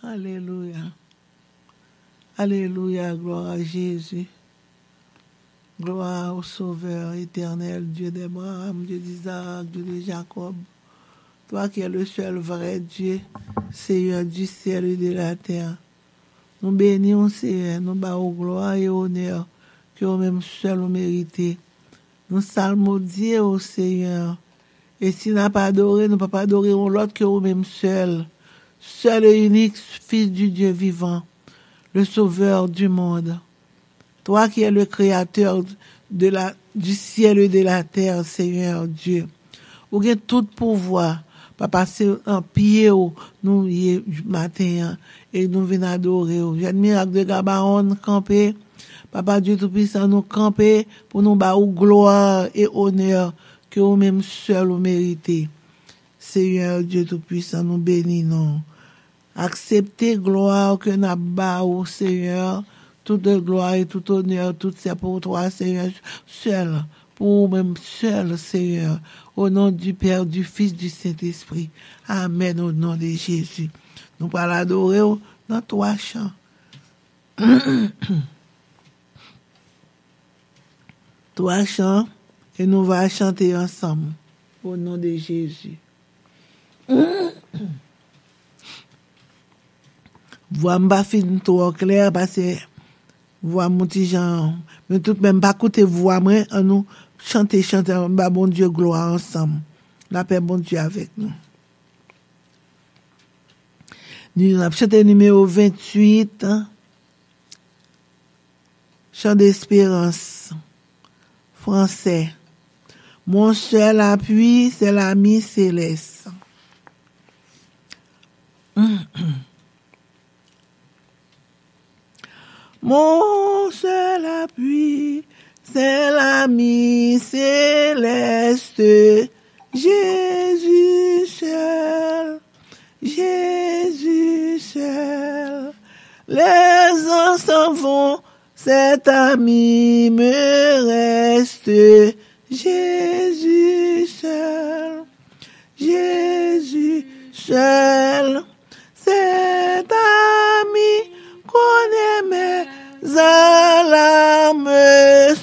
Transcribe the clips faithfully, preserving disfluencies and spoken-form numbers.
Alelouya. Alelouya, glwa a Jezi. Glwa o Sovè etènèl, Dye d'Abraham, Dye d'Izarak, Dye de Jakòb. Toi qui es le seul vrai Dieu, Seigneur du ciel et de la terre. Nou beni w, Seyè, nou ba ou glwa e onè ke ou menm sèl ou merite. Nou salmodye w, Seyè. E si n ap adore, nou p ap adore yon lòt ke ou menm sèl. Seul et unique Fils du Dieu vivant, le Sauveur du monde. Toi qui es le créateur de la, du ciel et de la terre, Seigneur Dieu. Ou gen tout pouvwa. Papa, se nan pye w nou ye maten an. E nou vin adore w. Jèn mirak de Gabaon kanpe. Papa Dye Toupisan, nou kanpe pou nou ba ou glwa e onè ke ou menm sèl ou merite. Seyè Dye Toupisan, nou beni non w. Aksepte glwa ke n ap ba ou, Seyè. Tout glwa e tout onè, tout se pou twa, Seyè, sèl, pou ou menm sèl, Seyè. Au nom du Père, du Fils, du Saint-Esprit. Amèn, au nom de Jésus. Nou pral adore w nan twa chan. Twa chan, e nou va chante ansanm. Au nom de Jésus. Vwa m pa fin twò klè, paske vwa m yon ti jan, men tout menm pa koute vwa mwen, an nou chante, chante, ann ba Bondye glwa ansanm. Lapè Bondye avèk nou. Nou ap chante nimewo venntuit, Chant d'espérance, français. Mon seul appui, c'est l'ami céleste. Mon seul appui, c'est l'ami céleste, Jésus seul, Jésus seul. Les anges s'en vont, cet ami me reste, Jésus seul, Jésus seul. Cet ami connaît mes alarmes,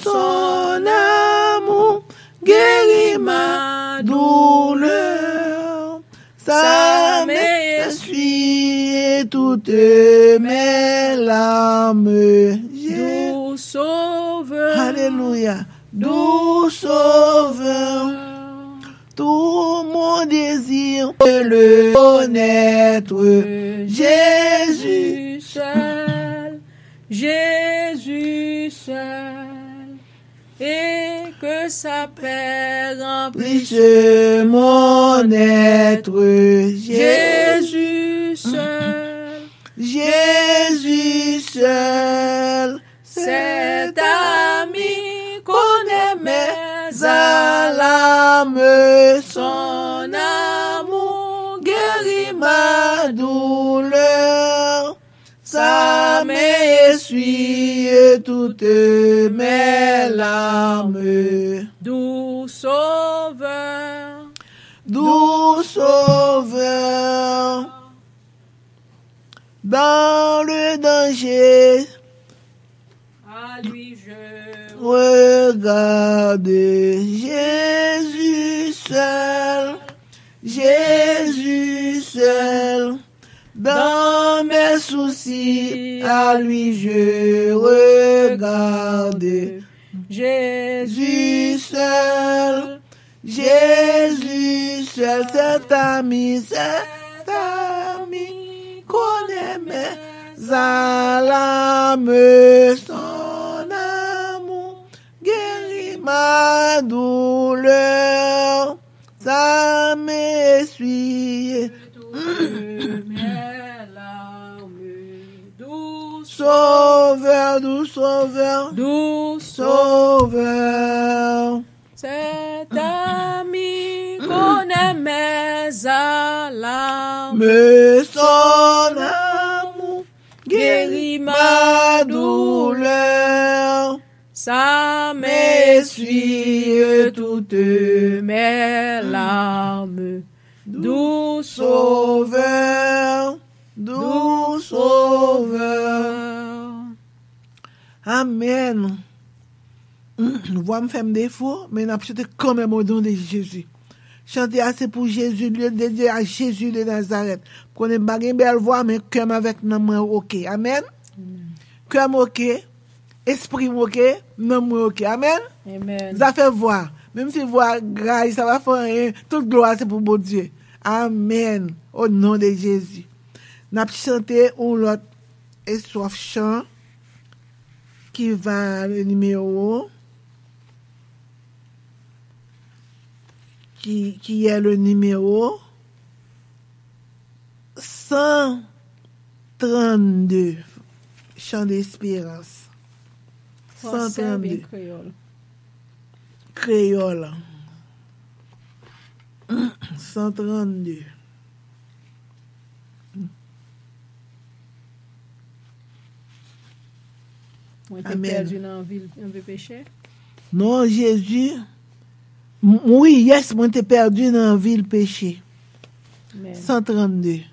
son amour guérit ma douleur. Sa main essuie toutes mes larmes. Doux Sauveur. Alléluia. Doux Sauveur. Tout mon désir de le connaître. Jésus seul, Jésus seul. Et que sa paix remplisse mon être. Jésus seul, Jésus seul. Cet ami connaît mes alarmes, son amour guérit ma douleur. Sa main essuie toutes mes larmes. Doux Sauveur, doux Sauveur, dans le danger, à lui je regarde. Jésus seul, Jésus seul. Dans mes soucis, à lui je regarde. Jésus seul, Jésus seul, cet ami, cet ami connaît mes alarmes, son amour guérit ma douleur. Sa main essuie toutes mes larmes. Doux Sauveur, doux Sauveur, doux Sauveur. Cet ami connaît mes alarmes. Mais son amour guérit ma douleur. Sa main essuie toutes mes larmes. Doux Sauveur, doux Sovè. Amèn. Vwa m fè m defo, men n ap chante kanmenm o non de Jezi. Chante a se pou Jezi, l dedye a Jezi de Nazarèt. Konnen m pa gen bèl vwa, men kè m avèk nanm mwen oke. Amèn. Kè m oke, espri m oke, nanm mwen oke. Amèn. Zafè vwa, menm si vwa gray, sa pa fè anyen. Tout glwa se pou Bondye. Amèn. O non de Jezi. N ap chante yon lòt eswaf chan ki va le nimewo, ki, ki est le numéro cent trente-deux, Chant d'Espérance. Fransè oubyen kreyòl? Kreyòl. Cent trente-deux. Mwen te pèdi nan anvi, anvi peche. Non, Jezi. M- Wi, yes, mwen te pèdi nan vil peche. Amen. Cent trente-deux.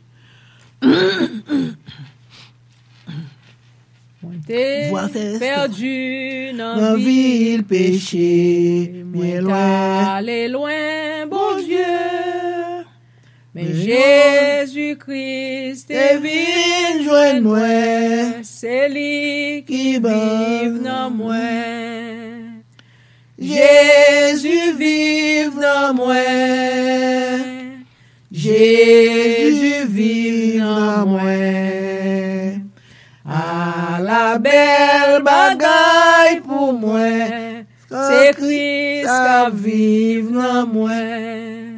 Mwen te pèdi nan vil peche, mwen t ale lwen Bondye. Men Jezi Kris te vin jwenn mwen, se li ki viv nan mwen. Jezi viv nan mwen. Jezi viv nan mwen. Ala bèl bagay pou mwen. Se Kris k ap viv nan mwen.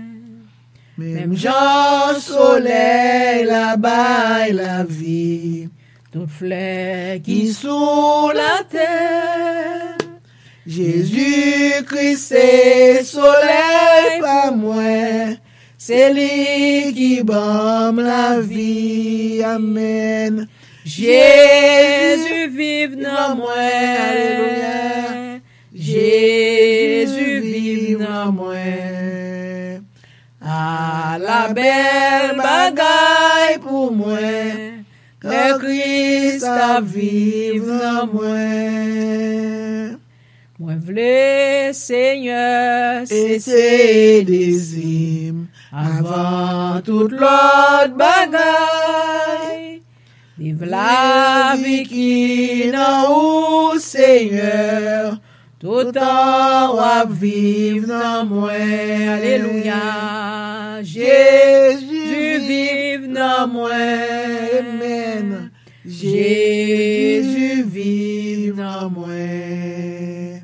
Menm jan solèy la bay lavi, tout flè ki sou latè. Jezi Kris se solèy pa mwen, se li ki ban m lavi. Amèn. Jezi viv nan mwen. Alelouya. Jezi viv nan mwen. Ala bèl bagay pou mwen, lè Kris ap viv nan mwen. Mwen vle, Senyè, se se dezi m avan tout lòt bagay. Viv lavi ki nan ou, Senyè, toutan w ap viv nan mwen. Alelouya. Jezi viv nan mwen. Amèn. Jezi viv nan mwen.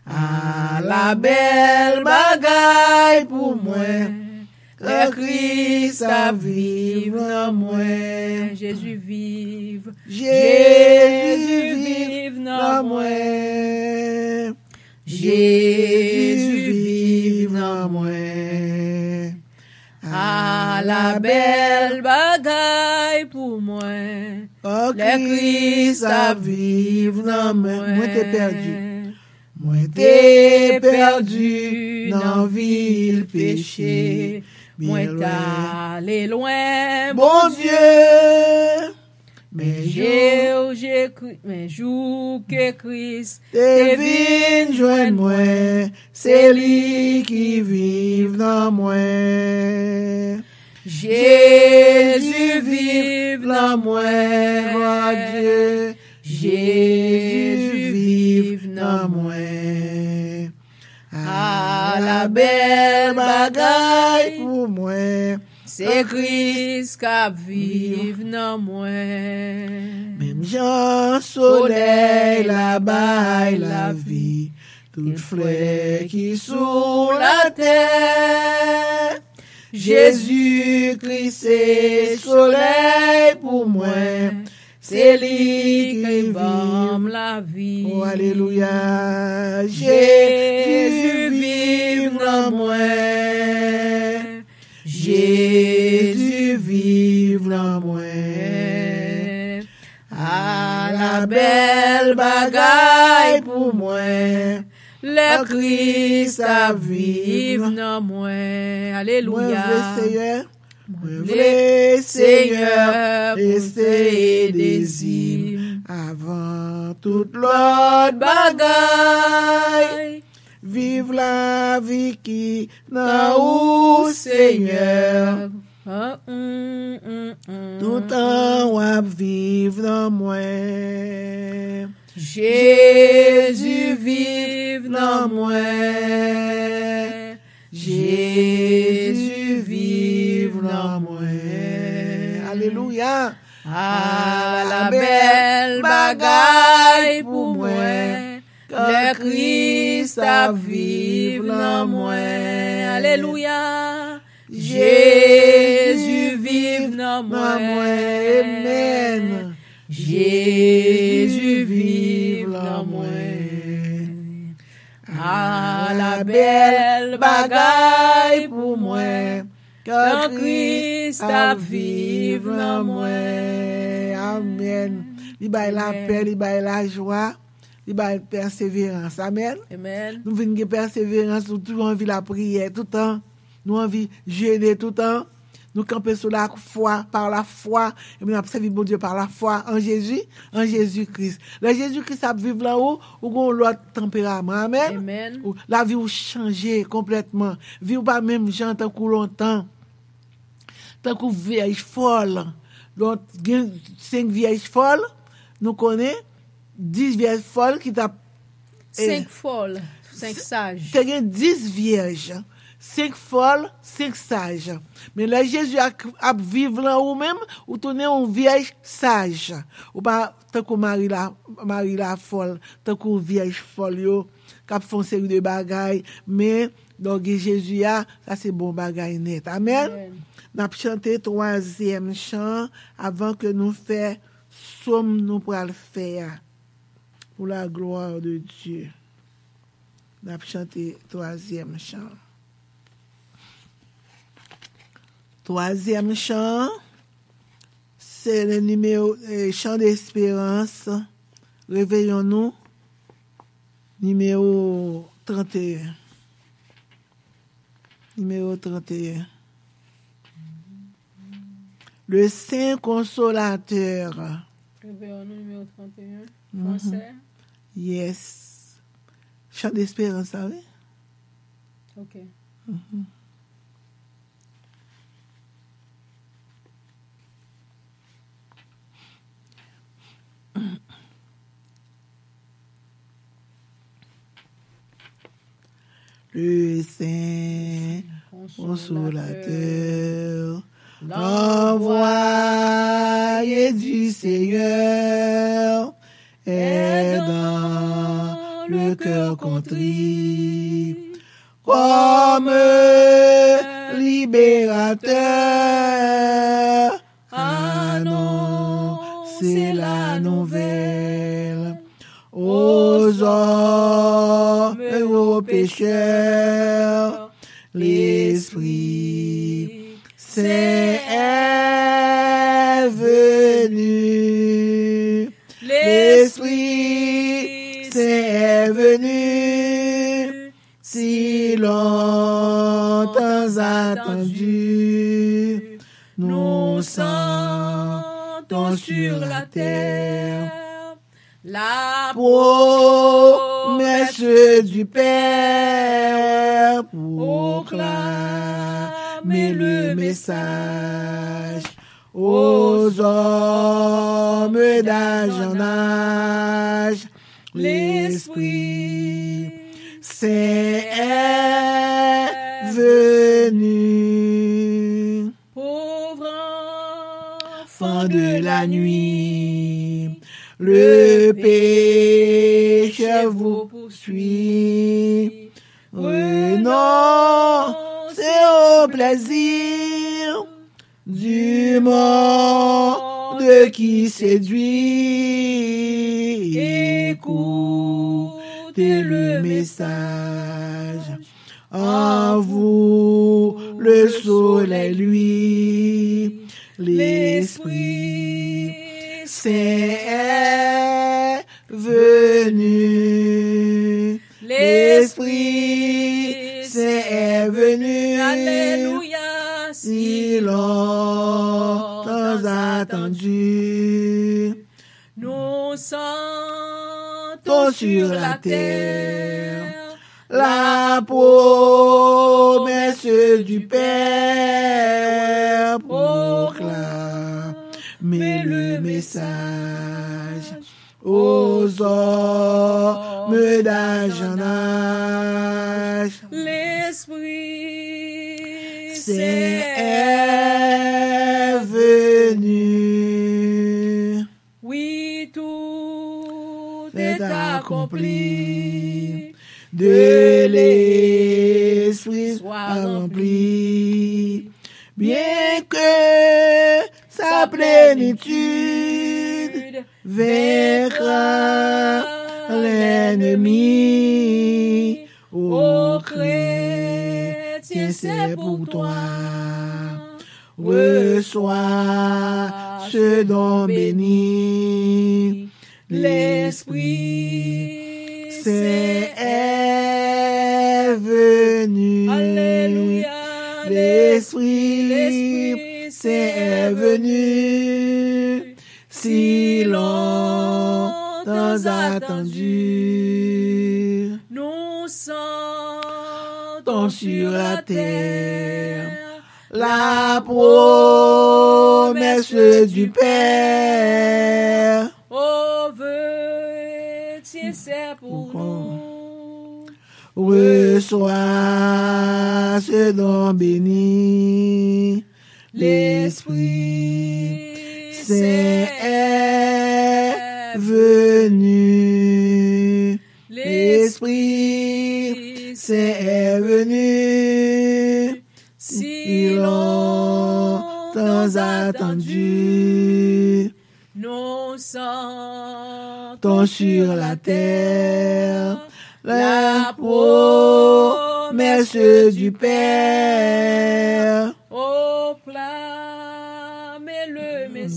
Ala bèl bagay pou mwen, lè Kris ap viv nan mwen. Jezi viv. Jezi viv nan mwen. Jezi viv nan mwen. Ala bèl bagay pou mwen, lè Kris ap viv nan mwen. Mwen te pèdi. Mwen te pèdi nan vil peche. Mwen t ale lwen Bondye. Men jou ke Kri-, men jou ke Kris te vin jwenn mwen, se li ki viv nan mwen. Jezi viv nan mwen. Glwa a Dye. Jezi viv nan mwen. Ala bèl bagay pou mwen, se Kris k ap viv nan mwen. Menm jan solèy la bay lavi, tout flè ki sou latè. Jezi Kris se solèy pou mwen, se li ki ban m lavi. O, alelouya. Jezi viv nan mwen. Jezi viv nan mwen. Ala bèl bagay pou mwen, lè Kris ap viv nan mwen. Alelouya. Mwen vle, Seyè, Mwen vle, Senyè, poste dezi m avan tout lòt bagay. Viv lavi ki nan ou, Senyè. Toutan w ap viv nan mwen. Jezi viv nan mwen. Jezi viv nan mwen. Alelouya. Ala bèl bagay pou mwen, lè Kris ap viv nan mwen. Alelouya. Jezi viv nan mwen. Amèn. Jezi viv nan mwen. Ala bèl bagay pou mwen, kan Kris ap viv nan mwen. Amèn. Li bay lapè, li bay lajwa, li bay pèseverans. Amèn. Amèn. Nou vin gen pèseverans, nou toujou anvi lapriyè toutan. Nou anvi jene toutan. Nou kanpe sou lafwa, pa lafwa. Epi n ap sèvi Bondye pa lafwa an Jezi, an Jezi Kris. Lè Jezi Kris ap viv lan ou, ou gen yon lòt tanperaman. Amèn. Amèn. Ou, lavi w chanje konplètman. Vi w pa menm jan tankou lontan. Tankou vyèj fòl. Donk, gen senk vyèj fòl, nou konnen, dis vyèj fòl ki t ap, eh, Senk fòl, senk saj. Te gen dis vyèj, senk fòl, senk saj. Men lè Jezi ak, ap viv lan ou menm, ou tounen yon vyèj saj. Ou pa tankou Mari la, Mari la fòl, tankou vyèj fòl yo, k ap fè yon seri de bagay, men lè w gen Jezi a, sa se bon bagay nèt. Amèn. Amèn. N ap chante twazyèm chan avan ke nou fè sòm nou pral fè a. Pour la gloire de Dieu. N ap chante twazyèm chan. Twazyèm chan, se le nimewo, eh, chan desperans. Réveillons-nous. Nimewo trannteyen. Nimewo trannteyen. Le Saint Consolateur. Réveillons-nous, nimewo trannteyen. Mhm. Fransè. Yes. Chan desperans la, wi. Ok. Mhm. Le Saint Consolateur, l'envoyé du Seigneur, est dans le cœur contrit, comme libérateur, annoncer la nouvelle aux hommes et aux pécheurs. L'Esprit Saint est venu. L'Esprit Saint est venu, si longtemps attendu. Nous sentons sur la terre la promesse du Père. Proclamer le message aux hommes d'âge en âge, l'Esprit Saint est venu. Pauvre enfant de la nuit, le péché vous poursuit. Renoncez au plaisir du monde qui séduit. Écoutez le message. En vous, le soleil luit. L'Esprit Saint est venu. L'Esprit Saint est venu. Alléluia. Si l'on sur la terre. La promesse du Père, proclamez le message aux hommes d'âge en âge. L'Esprit Saint est venu. Oui, tout est accompli. De l'Esprit soit rempli. Bien que sa plénitude vaincra l'ennemi. Ô chrétien, c'est pour toi. Reçois ce don béni. L'Esprit Saint est venu. Alléluia. L'Esprit Saint est venu. Si longtemps attendu, nous sentons sur la terre la promesse du Père. Ô chrétien, c'est pour nous. Reçois ce don béni. L'Esprit Saint est venu. L'Esprit Saint est venu. Si longtemps attendu, nous sentons sur la terre la promesse du Père. Ô chrétien, c'est pour nous. Reçois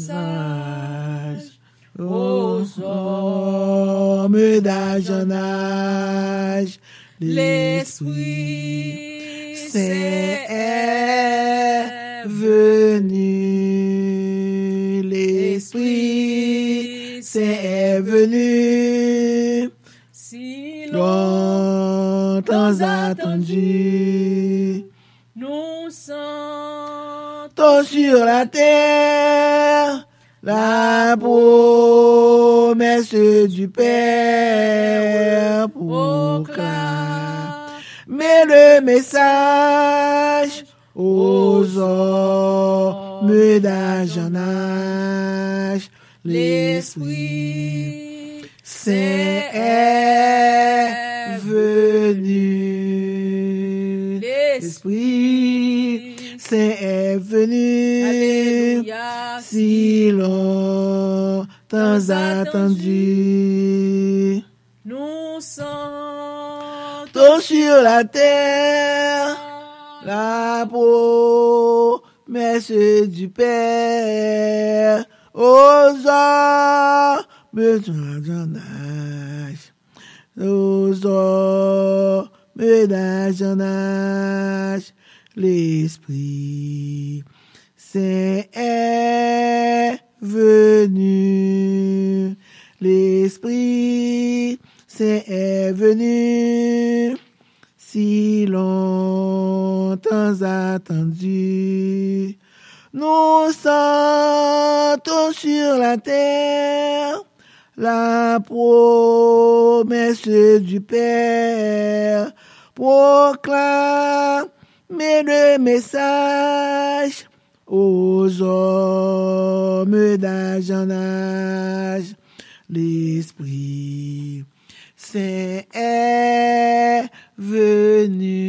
ce don béni. L'Esprit Saint est venu. L'Esprit Saint est venu. Si longtemps attendu, nous sentons sur la terre la promesse du Père. Ô chrétien, c'est pour nous. Proclamez le message aux hommes d'âge en âge. L'Esprit Saint est venu. L'Esprit Saint est venu. Si longtemps attendu, nous sentons sur la terre la promesse du Père. Proclamez le message aux hommes d'âge en âge. L'Esprit Saint est venu. L'Esprit Saint est venu. Alléluia. Si longtemps attendu, nous sentons sur la terre la promesse du Père aux hommes d'âge en âge. Aux hommes d'âge en âge, l'Esprit Saint est venu. L'Esprit Saint est venu. Si longtemps attendu, nous sentons sur la terre la promesse du Père. Proclamez le message aux hommes d'âge en âge. L'Esprit Saint est venu.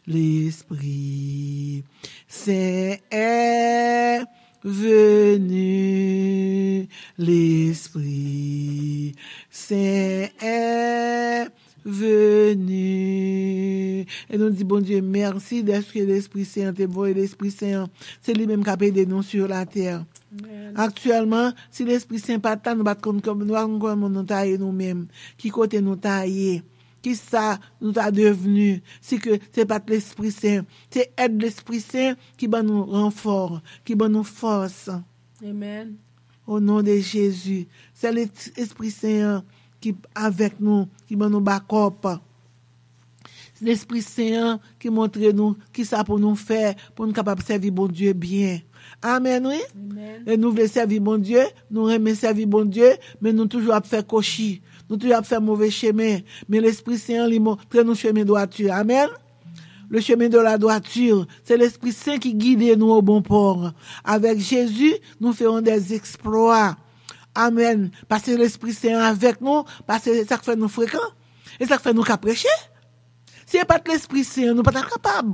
L'Esprit Saint est venu. L'Esprit Saint est venu. E nou di Bondye mèsi dèske Lespri Sen an te voye Lespri Sen an. Se li menm k ap ede nou sur la terre. Aktyèlman, si Lespri Sen pa t la, nou pa t konn kòm, nou pa t konn kòman nou ta ye nou menm. Ki kote nou ta ye? Kisa nou ta devni? Si ke se pa t Lespri Sen, se èd Lespri Sen ki ban nou ranfò, ki ban nou fòs. Amen. Au nom de Jésus. Se Lespri Sen an ki avèk nou, ki ban nou bakòp. Lespri Sen an ki montre nou kisa pou nou fè pou nou kapab sèvi Bondye byen. Amèn, wi. E nou vle sèvi Bondye, nou renmen sèvi Bondye, men nou toujou ap fè kochi, nou toujou ap fè move chemen. Men Lespri Sen an, li montre nou chemen dwati. Amèn. Le chemin de la droiture, se Lespri Sen ki gide nou au bon port. Avèk Jezi, nou fè yon dèzèksplwa. Amèn. Paske Lespri Sen an avèk nou, paske se sa k fè nou frekan. E sa k fè nou ka preche. Si e pa t Lespri Sen an, nou pa ta kapab.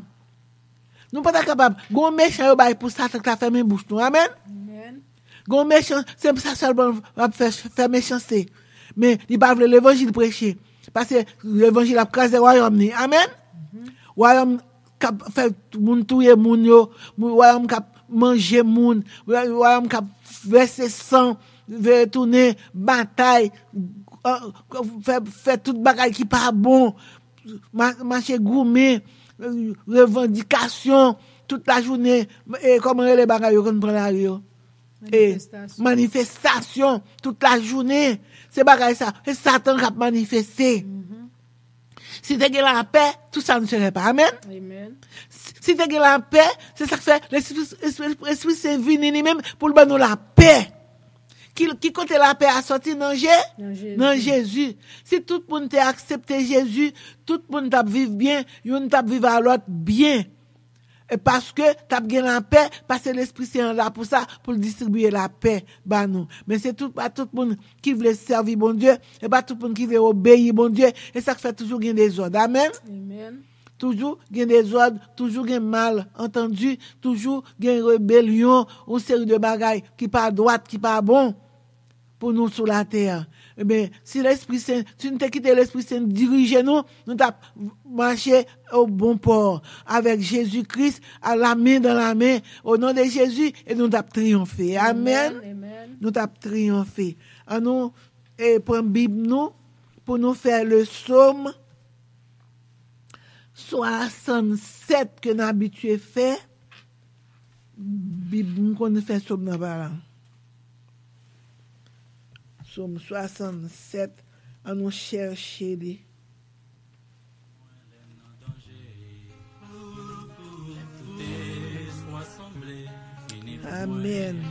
Nou pa ta kapab. Gon mechan yo bay pou Satan k ta fèmen bouch nou. Amèn. Gon mechan, se sa sèlman ap fè, fè mechanste. Men li pa vle levanjil preche. Paske levanjil ap kraze wayòm ni. Amèn. Wayòm k ap fè moun touye moun yo, wayòm k ap manje moun, wayòm k ap vèse san, veye tounen, batay, fè, fè tout bagay ki pa bon, mache goumen, revandikasyon, tout lajounen, e kòman rele bagay yo konn pran lari yo? Manifestasyon. Tout lajounen, se bagay sa, se Satan k ap manifeste. Si te gen lapè, tout sa n sere pa. Amèn. Si te gen lapè, se sa k fè Lespri Sen vini li menm pou l ban nou lapè. Ki, ki kote lapè a soti? Nan Je, nan Jezi. Si tout moun te aksepte Jezi, tout moun t ap viv byen, youn t ap viv a lòt byen. E paske t ap gen lapè, paske Lespri Sen an la pou sa, pou l distribiye lapè ba nou. Men se tout, pa tout moun ki vle sèvi Bondye, e pa tout moun ki vle obeyi Bondye, e sa k fè toujou gen dezòd. Amèn. Toujou gen dezòd, toujou gen mal antandi, toujou gen rebelyon, yon seri de bagay ki pa dwat, ki pa bon pou nou sou latè. Ebyen, si Lespri Sen, si nou te kite Lespri Sen dirije nou, nou t ap mache o bon pò avèk Jezi Kris, a la men dan la men, o non de Jezi, e nou t ap triyonfe. Amèn. Nou t ap triyonfe. Ann nou, e, pran Bib nou pou nou fè le Sòm swasannsèt ke n abitye fè. Bib m konn fè Sòm nan pa la. Sòm swasannsèt, ann nou chèche li. Amèn.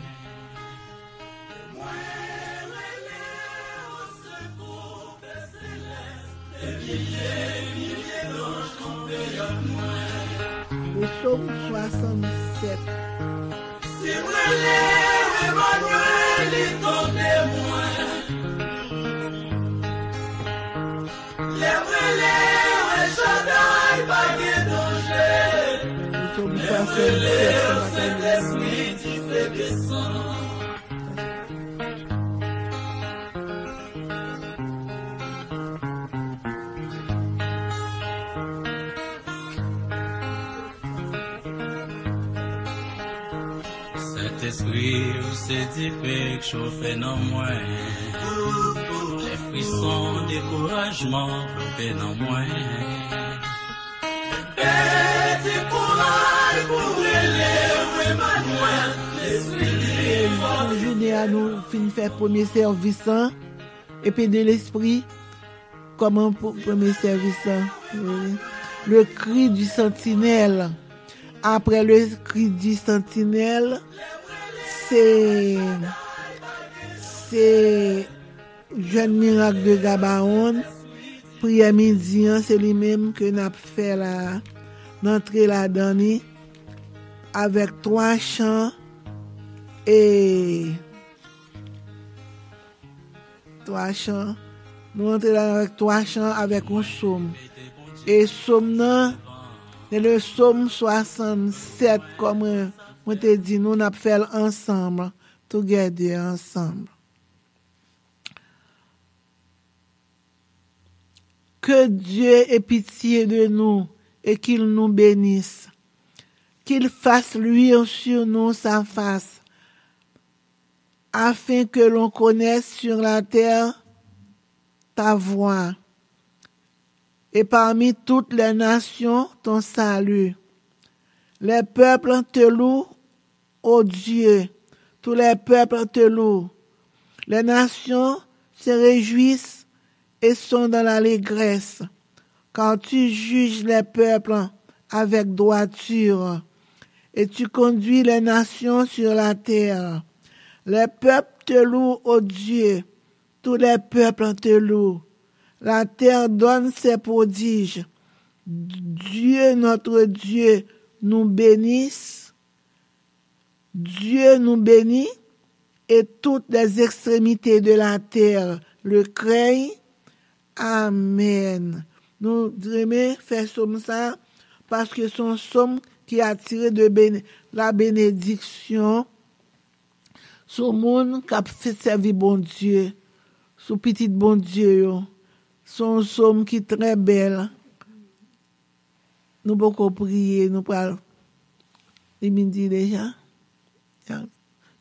Le Sòm swasannsèt. Si mwen rele Emmanuel, li tande mwen. Lè mwen rele El Shaddai, pa gen danje. Lè mwen rele Sentespri, dife desann. Sentespri, ou se dife k chofe nan mwen. Lè frison dekourajman vlope nan mwen. Pèdi kouraj pou rele w Emmanuel, Lespri li fòtifye. Pou jounen an, nou fin fè premye sèvis lan, epi de Lespri, kòman pou premye sèvis lan? Le cri du sentinelle. Apre le cri du sentinelle, se, se jwenn mirak de Gabaon. Priyè midi an, se li menm ke n ap fè la. N antre ladan li avèk twa chan e twa chan. Nou antre la avèk twa chan, avèk yon sòm. E sòm nan, se le Sòm swasannsèt, kòm mwen, mwen te di nou, n ap fè l ansanm, together, ansanm. Que Dieu ait pitié de nous et qu'il nous bénisse. Qu'il fasse luire sur nous sa face, afin que l'on connaisse sur la terre ta voie, et parmi toutes les nations ton salut. Les peuples te louent, ô Dieu, tous les peuples te louent. Les nations se réjouissent et sont dans l'allégresse, car tu juges les peuples avec droiture, et tu conduis les nations sur la terre. Les peuples te louent, ô Dieu, tous les peuples te louent. La terre donne ses prodiges. Dieu, notre Dieu, nous bénisse. Dieu nous bénit et toutes les extrémités de la terre le craignent. Amen. Nou renmen fè sòm sa paske se yon sòm ki atire de bene, la benediksyon sou moun k ap fè sèvi Bondye, sou pitit Bondye yo. Se yon sòm ki trè bèl. Nou poko priye, nou pral li midi deja.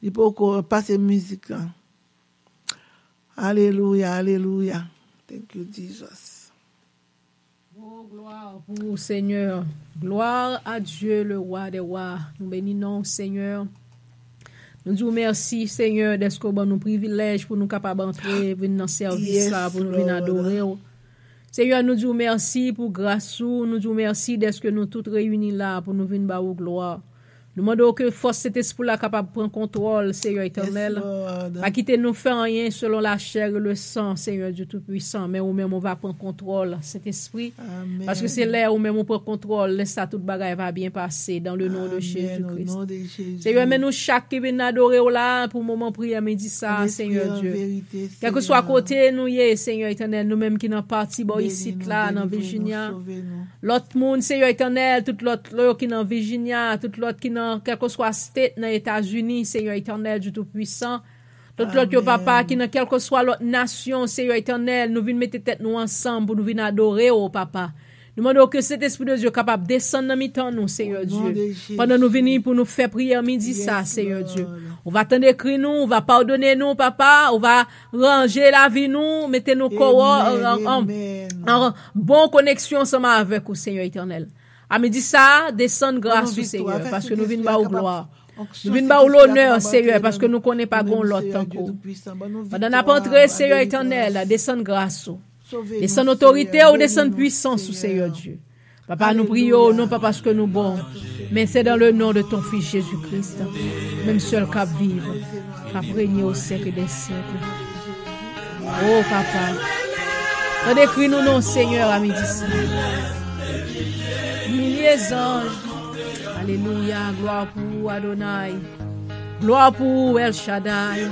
Li poko pase mizik la. Alelouya, alelouya. Thank you, Jesus. Oh, gloire pour Seigneur. Gloire à Dieu, le roi des rois. Nou beni non, Senyè. Nou di w mèsi, Senyè, dèske w ban nou privilèj pou nou kapab antre, vin nan sèvis la, pou nou vin adore w. Senyè, nou di w mèsi pou gras ou, nou di w mèsi dèske nou tout reyini la pou nou vin ba ou glwa. Nou mande w ke fòs Sentespri la kapab pran kontwòl, Senyè Etènèl. Pa kite nou fè anyen selon lachè e le san, Senyè Dye Toupisan, men ou menm ou va pran kontwòl, Sentespri. Paske se lè ou menm ou pran kontwòl, lè sa tout bagay va byen pase, dans le nom de Jésus-Christ. Senyè, men nou chak ki vin adore w la pou moman priyè midi sa, Senyè Dye. Kèlkeswa kote nou ye, Senyè Etènèl, nou menm ki nan pati bò isit la, nan Virginia. Lòt moun, Senyè Etènèl, tout lòt yo ki nan Virginia, tout lòt ki nan kèlkeswa state nan Etazini, Senyè Etènèl, Dye Toupisan. Tout lòt yo, papa, ki nan kèlkeswa lòt nasyon, Senyè Etènèl, nou vin mete tèt nou ansanm pou nou vin adore w, papa. Nou mande w ke Sentespri de Dye kapab desann nan mitan nou, Senyè Dye. Pandan nou vini pou nou fè priyè midi sa, Senyè Dye. Ou va tande kri nou, ou va padone nou, papa, ou va ranje lavi nou, mete nou kò an, an, an bon koneksyon ansanm avèk ou, Senyè Etènèl. A midi sa, desann gras ou, Senyè, paske nou vin ba ou glwa. Nou vin ba ou lonè, Senyè, paske nou konnen pa gen lòt tankou. Pandan n ap antre, Senyè Etènèl, desann gras ou. Desann otorite ou, desann pwisans ou, Senyè Dye. Papa, nou priye w, non pa paske nou bon, men se dans le nom de ton Fils Jésus-Christ, menm sèl k ap viv, k ap renye au siècle des siècles. O papa, tande kri nou non, Senyè, a midi sa. Milye zanj, alelouya, glwa pou ou, Adonay. Glwa pou ou, El Shaddai.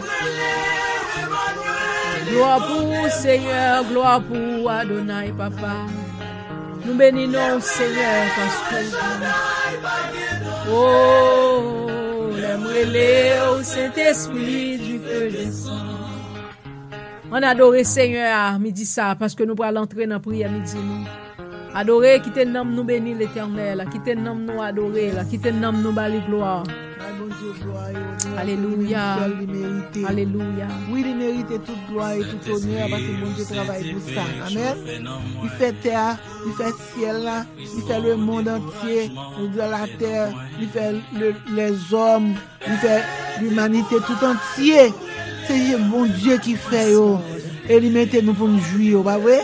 Glwa pou ou, Senyè, glwa pou ou, Adonay, papa. Nou beni non w, Senyè, paske w bon. O, lè m rele w, Sentespri, du feu desann. Ann adore Senyè a midi sa, paske nou pral antre nan priyè midi nou. Adore, kite nanm nou beni Letènèl, kite nanm nou adore l, kite nanm nou ba li glwa. Bay Bondye glwa e onè pou li menm sèl li merite. Alelouya. Wi, li merite tout glwa e tout onè, paske Bondye travay pou sa. Amèn. Li fè tè a, li fè syèl la, li fè le monde entier, li fè la tè, li fè le, lèzòm, li fè limanite tout antye. Se Bondye ki fè yo. E li mete nou pou n jwi yo, pa vre?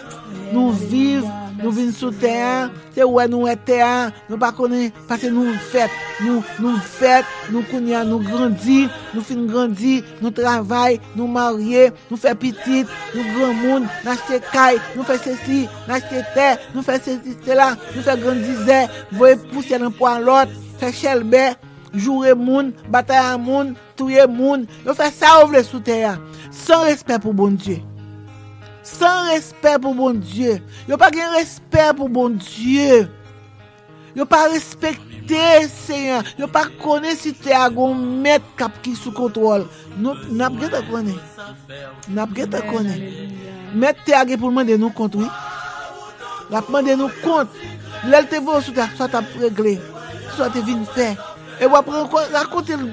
Nou viv, nou vin sou tè a. Se wè nou wè tè a. Nou pa konnen, paske nou fèt. Nou, nou fèt, nou kounye a, nou grandi, nou fin grandi, nou travay, nou marye, nou fè pitit, nou granmoun, n achte kay, nou fè sesi, n achte tè, nou fè sesi, sela, nou fè grann dizè, voye pousyè nan po a lòt, fè chèlbè, joure moun, batay a moun, touye moun. Yo fè sa yo vle sou tè a, san respè pou Bondye. San respè pou Bondye. Yo pa gen respè pou Bondye. Yo pa respekte Senyè. Yo pa konnen si tè a gon mèt k ap ki sou kontwòl. Nou, n ap gentan konnen. N ap gentan konnen. Mèt tè a gen pou l mande nou kont, wi. L ap mande nou kont. Lè l te voye w sou tè a, sa w t ap regle, sa w te vin fè. E w ap ranko-, rakonte l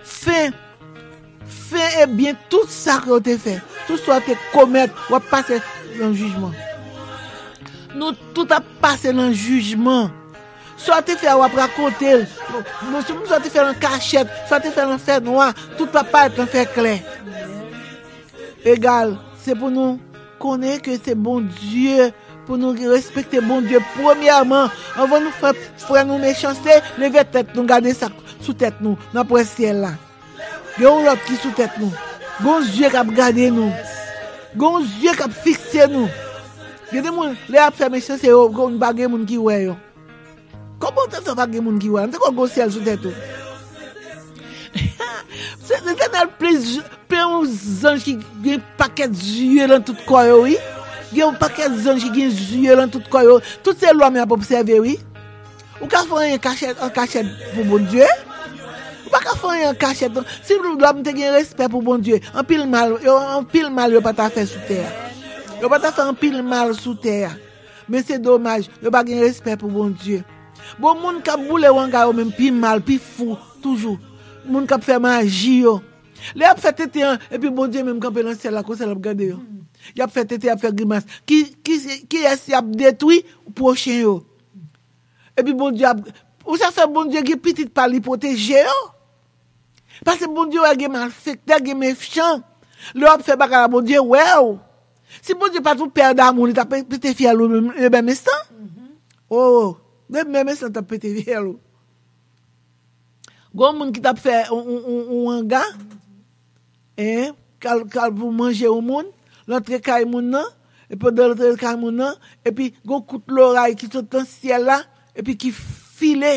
fen, fen e byen tout sa ke w te fè. Tout sa w te komèt, w ap pase nan jijman. Nou tout ap pase nan jijman. Sa w te fè a, w ap rakonte l. Bon, bon, si moun sa w te fè nan kachèt, sa w te fè nan fènwa, tout ap parèt nan fèklè. Egal, se pou nou konnen ke se Bondye, pou nou respekte Bondye premyèman, anvan nou fè frè nou mechanste, leve tèt nou, gade sa k sou tèt nou, n ap wè syèl la. Gen yon lòt ki sou tèt nou. Gen yon zye k ap gade nou. Gen yon zye k ap fikse nou. Gen de moun, lè y ap fè mechanste yo, gen, pa gen moun ki wè yo. Kòman w te fè pa gen moun ki wè? An te kwè gen yon syèl sou tèt ou. Se Letènèl plis, plen yon zanj ki gen pakèt zye nan tout kò yo, wi. Gen yon pakèt zanj ki gen zye nan tout kò yo. Tout se lòm y ap obsève, wi. Ou ka fè anyen kachèt, an kachèt pou Bondye? Ou pa ka fè anyen an kachèt, non. Si lòm te gen respè pou Bondye, anpil mal, yo, anpil mal yo pa ta fè sou tè a. Yo pa ta fè anpil mal sou tè a. Men se domaj, yo pa gen respè pou Bondye. Bon, moun k ap boule wanga yo menm pi mal, pi fou toujou. Moun k ap fè maji yo. Lè y ap fè tenten an, epi Bondye menm kanpe nan syèl la, konsa l ap gade yo. Y ap fè tenten, y ap fè grimas. Ki, ki, kiyès y ap detwi? Pwochen yo. Epi Bondye ap, ou sa fè Bondye gen pitit pa li pwoteje yo? Paske Bondye wè gen malfektè, gen mechan. Lè w ap fè bagay la, Bondye wè w. Si Bondye pa t yon pè damou, li t ap pete fyèl ou menm, le menm enstan. Oh, le menm enstan, t ap pete fyèl ou. Gon moun ki t ap fè yon, yon, yon, yon wanga, en, k al, k al pou manje yon moun, l antre kay moun nan, epi pandan l antre kay moun nan, epi gon kout loray ki sot nan syèl la, epi ki file,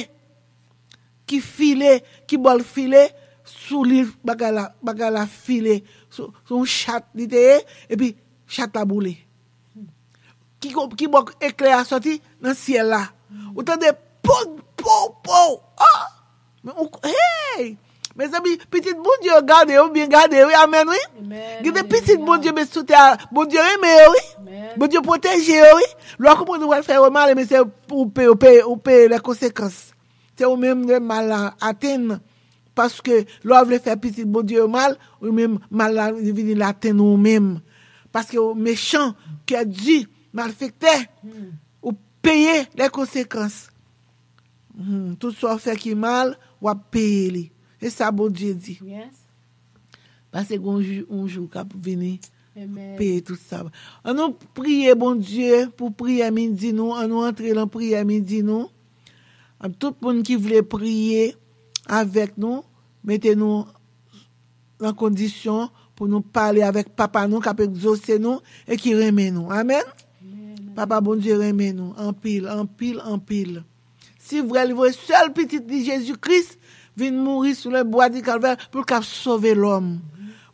ki file, ki bò l file, sou li, bagay la, bagay la file, sou, sou yon chat li te ye, epi chat la boule. Ki, ki bò eklè a sòti? Nan syèl la. Ou tande, pow, pow, pow. Oh! Men ou, hey! Mezanmi, pitit Bondye yo gade, yo byen gade, wi, amèn, wi. Gen de pitit Bondye met sou tè a, Bondye renmen yo, wi. Bondye pwoteje yo, wi. Lè w konprann ou pral fè yo mal, men se ou peye, ou peye, ou peye lè konsekans. Se ou menm le mal la atenn. Paske lè w vle fè pitit Bondye yo mal, ou menm mal la vini l atenn ou menm. Paske ou mechan, kè di, malfektè, ou peye lè konsekans. Hmm, tout sa w fè ki mal, w ap peye li. Se sa Bondye di. Paske gon jou, yon jou k ap vini, peye tout sa. Ann nou priye Bondye pou priyè midi nou. Ann nou antre nan priyè midi nou. Tout moun ki vle priye avèk nou, mete nou nan kondisyon pou nou pale avèk Papa nou k ap egzose nou e ki renmen nou. Amèn. Papa Bondye renmen nou anpil, anpil, anpil. Si vre, li voye sèl pitit li, Jezi Kris, vin mouri sou le bwa di Kalvè pou l ka sove lòm.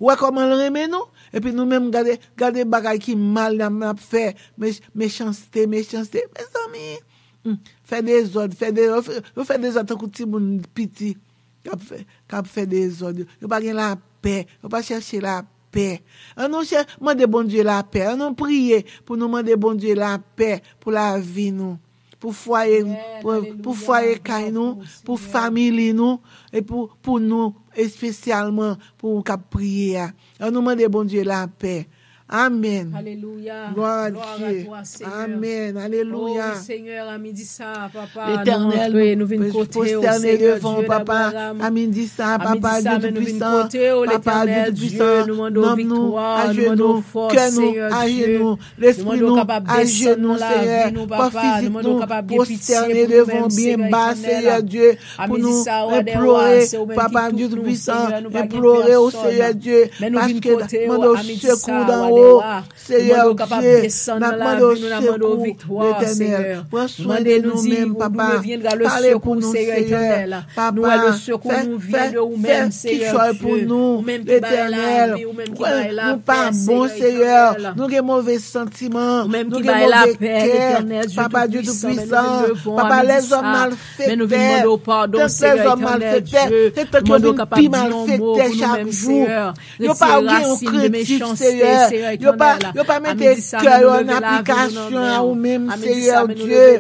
Ou wè kòman l renmen nou? Epi nou menm, gade, gade bagay ki mal n ap, n ap fè. Mech-, mechanste, mechanste. Mezanmi, hmm, fè dezòd, fè dezòd. Yo fè, yo fè dezòd tankou timoun piti k ap fè, k ap fè dezòd. Yo, yo pa gen lapè. Yo pa chèche lapè. Ann nou chè-, mande Bondye lapè. Ann nou priye pou nou mande Bondye lapè pou lavi nou, pou fwaye, pou, pou fwaye kay nou, pou fanmi nou, e pou, pou nou espesyalman, pou ou k ap priye a. Ann nou mande Bondye lapè. Amèn. Alelouya. Glwa a Dye. Amèn. Alelouya. Letènèl, nou, nou vin kote w, pwostène devan w, Papa. A midi sa, Papa Dye Toupisan, Papa Dye Toupisan, nanm nou ajenou, kè nou ajenou, lespri nou ajenou, Seyè, kò fizik nou pwostène devan w byen ba, Seyè Dye, pou nou enplore, Papa Dye Toupisan, enplore w, Seyè Dye, paske mande w sekou dan wo. Seyè Dye, n ap mande w sekou, Letènèl. Pran swen de nou menm, Papa. Pale pou nou, Seyè. Papa, fè, fè, fè kichòy pou nou, Letènèl. Nou pa bon, Seyè. Nou gen move santiman. Nou gen move kè. Papa Dye Toupisan. Papa, lèzòm malfektè. Tank lèzòm malfektè, se tank yo vin pi malfektè chak jou. Yo pa gen yon krentif, Seyè. Yo pa, yo pa mete kè yo an aplikasyon a ou menm, Seyè Dye.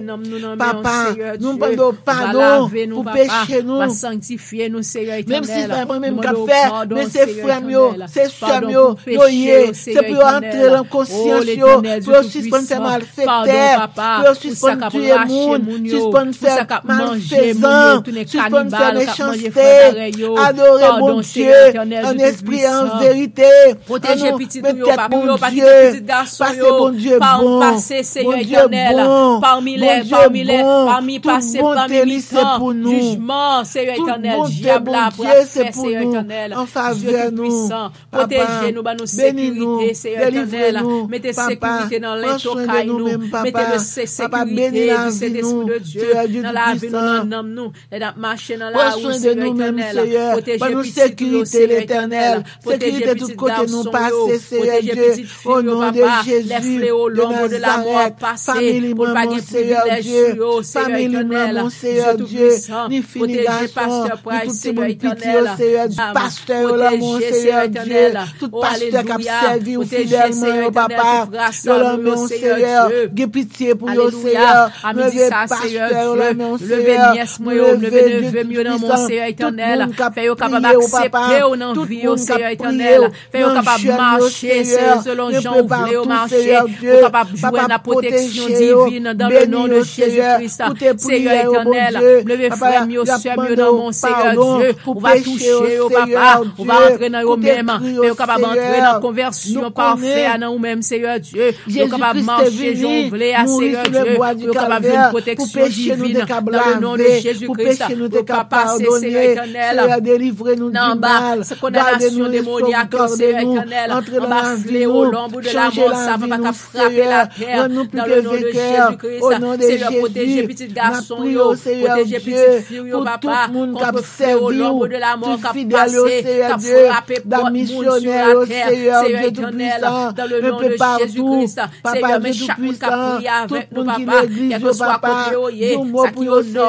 Papa, nou mande w padon pou peche nou. Menm si se pa mwen menm k ap fè, men se frè m yo, se sè m yo, yo ye. Se pou yo antre nan konsyans yo, pou yo sispann fè malfektè, pou yo sispann tiye moun, sispann fè malfezan, sispann fè mechanste. Adore Bondye an espri e an verite. Ann nou met tèt nou yo, pa kite pitit gason yo pase, Seyè Etènèl, pami lè, pami lè, pami pase, pami mitan jijman, Seyè Etènèl, dyab la pral fè, Seyè Etènèl, Dye Toupisan, pwoteje nou, ban nou sekirite, Seyè Etènèl, mete sekirite nan lentokay nou, mete le se-, sekirite di Sentespri de Dye nan lavi nou, nan nanm nou, lè n ap mache nan lari, Seyè Etènèl, pwoteje pitit nou yo, Seyè Etènèl, pwoteje pitit gason yo, pwoteje pitit fi yo, papa, lè fleo lonbo de lamò ap pase, pou l pa gen privilèj sou yo, Seyè Etènèl, Dye Toupisan, pwoteje pastè Pray, Seyè Etènèl, pwoteje, Seyè Etènèl, o alelouya, pwoteje, Seyè Etènèl, tout frè sè nou yo, Seyè Dye, alelouya, a midi sa, Seyè Dye, leve nyès mwen yo, leve neve m yo nan men w, Seyè Etènèl, fè yo kapab aksepte w nan vi yo, Seyè Etènèl, fè yo kapab mache, Seyè, selon jan w vle yo mache, pou kapab jwenn la pwoteksyon divin dans le nom de Jésus-Christ. Seyè Etènèl, leve frè m yo, sè m yo nan men w, Seyè Dye, ou va touche yo, papa, ou va antre nan yo menm, fè yo kapab antre nan konvèsyon pafè a nan ou menm, Seyè Dye, pou yo kapab mache jan w vle a, Seyè Dye, pou yo kapab jwenn pwoteksyon divin dans le nom de Jésus-Christ, pou yo kapab pase, Seyè Etènèl, nan anba kondanasyon demonyak yo, Seyè Etènèl, anba fleo lonbo de lamò sa, papa, k ap frape latè, dans le nom de Jésus-Christ, Seyè, pwoteje pitit gason yo, pwoteje pitit fi yo, papa, kont fleo lonbo de lamò k ap pase, k ap frape pòt moun sou latè, Seyè Etènèl, dans le nom de Jésus-Christ, Seyè, men chak moun k ap priye avèk nou, papa, kèlkeswa kote yo ye, sa ki o nò,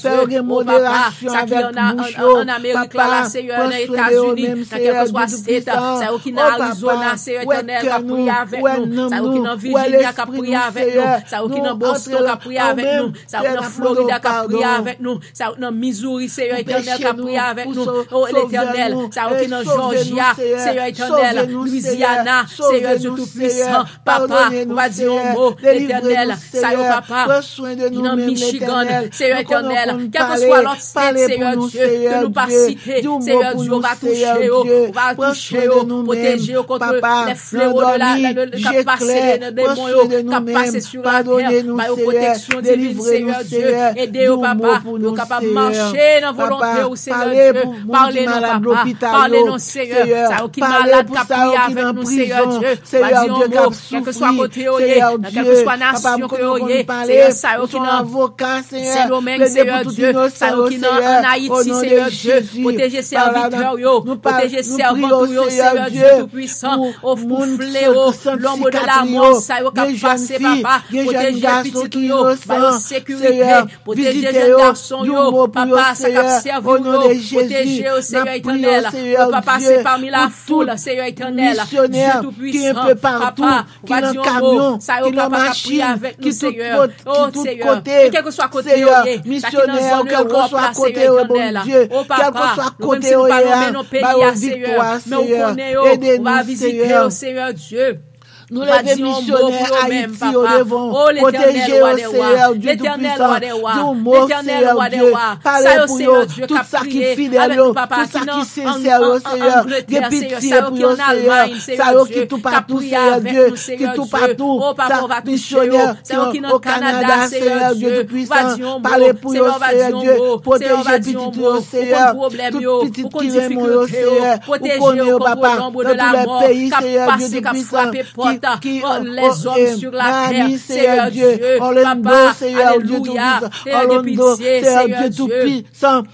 Seyè Dye, o papa, sa ki an, an, an Amerik la, la, Seyè, nan Etazini, nan kèlkeswa state, sa yo ki nan Arizona, Seyè Etènèl, k ap priye avèk nou, sa yo ki nan Virginia, k ap priye avèk nou, sa yo ki nan Boston, k ap priye avèk nou, sa yo nan Florida, k ap priye avèk nou, sa yo nan Missouri, Seyè Etènèl, k ap priye avèk nou, o Letènèl, sa yo ki nan Georgia, Seyè Etènèl, Louisiana, Seyè Dye Toupisan, papa, ou va di yon mo, Letènèl, sa yo, papa, ki nan Michigan, Seyè Etènèl, kèlkeswa lòt state, Seyè Dye, ke nou pa site, Seyè Dye, ou va touche yo, ou va touche yo, pwoteje yo kont lè fleo de la, la, de, k ap pase, de, de demon yo, k ap pase sou latè, ba yo pwoteksyon divin, Seyè Dye, ede yo, papa, pou yo kapab mache nan volonte w, Seyè Dye, pale non, papa, pale non, Seyè, sa yo ki malad, k ap priye avèk nou, Seyè Dye, pa di yon mo, kèlkeswa kote yo ye, nan kèlkeswa nasyon ke yo ye, Seyè, sa yo ki nan Sendomeng, Seyè Dye, sa yo ki nan, ann Ayiti, Seyè Dye, pwoteje sèvitè w yo, pwoteje sèvant ou yo, Seyè Dye Toupisan, o fleo lonbo de lamò sa yo k ap pase, papa, pwoteje pitit ou yo, ba yo sekirite, pwoteje jèn gason yo, papa, sa k ap sèvi w yo, pwoteje yo, Seyè Etènèl, o papa, se pami lafoul, Seyè Etènèl, Dye Toupisan, papa, ou pa di yon mo, sa yo, papa, k ap priye avèk nou, Seyè. O Seyè, e kèlkeswa kote yo ye, sa ki nan zòn Ewòp la, Seyè Etènèl, o papa, nou menm si nou pa nan men non peyi a, Seyè, men ou konnen yo, ou va vizite yo, Seyè Dye. Ou pa di yon mo pou yo menm, papa. O Letènèl, wa dè wa, Letènèl, wa dè wa, Letènèl, wa dè wa, sa yo, Seyè Dye, k ap priye avèk nou, papa, ki nan Ang-, Ang-, Angletè, Seyè, sa yo ki an Almay, Seyè Dye, k ap priye avèk nou, Seyè Dye. O papa, ou va touche yo. Sa yo ki nan Kanada, Seyè Dye, ou va di yon mo. Seyè, ou va di yon mo. Ou konn pwoblèm yo, ou konn difikilte yo. Pwoteje yo kont lanmò de lamò k ap pase, k ap frape pòt lèzòm sou latè, Seyè Dye, papa, alelouya, Seyè, gen pitye, Seyè Dye.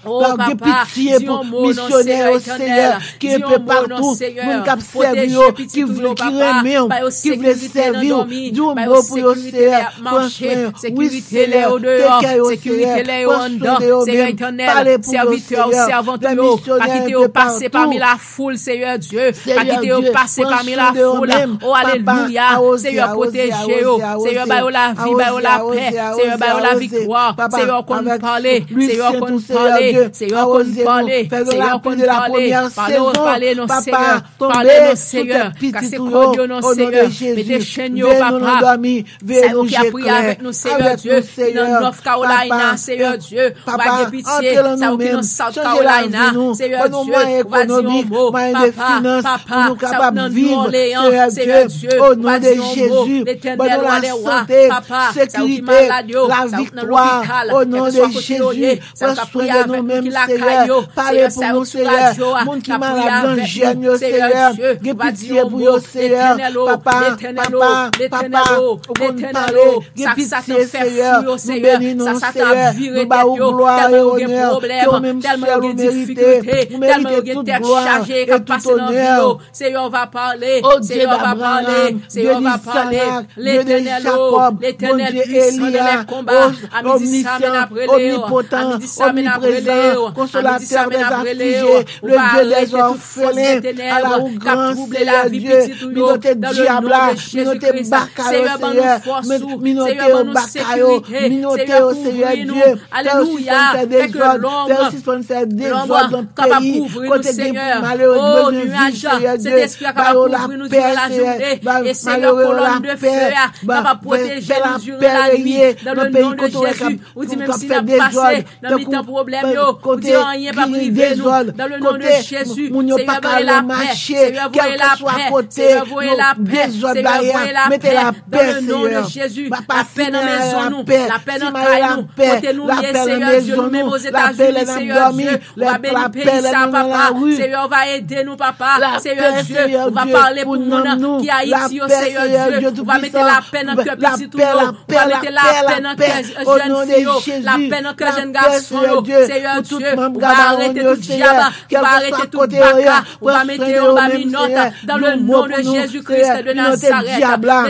O papa, di yon mo non, Seyè Etènèl, di yon mo non, Seyè, pwoteje pitit ou yo, papa, ba yo sekirite nan dòmi, ba yo sekirite lè y ap mache, sekirite lè yo deyò, sekirite lè yo anndan, Seyè Etènèl, sèvitè w, sèvant ou yo, pa kite yo pase pami lafoul, Seyè Dye, pa kite yo pase pami lafoul, o alelouya. Alelouya. Seyè, pwoteje yo. Seyè, ba yo lavi, ba yo lapè. Seyè, ba yo laviktwa. Seyè, konn pale. Seyè, konn pale. Seyè, konn pale. Seyè, konn pale. Pale, pale non, Seyè. Pale non, Seyè. Kase kòd yo non, Seyè. Mete chenn yo, papa. Sa yo ki ap priye avèk nou, Seyè Dye, ki nan North Carolina, Seyè Dye, ou va gen pitye. Sa yo ki nan South Carolina, Seyè Dye, ou va di yon mo. Papa, papa, sa yo ki nan New Orleans, Seyè Dye, ou va di yon mo. Letènèl, wa dè wa, papa, sa yo ki malad yo, sa yo ki nan lopital, kèlkeswa kote yo ye, sa yo k ap priye avèk nou ki lakay yo, Seyè, sa yo k sou radyo a, k ap priye avèk nou, Seyè Dye, ou va di yon mo. Letènèl o, Letènèl o, Letènèl o, Letènèl o, sa k Satan fè fou yo, Seyè, sa Satan ap vire tèt yo, tèlman yo gen pwoblèm, tèlman yo gen difikilte, tèlman yo gen tèt chaje k ap pase nan vi yo. Seyè, ou va pale, Seyè, ou va pale, Seyè, ou va pale. Letènèl o, Letènèl pwisan nan lè konba, a midi sa men ap rele yo, a midi sa men ap rele yo, a midi sa men ap rele yo. Ou va arete tout fòs de tenèb k ap twouble lavi pitit ou yo, dans le nom de Jésus-Christ. Seyè, ban nou fòs ou, Seyè, ban nou sekirite, Seyè, kouvri nou. Alelouya. Fè ke lonb, lonb kapab kouvri nou, Seyè. O, nwaj, Sentespri a kapab kouvri nou diran lajounen. E, Seyè, kolòn de fè a kapab pwoteje nou diran lannuit, dans le nom de Jésus. Ou di, menm si n ap pase nan mitan pwoblèm yo, ou di, anyen p ap rive nou, dans le nom de Jésus. Seyè, voye lapè, Seyè, voye lapè, Seyè, voye lapè, Seyè, voye lapè, dans le nom de Jésus. Lapè nan mezon nou, lapè nan kay nou, kote nou ye, Seyè Dye, nou menm Ozetazini, Seyè Dye, ou va beni peyi sa, papa. Seyè, ou va ede nou, papa. Seyè Dye, ou va pale pou moun ki Ayiti yo, Seyè Dye, ou va mete lapè nan kè pitit ou yo, ou va mete lapè nan kè jèn fi yo, lapè nan kè jèn gason yo, Seyè Dye, ou va arete tout dyab, ou va arete tout baka, ou va mete yo anba minòt, dans le nom de Jésus-Christ de Nazareth,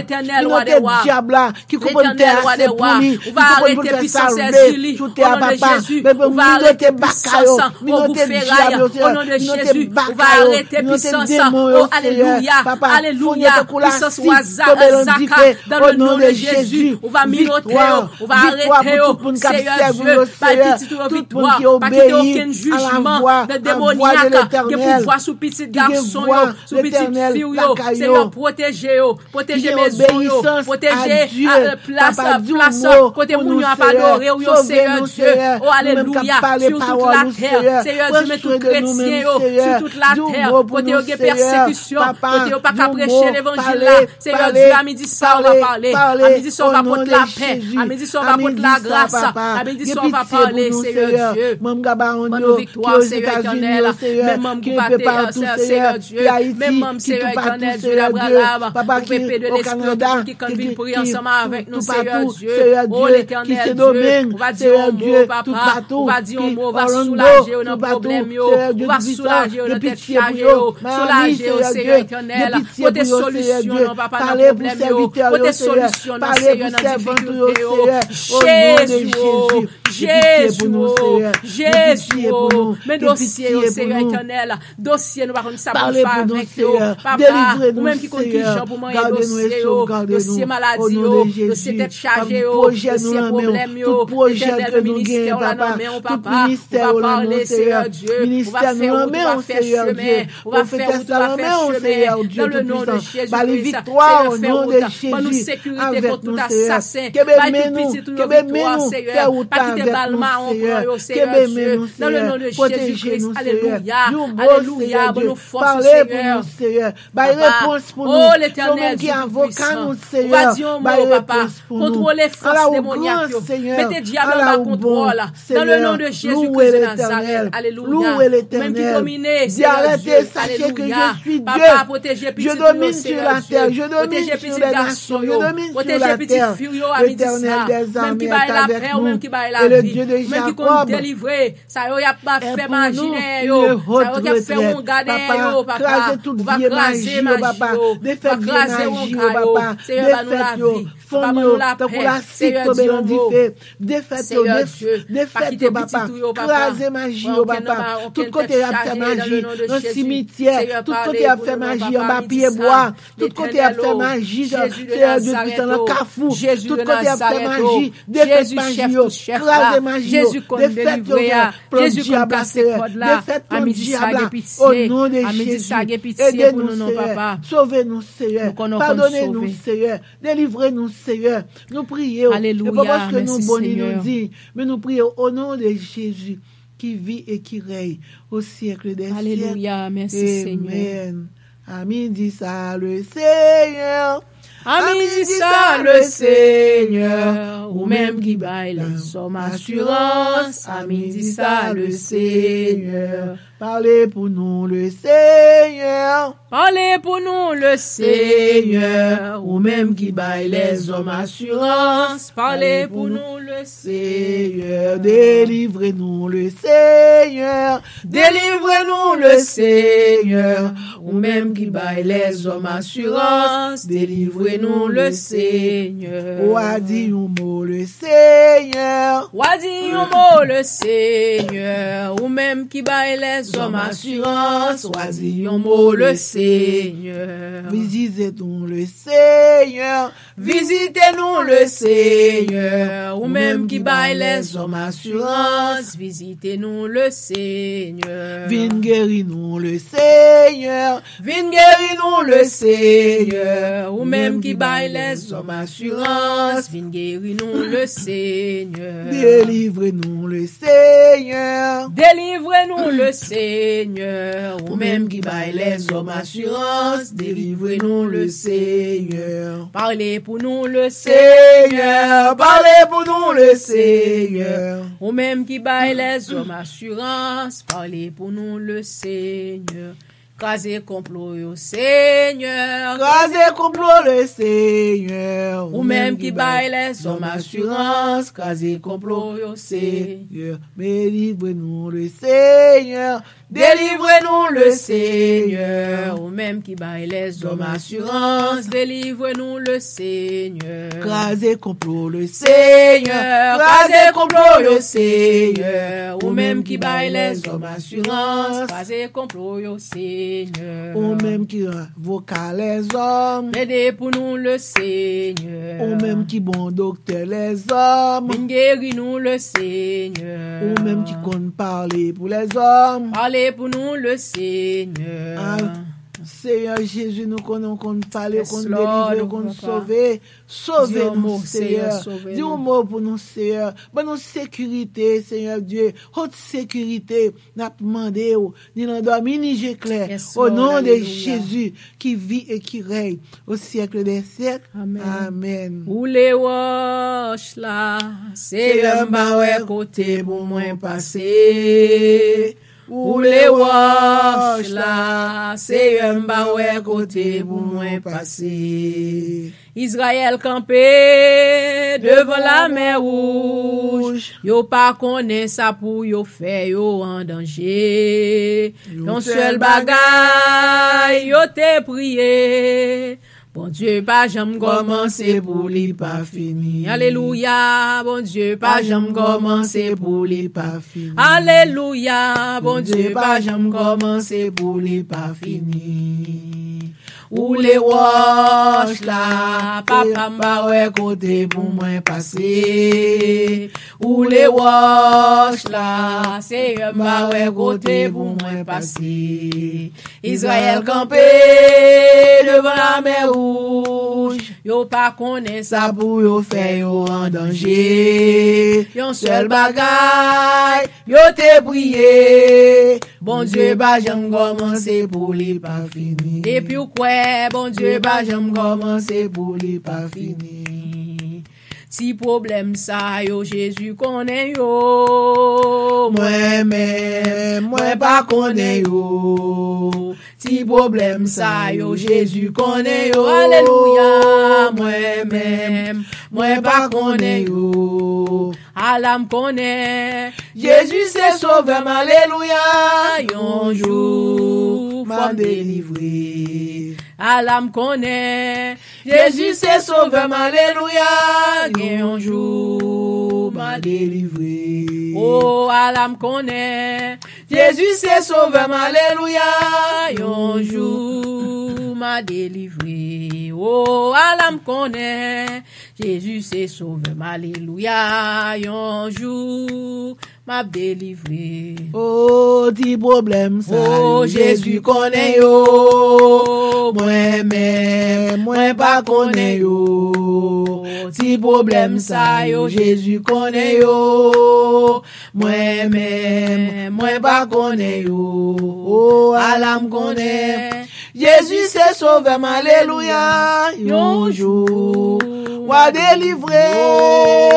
Letènèl, wa dè wa. Letènèl, wa dè wa, ou va arete pisans Èzili, o non de Jezi, ou va arete pisans, o, gou feray, o non de Jezi, ou va arete pisans, o, alelouya, alelouya, pisans wa za-, zaka, dans le nom de Jésus, ou va minote yo, ou va arete yo, Seyè Dye, bay pitit ou yo viktwa, pa kite okenn jijman de demonyak gen pouvwa sou pitit gason yo, sou pitit fi w yo, Seyè, pwoteje yo. Pwoteje mezon yo, pwoteje, a, e, plas, a, plas, a, kote moun yo ap adore w yo, Seyè Dye. O, alelouya, sou tout latè, Seyè Dye, men tout kretyen yo, sou tout latè, kote yo gen pèsekisyon, kote yo pa ka preche levanjil la, Seyè Dye, a midi sa w va pale, a midi sa w va pote lapè, a midi sa w va pote lagras, a midi sa w va pale, Seyè Dye. Ban nou viktwa, Seyè Etènèl, men manm gwo pate, Seyè Dye, men manm, Seyè Etènèl, Seyè Abraham, ou pepe de lespri, tout moun ki konn vin priye ansanm avèk nou, Seyè Dye. O Letènèl Dye, ou va di yon mo, papa, ou va di yon mo, ou va soulaje yo nan pwoblèm yo, ou va soulaje yo nan tèt chaje yo, soulaje yo, Seyè Etènèl. Pote solisyon nan, papa, nan pwoblèm yo, pote solisyon nan, Seyè, nan difikilte yo. Jezi o, Jezi o, Jezi o, men dosye yo, Seyè Etènèl. Dosye nou pa konn sa pou n fè avèk yo. Papa, ou menm ki konn ki jan pou manyen dosye yo, dosye maladi yo, dosye tèt chaje yo, dosye pwoblèm yo, Etènèl, men ministè w la nan men w, papa. Ou va pale, Seyè Dye, ou va fè wout, ou va fè chemen, ou va fè wout, ou va fè chemen, dans le nom de Jésus-Christ. Seyè, fè wout, ban nou sekirite kont tout asasen, bay tout pitit ou yo viktwa, Seyè, pa kite bal mawon pran yo, Seyè Dye, dans le nom de Jésus-Christ, alelouya, alelouya, ban nou fòs ou, Seyè. Bay repons pou nou. O Letènèl Dye Toupwisan, ou va di yon mo, papa. Kontwole fòs demonyak yo. Mete dyab la anba kontwòl. Dans le nom de Jésus-Christ de Nazareth. Alelouya. Ou menm ki domine, Seyè Dye. Alelouya. Papa, pwoteje pitit ou yo, Seyè Dye. Pwoteje pitit gason yo. Pwoteje pitit fi w yo a midi sa. Ou menm ki bay lapè, ou menm ki bay lavi. Ou menm ki konn delivre. Sa yo y ap fè maji dèyè yo. Sa yo k ap fè wonga dèyè yo, papa. Ou va kraze maji yo. Ou va kraze wonga yo. Seyè, ba nou lavi. fanm yo, tankou lasit tonbe nan dife. Defèt yo, defèt yo, papa. Kraze maji yo, papa. Tout kote y ap fè maji, nan simityè, tout kote y ap fè maji anba pye bwa, tout kote y ap fè maji, Seyè Dye Pwisan, nan kafou, tout kote y ap fè maji, defèt maji yo, kraze maji yo, defèt yo, plan dyab la, Seyè, defèt plan dyab la, o non de Jezi, ede nou, Seyè, sove nou, Seyè, padone nou, Seyè, delivre nou, Seyè. Nou priye w. E pa paske nou bon ni nou diy, men nou priye w o non de Jezi, ki vi e ki rèy o syèk dè syèk. Alelouya, mèsi, Senyè. Amen. À midi ça, le Seigneur. À midi ça, le Seigneur. Ou menm ki bay lèzòm asirans. À midi ça, le Seigneur. Pale pou nou, le Seigneur. Pale pou nou, le Seigneur. Ou menm ki bay lèzòm asirans. Pale pou nou, le Seigneur. Délivrez-nous, le Seigneur. Délivrez-nous, le Seigneur. Ou menm ki bay lèzòm asirans, delivre nou, le Senyè. Ou a di yon mo, le Senyè. Ou a di yon mo, le Senyè. Ou menm ki bay lèzòm asirans, ou a di yon mo, le Senyè. Vizite nou, le Senyè. Vizite nou, le Senyè. Ou menm ki bay lèzòm asirans, vizite nou, le Senyè. Vin geri nou, le Senyè. Vin geri nou, le Senyè. Ou menm ki bay lèzòm asirans, vin geri nou, le Senyè. Delivre nou, le Senyè. Delivre nou, le Senyè. Ou menm ki bay lèzòm asirans, delivre nou, le Senyè. Pale pou nou, le Senyè. Pale pou nou, le Senyè. Ou menm ki bay lèzòm asirans, pale pou nou, le Senyè. Kraze konplo yo, Senyè. Kraze konplo, le Senyè. Ou menm ki bay lèzòm asirans, kraze konplo yo, Senyè. Delivre nou, le Senyè. Delivre nou, le Senyè. Ou menm ki bay lèzòm asirans, delivre nou, le Senyè. Kraze konplo, le Senyè. Kraze konplo yo, Senyè. Ou menm ki bay lèzòm asirans, kraze konplo yo, Senyè. Ou menm ki avoka lèzòm, plede pou nou, le Senyè. Ou menm ki bon doktè lèzòm, vin geri nou, le Senyè. Ou menm ki konn pale pou lèzòm, pale pou nou, le Senyè. Senyè Jezi, nou konnen w konn pale, w konn delivre, w konn sove. Sove nou, Senyè. Di yon mo pou nou, Senyè. Ban nou sekirite, Senyè Dye. Haute sécurité. N ap mande w, ni nan dòmi, ni je klè. O non de Jezi, ki vi e ki rèy o syèk dè syèk. Amèn. Ou le wòch la, Senyè, m pa wè kote pou mwen pase. Ou le wòch la, Senyè, m pa wè kote pou mwen pase. Izrayèl kanpe devan Lamè Wouj. Yo pa konnen sa pou yo fè, yo an danje. Yon sèl bagay yo te priye. Bondye pa janm kòmanse pou li pa fini. Alelouya, Bondye pa janm kòmanse pou li pa fini. Alelouya, Bondye pa janm kòmanse pou li pa fini. Ou le wòch la, papa, m pa wè kote pou mwen pase. Ou le wòch la, Senyè, m pa wè kote pou mwen pase. Izrayèl kanpe devan Lamè Wouj. Yo pa konnen sa pou yo fè, yo an danje. Yon sèl bagay yo te priye. Bondye pa janm kòmanse pou li pa fini. Depi w kwè, Bondye pa janm kòmanse pou li pa fini. Ti pwoblèm sa yo, Jezi konnen yo. Mwen menm, mwen pa konnen yo. Ti pwoblèm sa yo, Jezi konnen yo. Alelouya. Mwen menm, mwen pa konnen yo. Ala m konnen Jezi se sovè m, alelouya. Yon jou, fò m delivre. Ala m konnen, Jezi se sovè m, alelouya, gen yon jou m a delivre. O, ala m konnen, Jezi se sovè m, alelouya, yon jou m a delivre. O, ala m konnen, Jezi se sovè m, alelouya, yon jou m ap delivre. O, ti pwoblèm sa yo, Jezi konnen yo. Mwen menm, mwen pa konnen yo. Ti pwoblèm sa yo, Jezi konnen yo. Mwen menm, mwen pa konnen yo. O, ala m konnen. Jezi se sovè m, alelouya. Yon jou, w a delivre,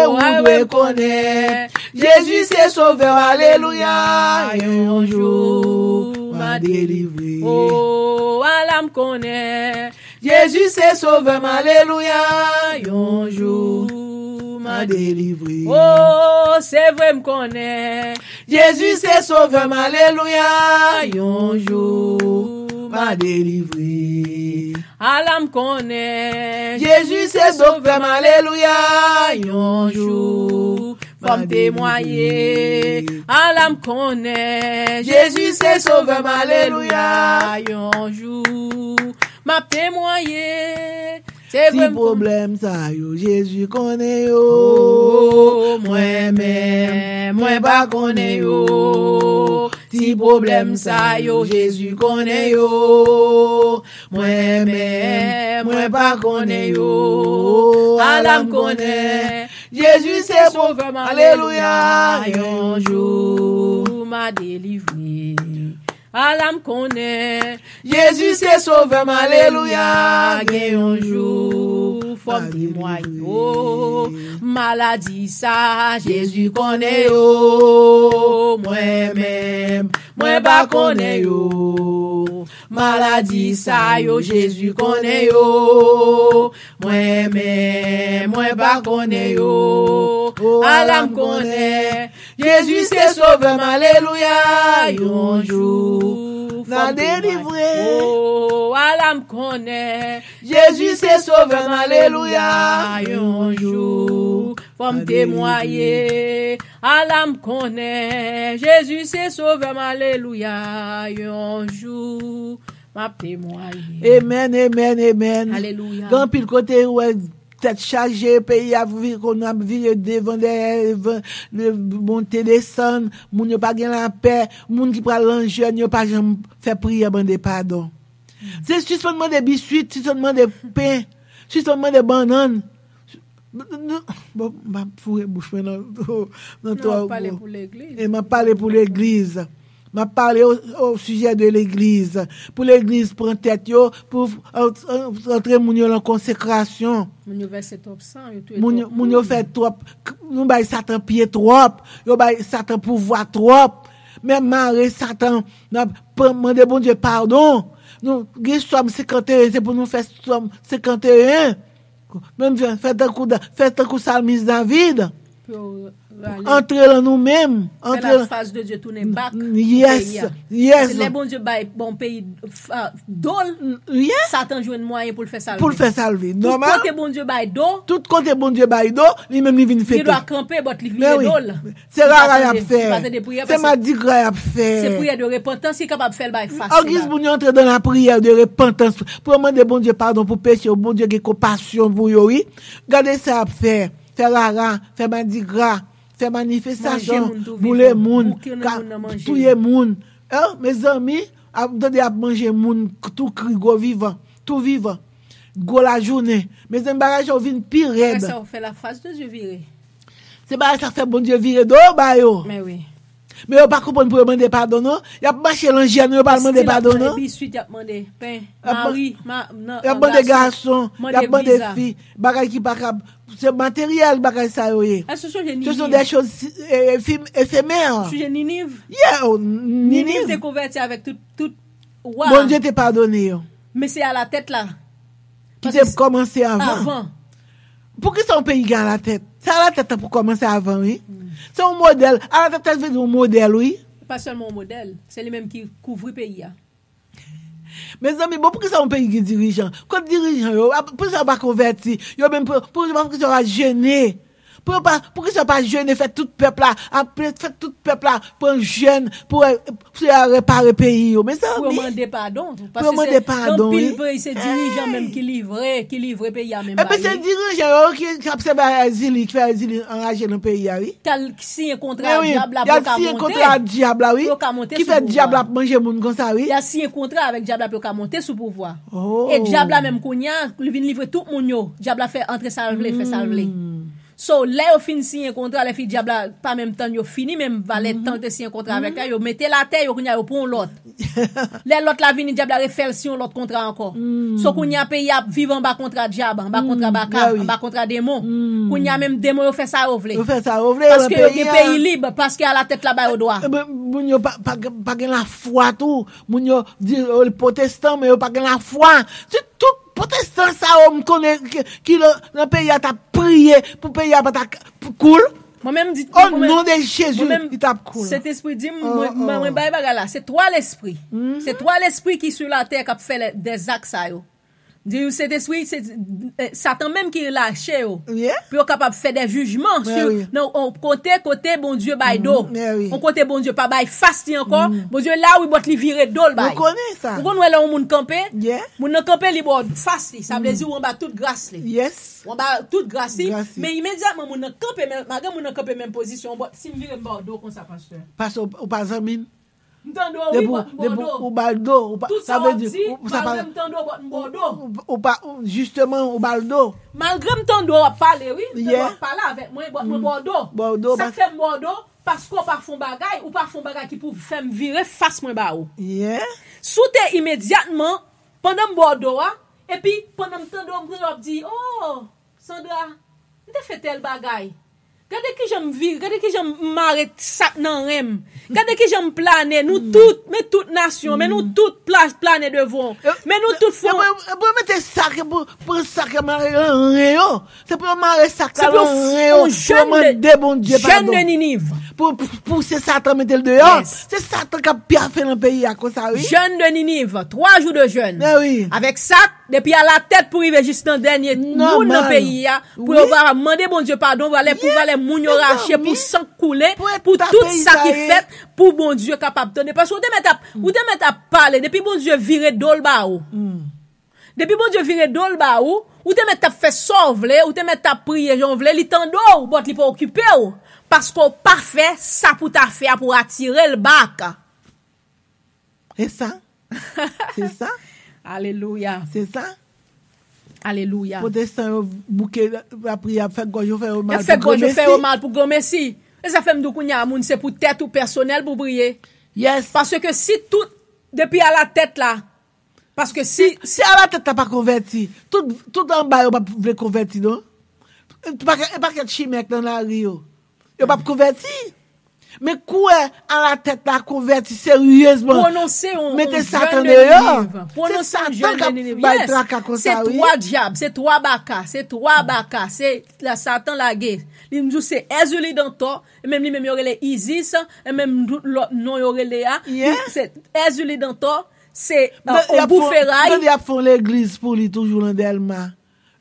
ou dwe konnen. Jezi se sovè w, alelouya. Yon jou, w a delivre. O, ala m konnen. Jezi se sovè m, alelouya. Yon jou, m a delivre. O, se vre m konnen. Jezi se sovè m, alelouya. Yon jou, m a delivre. Ala m konnen. Jezi se sovè m, alelouya. Yon jou, fò m temwaye. Ala m konnen. Jezi se sovè m, alelouya. Yon jou, m ap temwaye. Se vre m konnen. Ti pwoblèm sa yo, Jezi konnen yo. O, mwen menm, mwen pa konnen yo. Ti pwoblèm sa yo, Jezi konnen yo. Mwen menm, mwen pa konnen yo. Ala m konnen. Jezi se sovè m, alelouya. Yon jou, m a delivre. Ala m konnen. Jezi se sovè m, alelouya. Gen yon jou, fò m temwaye. O, maladi sa, Jezi konnen yo. Mwen menm, mwen pa konnen yo. Maladi sa yo, Jezi konnen yo. Mwen menm, mwen pa konnen yo. O, ala m konnen. Jezi se sovè m, alelouya. Yon jou, fò m temwaye. O, ala m konnen. Jezi se sovè m, alelouya. Yon jou, fò m temwaye. Ala m konnen. Jezi se sovè m, alelouya. Yon jou, m ap temwaye. Amen, amen, amen. Alelouya. Gen anpil kote ou wè tèt chaje, peyi a vi-, kounye a vire devan dèyè, van-, le-, monte desann, moun yo pa gen lapè, moun ki pral nan jèn yo pa janm fè priyè mande padon. Se sispann mande biswit, sispann mande pen, sispann mande bannann. Bon, m ap foure bouch mwen nan, nan twò. Non, w ap pale pou legliz. E m ap pale pou legliz. M ap pale o, o sijè de legliz. Pou legliz pran tèt yo, pou an-, an-, antre moun yo nan konsekrasyon. Moun yo vèse twòp san, yo touye twòp moun. Moun yo, moun yo fè twòp, nou bay Satan pye twòp, yo bay Satan pouvwa twòp. Men mare Satan, n ap pran, mande Bondye padon. Nou gen Sòm senkanteyen, se pou nou fè Sòm senkanteyen. Menm jan, fè tankou Da-, fè tankou salmis David. Pou yo rale. Antre lan nou menm. Fè antre la face de Dieu tounen bak pou peyi a. Yes, yes. Se lè Bondye bay bon peyi, ah, do l, yes, Satan jwenn mwayen pou l fè salve. Pou l fè salve. Tout kote Bondye bay do. Tout kote Bondye bay do, li menm li vin fete. Li dwa kanpe, but li vire do l. Se rara y ap fè. Se madigra y ap fè. Se priyè de repantans ki kapab fè l bay fas. Angiz moun yo antre dans la prière de repentance pou yo mande Bondye padon pou peche yo. Bondye gen konpasyon pou yo, wi. Gade sa y ap fè. Fè rara, fè madigra, fè manifestasyon, boule moun, touye moun. Mezanmi, ap tande ap manje moun tou kri, gwo vivan, tou vivan. Gwo lajounen. Mezanmi, bagay sa yo vin pi rèd. Apre sa, yo fè la face de Dieu vire. Se bagay sa fè Bondye vire do ba yo. Men wi. Men yo pa konprann pou yo mande padon, non. Y ap mache nan jèn, yo pa al mande padon, non. Y ap mande biswit, y ap mande pen, mari, y ap mande gason, y ap mande fi. Bagay ki pa kab, se materyèl bagay sa yo ye. Èske w sonje Niniv? Ce sont des choses, eh, efim-, éphémères. Ou sonje Niniv? Yeah, oh, Niniv. Niniv te konvèti avèk tout, tout wa. Bondye te padone yo. Men se alatèt la. Ki te kòmanse avan. Poukisa yon peyi gen alatèt? Se alatèt la pou kòmanse avan, wi. Se yon modèl. Alatèt la vle di yon modèl, wi. Pa sèlman yon modèl. Se li menm ki kouvri peyi a. Mezanmi, bon, poukisa yon peyi gen dirijan? Kot dirijan yo? Poukisa yo pa konvèti? Yo menm, poukisa yo pa jene? Pou yo pa, poukisa yo pa jene, fè tout pèp la, fè tout pèp la pran jèn pou, pou yo repare peyi yo? Mezanmi. Pou yo mande padon. Pou yo mande padon, wi. Anpil peyi, se dirijan menm ki livre, ki livre peyi a menm ba yo. Epi se dirijan yo ki, ki ap sèvi a Èzili, ki fè Èzili anraje nan peyi a, wi. K al siyen kontra ak dyab la pou yo ka monte. Y al siyen kontra ak dyab la, wi. Pou yo ka monte sou pouvwa. Ki fè dyab la ap manje moun konsa, wi. Y al siyen kontra avèk dyab la pou yo ka monte sou pouvwa. E dyab la menm kounye a, li vin livre tout moun yo. Dyab la fè antre sa l vle, fè sa l vle. So, lè yo fin siyen kontra, lè fi dyab la pa menm tann yo fini menm valè tan yo te siyen kontra avèk la, yo mete l atè, yo kounye a yo pran yon lòt. Lè lòt la vini, dyab la refè l siyen yon lòt kontra ankò. So, kounye a peyi a ap viv anba kontra dyab, anba kontra baka, anba kontra demon. Kounye a menm demon yo fè sa yo vle. Yo fè sa yo vle. Paske yo gen peyi lib, paske alatèt la ba yo dwa. Moun yo pa, pa, pa gen lafwa tou. Moun yo di yo pwotestan, men yo pa gen lafwa. Se tout pwotestan sa yo m konnen ki, ki nan, nan peyi a t ap priye pou peyi a pa ta k-, pou koul. Mwen menm di, o non de Jezi, li t ap koul. Sentespri di m, mwen, mwen, mwen bay bagay la. Se twa lespri. Se twa lespri ki sou latè k ap fè lè, dèzak sa yo. Di Sentespri, se, eh, Satan menm ki lache yo. Pou yo kapab fè de jijman sou, nan, on kote, kote Bondye bay do. On kote Bondye pa bay fas li ankò. Bondye la, wi, bòt li vire do l bay. Ou konnen sa. Ou konn wè lè yon moun kanpe? Moun nan kanpe, li ba w fas li. Sa vle di ou anba tout gras li. Ou anba tout gras li. Men imedyatman moun nan kanpe, men malgre moun nan kanpe menm pozisyon, bòt, si m vire m ba w do konsa, pastè. Pastè, ou, ou pa zanmi m. M tande w, wi, bòt m ba w do. Ou ba l do. Tout sa w ap di, malgre m tande w, bòt m ba w do. Ou pa, jisteman, ou ba l do. Malgre m tande w ap pale, wi, m tande w ap pale avèk mwen, bòt mwen ba w do. Sa k fè m ba w do? Paske w pa fè yon bagay, ou pa fè yon bagay ki pou fè m vire fas mwen ba ou. Si w te imedyatman, pandan m ba w do a, epi pandan m tande w, m tande w ap di, o, Sandra, m te fè tèl bagay. Gade kijan m vire, gade kijan m mare sak nan ren m. Gade kijan m plane, nou tout, men tout nasyon, men nou tout plaj plane devan w. Men nou tout fè. Epi, epi, mete sak, pou, pou sak mare nan ren yo. Se pou yo mare sak la nan ren yo, pou yo mande Bondye padon. Pou, pou, pou se Satan mete l deyò. Se Satan k ap pyafe nan peyi a konsa, wi. Jèn de Niniv, twa jou de jèn. Avèk sak, depi alatèt pou rive jis nan dènye moun nan peyi a, pou yo va mande Bondye padon, valè pou valè moun yo rache, pou san k koule, pou tout sa ki fèt, pou Bondye kapab tande. Paske ou te mèt ap, ou te mèt ap pale, depi Bondye vire do l ba ou. Depi Bondye vire do l ba ou, ou te mèt ap fè sa w vle, ou te mèt ap priye jan w vle, li tande w, bòt li pa okipe w, paske w pa fè sa pou w ta fè a pou w atire l bak. E sa? Se sa? Alelouya. Se sa? Alelouya. Pwotestan yo bouke lapriyè, ap fè gòj yo fè yo mal pou granmesi. Y ap fè gòj yo fè yo mal pou granmesi. E sa fè m di w kounye a, moun, se pou tèt ou pèsonèl pou w priye. Yes. Paske si tout, depi alatèt la, paske si, si alatèt la pa konvèti, tout, tout anba yo p ap vle konvèti, non? E pakèt, e pakèt chimè k nan lari yo. Yo p ap konvèti. Men kwè alatèt la konvèti seryezman. Pwononse yon, mete Satan deyò. Se Satan k ap bay traka konsa, wi. Se twa dyab, se twa baka, se twa baka, se la Satan lage. Li di w se Èzili Dantò, e menm li menm yo rele Izis, e menm tout lòt non yo rele a. Se Èzili Dantò, se, euh, Ogou Feray. Tande y ap fè yon legliz pou li toujou nan Dèlma.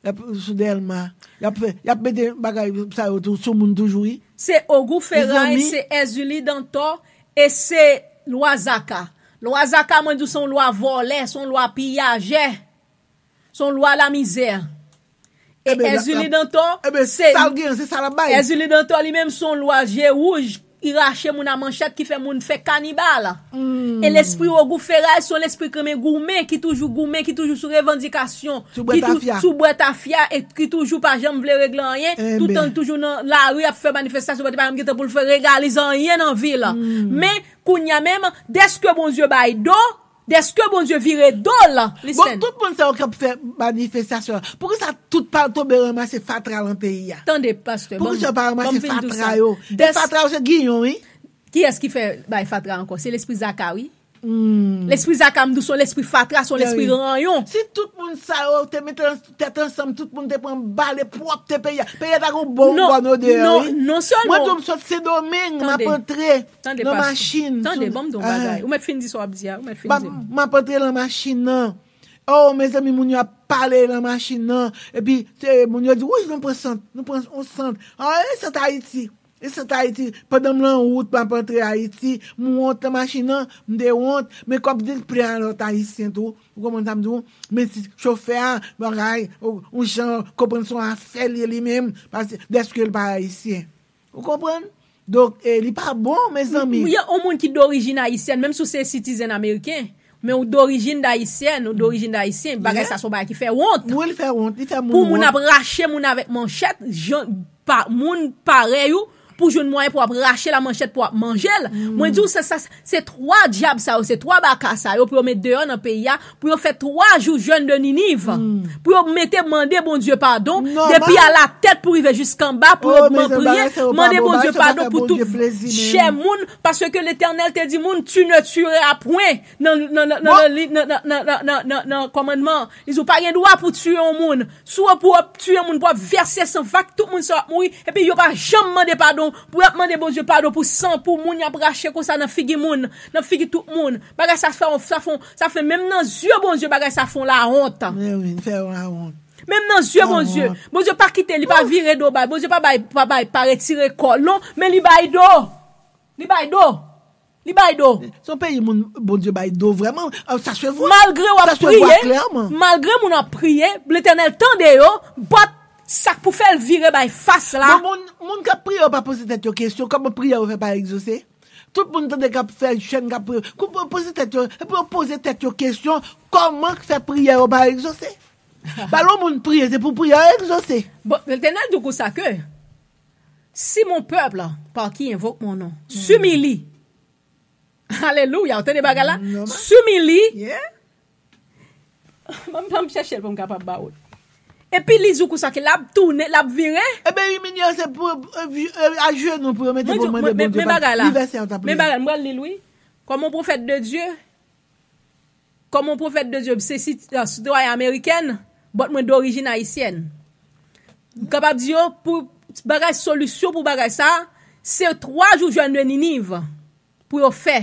Y ap sou Dèlma. Y ap fè, y ap mete bagay sa yo tou sou moun toujou, wi. Se Ogou Feray, se Èzili Dantò, e se Lwa Zaka. Lwa Zaka, mwen di w, se yon lwa vòlè, se yon lwa piyajè, se yon lwa lamizè. E Èzili Dantò, se sa l gen, se sa l ap bay. Èzili Dantò, li menm, se yon lwa je wouj, li rache moun a manchèt, ki fè moun fè kanibal. E lespri Ogou Feray se yon lespri k renmen goumen, ki toujou goumen, ki toujou sou revandikasyon, ki tou-, sou bwè tafya, e ki toujou pa janm vle regle anyen, toutan l toujou nan lari ap fè manifestasyon, pa t pa janm gen tan pou l fè legalize anyen nan vil. Men kounye a menm, dèske Bondye bay do, dèske Bondye vire do l, listen. Bon, tout moun sa yo k ap fè manifestasyon an, poukisa tout pa al tonbe ranmase fatra lan peyi a? Tande, pastè, poukisa yo pa ranmase fatra yo? E fatra yo se giyon, wi. Kiyès ki fè bay fatra ankò? Se lespri Zaka, wi. Hmm. Lespri zaka m di w se yon lespri fatra, se yon lespri ranyon. Si tout moun sa yo te mete tèt ansanm, tout moun te pran bale pwòpte peyi a, peyi a ta gon bon bòn odè, wi. Non sèlman. Mwen tou m sot Sendomeng, m ap antre nan machin. Tande, ban m di w yon bagay. Ou mèt fin di sa w ap di a, ou mèt fin di l. M ap antre nan machin nan. Oh, mezanmi, moun yo ap pale nan machin nan. Epi, se, moun yo di, wi, nou pran sant, nou pran yon sant. Ah, e sant Ayiti. E sant Ayiti. Pandan m lan wout, m ap antre Ayiti, m wont nan machin nan, m te wont. Men kòm di l plen a lòt Ayisyen tou. Ou konprann sa m di w? Men si chofè a, bagay, ou, ou jan konprann se yon afè li ye li menm, paske dèske l pa Ayisyen. Ou konprann? Donk, e, li pa bon, mezanmi. Yon moun ki dorijin ayisyèn, menm si w se sitizen ameriken, men ou dorijin ayisyèn, ou dorijin ayisyen, bagay sa se yon bagay ki fè wont. Wi, li fè wont, li fè moun wont. Pou moun ap rache moun avèk manchèt, jan, pa, moun parèy ou, pou jwenn mwayen pou ap rache l a manchèt pou ap manje l. Mwen di w, se, sa, se twa dyab sa yo, se twa baka sa yo pou yo met deyò nan peyi a, pou yo fè twa jou jèn de Niniv, pou yo mete mande Bondye padon, depi alatèt pou rive jiskanba, pou yo priye, mande Bondye padon pou tout chè moun, paske Letènèl te di moun, tu ne tueras point, nan, nan, nan, nan, nan, nan, nan, nan, nan, nan, nan kòmandman, li di w pa gen dwa pou tiye yon moun, si w pou w ap tiye moun, pou w ap vèse san, fak tout moun sa w ap mouri, epi yo pa janm mande padon, pou y ap mande Bondye padon pou san, pou moun y ap rache konsa nan figi moun, nan figi tout moun. Bagay sa fè, sa fè, sa fè menm nan zye Bondye, bagay sa fè w lawont. Men wi, fè w lawont. Menm nan zye Bondye. Bondye pa kite, li pa vire do bay. Bondye pa bay, pa bay, pa retire kò l non, men li bay do. Li bay do. Li bay do. Se yon peyi moun Bondye bay do vrèman. Ah, sa se vre. Malgre w ap priye, malgre moun ap priye, Letènèl tande yo, but sa k pou fè l vire bay fas la. Bon, moun, moun k ap priye yo pa poze tèt yo kesyon, kòman priyè yo fè pa egzose? Tout moun tande k ap fè jèn k ap priye. Kou pou poze tèt yo, epi yo poze tèt yo kesyon, kòman k fè priyè yo pa egzose? Ba lè yon moun priye, se pou priyè yo egzose. Bon, Letènèl di w konsa ke, si mon peuple, par qui invoque mon nom, s'humilie. Alelouya, ou tande bagay la? S'humilie. Ban m, ban m chèche l pou m kapab ba ou l. Epi li di w konsa ke l ap tounen, l ap vire. Ebyen, imilye se pou, e, ajenou pou yo mete pou mande Bondye padon. Men bagay la. Li vèsè yo t ap li. Men bagay la, m pral li l wi. Comme un prophète de Dieu, comme un prophète de Dieu, se si, sitwayen amerikèn, but mwen dorijin ayisyèn. M kapab di yo, pou bagay, solisyon pou bagay sa, se twa jou jèn de Niniv. Pou yo fè.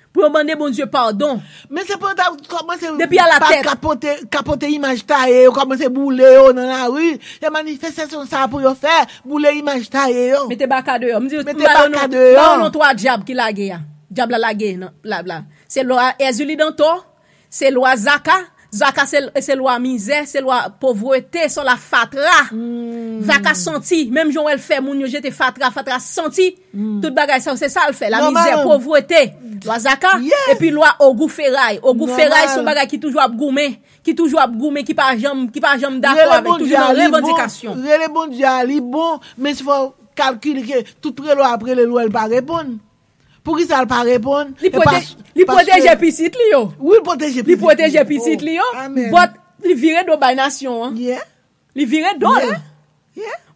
Pou yo mande Bondye padon. Men se pou yo ta kòmanse depi alatèt. Kapote, kapote imaj taye yo, kòmanse boule yo nan lari. Se manifestasyon sa pou yo fè, boule imaj taye yo. Mete baka deyò. M di, mete baka deyò. Ba yo non twa dyab ki lage a. Dyab la lage nan, la, la. Se lwa Èzili Dantò, se lwa Zaka, Zaka se, se lwa mizè, se lwa povrete, se lwa fatra. Zaka santi, menm jan w wè l fè moun yo jete fatra, fatra santi. Tout bagay sa yo, se sa l fè. La mizè, povrete, lwa Zaka, epi lwa ogou feray. Ogou feray se yon bagay ki toujou ap goumen, ki toujou ap goumen, ki pa janm, ki pa janm dakò avèk, toujou nan revandikasyon. Rele Bondye a, li bon, men si fò w kalkile ke tout rele w ap rele l, wè l pa reponn. Poukisa l pa reponn? Li pwote-, li pwoteje pitit li yo. Wi, li pwoteje pitit li yo. Li pwoteje pitit li yo. But li vire do bay nasyon an. Li vire do l.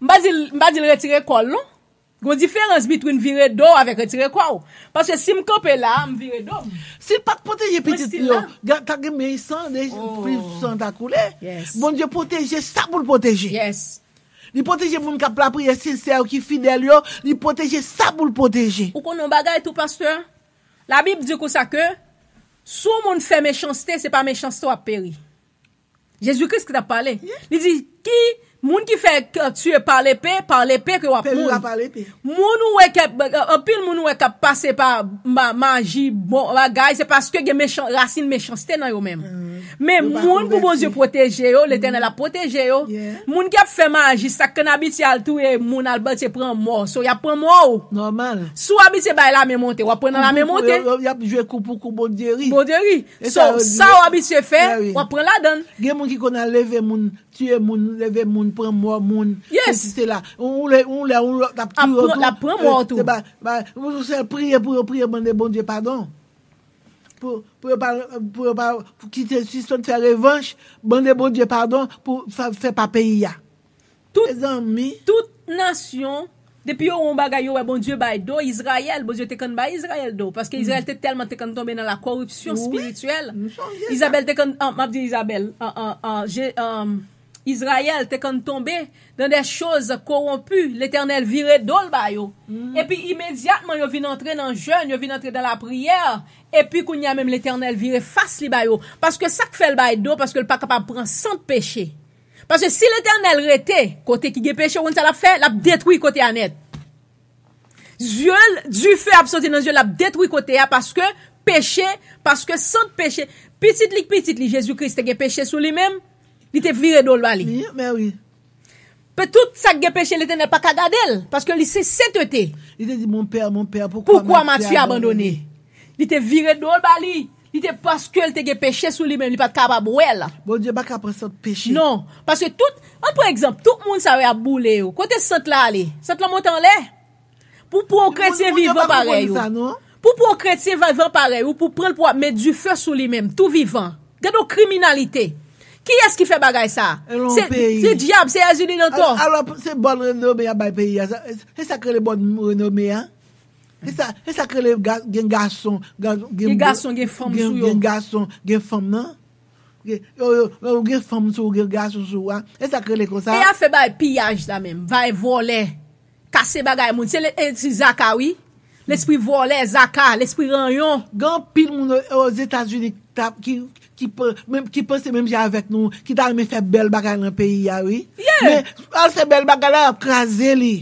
M pa di l, m pa di l retire kò l non. Gon diferans between vire do avèk retire kò w. Paske si m kanpe la, m vire do m. Si l pa t pwoteje pitit li yo, ta gen men san, de plis san ta koule. Bondye pwoteje sa pou l pwoteje. Li pwoteje moun k ap lapriyè sensè yo, ki fidèl yo, li pwoteje sa pou l pwoteje. Ou konnen yon bagay tou, pastè? Labib di konsa ke, si yon moun fè mechanste, se pa mechanste w ap peri. Jezi Kris ki t ap pale. Li di, ki moun ki fè k-, tiye pa lepe, pa lepe ke w ap mouri. Moun ou wè k ap, anpil moun ou wè k ap pase pa ma-, maji, bon bagay, se paske gen mechan-, rasin mechanste nan yo menm. Men moun pou Bondye pwoteje yo, Letènèl ap pwoteje yo. Moun ki ap fè maji, sa k konn abitye al touye moun, al bati pran mò, so y ap pran mò w. Nòmal. Si w abitye bay lamen monte, w ap pran nan lamen monte. Y ap jwe kou pou kou, Bondye ri. Bondye ri. So, sa w abitye fè, w ap pran ladan l. Gen moun ki konn al leve moun, tiye moun, leve moun, pran mò moun. Sesi sela. Yon lè, yon lè, yon lòt ap touye w tou. L ap pran mò w tou. Se ba, ba, yon sèl priye pou yo priye, mande Bondye padon. Pou, pou yo pa, pou yo pa, pou kite sispann fè revanch, mande Bondye padon pou fè, fè pa peyi a. Tout, mezanmi, tout nasyon Depi yo wè yon bagay, yo wè Bondye bay do Izrayèl, Bondye te konn bay Izrayèl do. Paske Izrayèl te tèlman te konn tonbe nan la koripsyon espirityèl. Izabèl te konn, an, m ap di Izabèl, an, an, an, Je- an, Izrayèl te konn tonbe dans des choses corrompues. Letènèl vire do l ba yo. Epi imedyatman yo vin antre nan jèn, yo vin antre nan lapriyè. Epi kounye a menm Letènèl vire fas li ba yo. Paske sa k fè l bay do, paske l pa kapab pran sant peche. Paske si Letènèl rete, kote ki gen peche, ou konn sa l ap fè? L ap detwi kote a nèt. Zye l, dife ap soti nan zye l, l ap detwi kote a paske peche, paske sant peche. Pitit li k pitit li, Jezi Kris, te gen peche sou li menm, li te vire do l ba li. Wi, men wi. Pe tout sa k gen peche, Letènèl pa ka gade l, paske li se sentete. Li te di, Mon père, mon père, pourquoi m'as-tu abandonné? Li te vire do l ba li. Li te, paske l te gen peche sou li menm, li pa t kapab wè l. Bondye pa ka pran sant peche. Non, paske tout, an pran egzanp, tout moun sa yo y ap boule yo. Kote sant la ale? Sant la monte anlè. Pou pran yon kretyen vivan parèy ou. Pou pran yon kretyen vivan parèy ou, pou pran l pou w ap met dife sou li menm, tou vivan. Gade yon kriminalite. Kiyès ki fè bagay sa? Se dyab, se Ezili Dantò. Alò, se bòn renome y ap bay peyi a. Se sa k rele bòn renome a. Se sa, se sa k rele gen gason, gen gason, gen fanm sou yo. Gen gason, gen fanm nan. Ou gen fanm sou ou, gen gason sou ou a. Se sa k rele konsa. E afè bay piyaj la menm, bay vòlè. Kase bagay moun. Se le- e, se zaka, wi. Lespri vòlè, zaka, lespri ranyon. Gen anpil moun Ozetazini ki, ki, ki panse menm jan avèk nou, ki ta renmen fè bèl bagay nan peyi a, wi. Men, al fè bèl bagay la, y ap kraze li.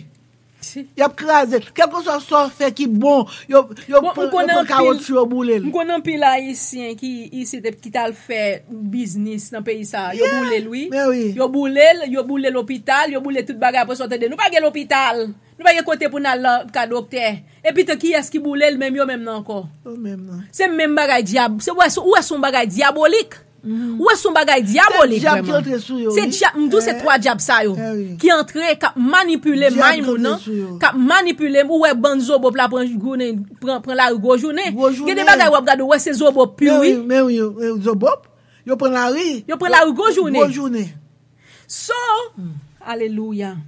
Y ap kraze l. Kèlkeswa sa w fè ki bon, yo, yo pran kawotchou, yo boule l. M konn anpil Ayisyen ki isit ki t al fè biznis nan peyi sa a. Yo boule l, wi. Yo boule l, yo boule lopital, yo boule tout bagay. Apre sa, w tande, nou pa gen lopital. Nou pa gen kote pou n al nan ka doktè. Epi tou, kiyès ki boule l? Menm yo menm nan ankò. Se menm bagay dyab. Se, ou wè, se yon bagay dyabolik. Ou wè, se yon bagay dyabolik, vrèman. Se dyab, m di w, se twa dyab sa yo ki antre, k ap manipile may moun nan, k ap manipile, ou wè bann zobop la pran jounen, pran, pran lari gwo jounen. Gen de bagay w ap gade, ou wè se zobop pi, wi. Men wi, men wi, zobop, yo pran lari. Yo pran lari gwo jounen. So, alelouya.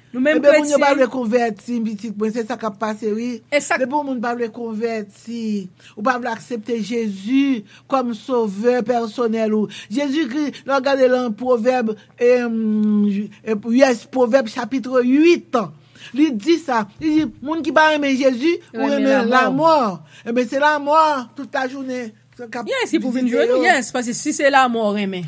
Nou menm kretyen. Ebyen, moun yo pa vle konvèti, pitit mwen, se sa k ap pase, wi. Depi yon moun pa vle konvèti, ou pa vle aksepte Jezi kòm sovè pèsonèl ou. Jezikri, lè w gade nan Pwovèb, e, e, yes, Pwovèb chapit uit, li di sa. Li di, moun ki pa renmen Jezi, ou renmen lanmò. Ebyen, se lanmò tout lajounen. Yes, ki pou vin jwenn ou, yes, paske si se lanmò w renmen.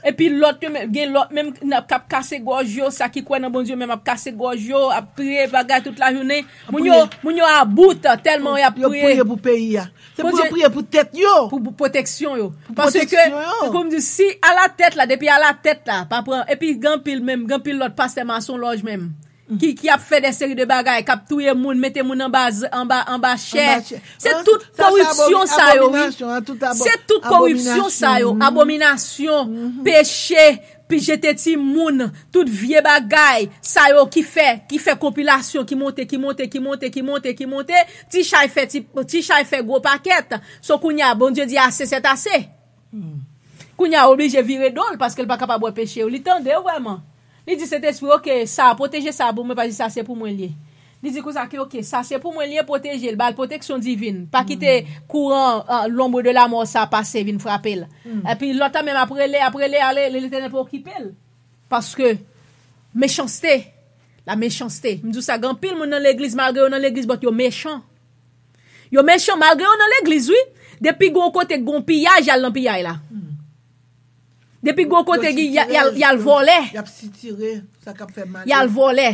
Epi lòt yo menm, gen lòt menm k ap kase gòj yo, sa ki kwè nan Bondye menm ap kase gòj yo, ap priye bagay tout lajounen. Moun yo, moun yo about tèlman y ap priye. Yo priye pou peyi a. Se pou yo priye pou tèt yo. Pou, pou pwoteksyon yo. Paske, pou m di, si alatèt la, depi alatèt la, pa pran, epi gen anpil menm, gen anpil lòt pastè masonlòj menm. Ki, ki ap fè de seri de bagay, k ap touye moun, mete moun anba, anba, anba chè. Se tout koripsyon sa yo, wi. Se tout koripsyon sa yo, abominasyon, peche, pi jete timoun, tout vye bagay sa yo ki fè, ki fè konpilasyon, ki monte, ki monte, ki monte, ki monte, ki monte, ti chay fè ti, ti chay fè gwo pakèt. So kounye a, Bondye di ase, sèt ase. Kounye a oblije vire do l paske l pa kapab wè peche yo. Li tande yo vrèman. Li di Sentespri, oke, sa, pwoteje sa pou mwen, paske sa se pou mwen l ye. Li di konsa ke, oke, sa se pou mwen l ye, pwoteje l, ba l pwoteksyon divin. Pa kite kouran, ah, lonbre de lamò sa pase vin frape l. Epi lòt la menm ap rele, ap rele, ale, Letènèl pa okipe l. Paske mechanste, la mechanste. M di w sa, gen anpil moun nan legliz, malgre yo nan legliz, but yo mechan. Yo mechan malgre yo nan legliz, wi. Depi gon kote gon piyaj, y al nan piyaj la. Depi gon kote y al vòlè. Y ap sitire sa k ap fè mal. Y al vòlè.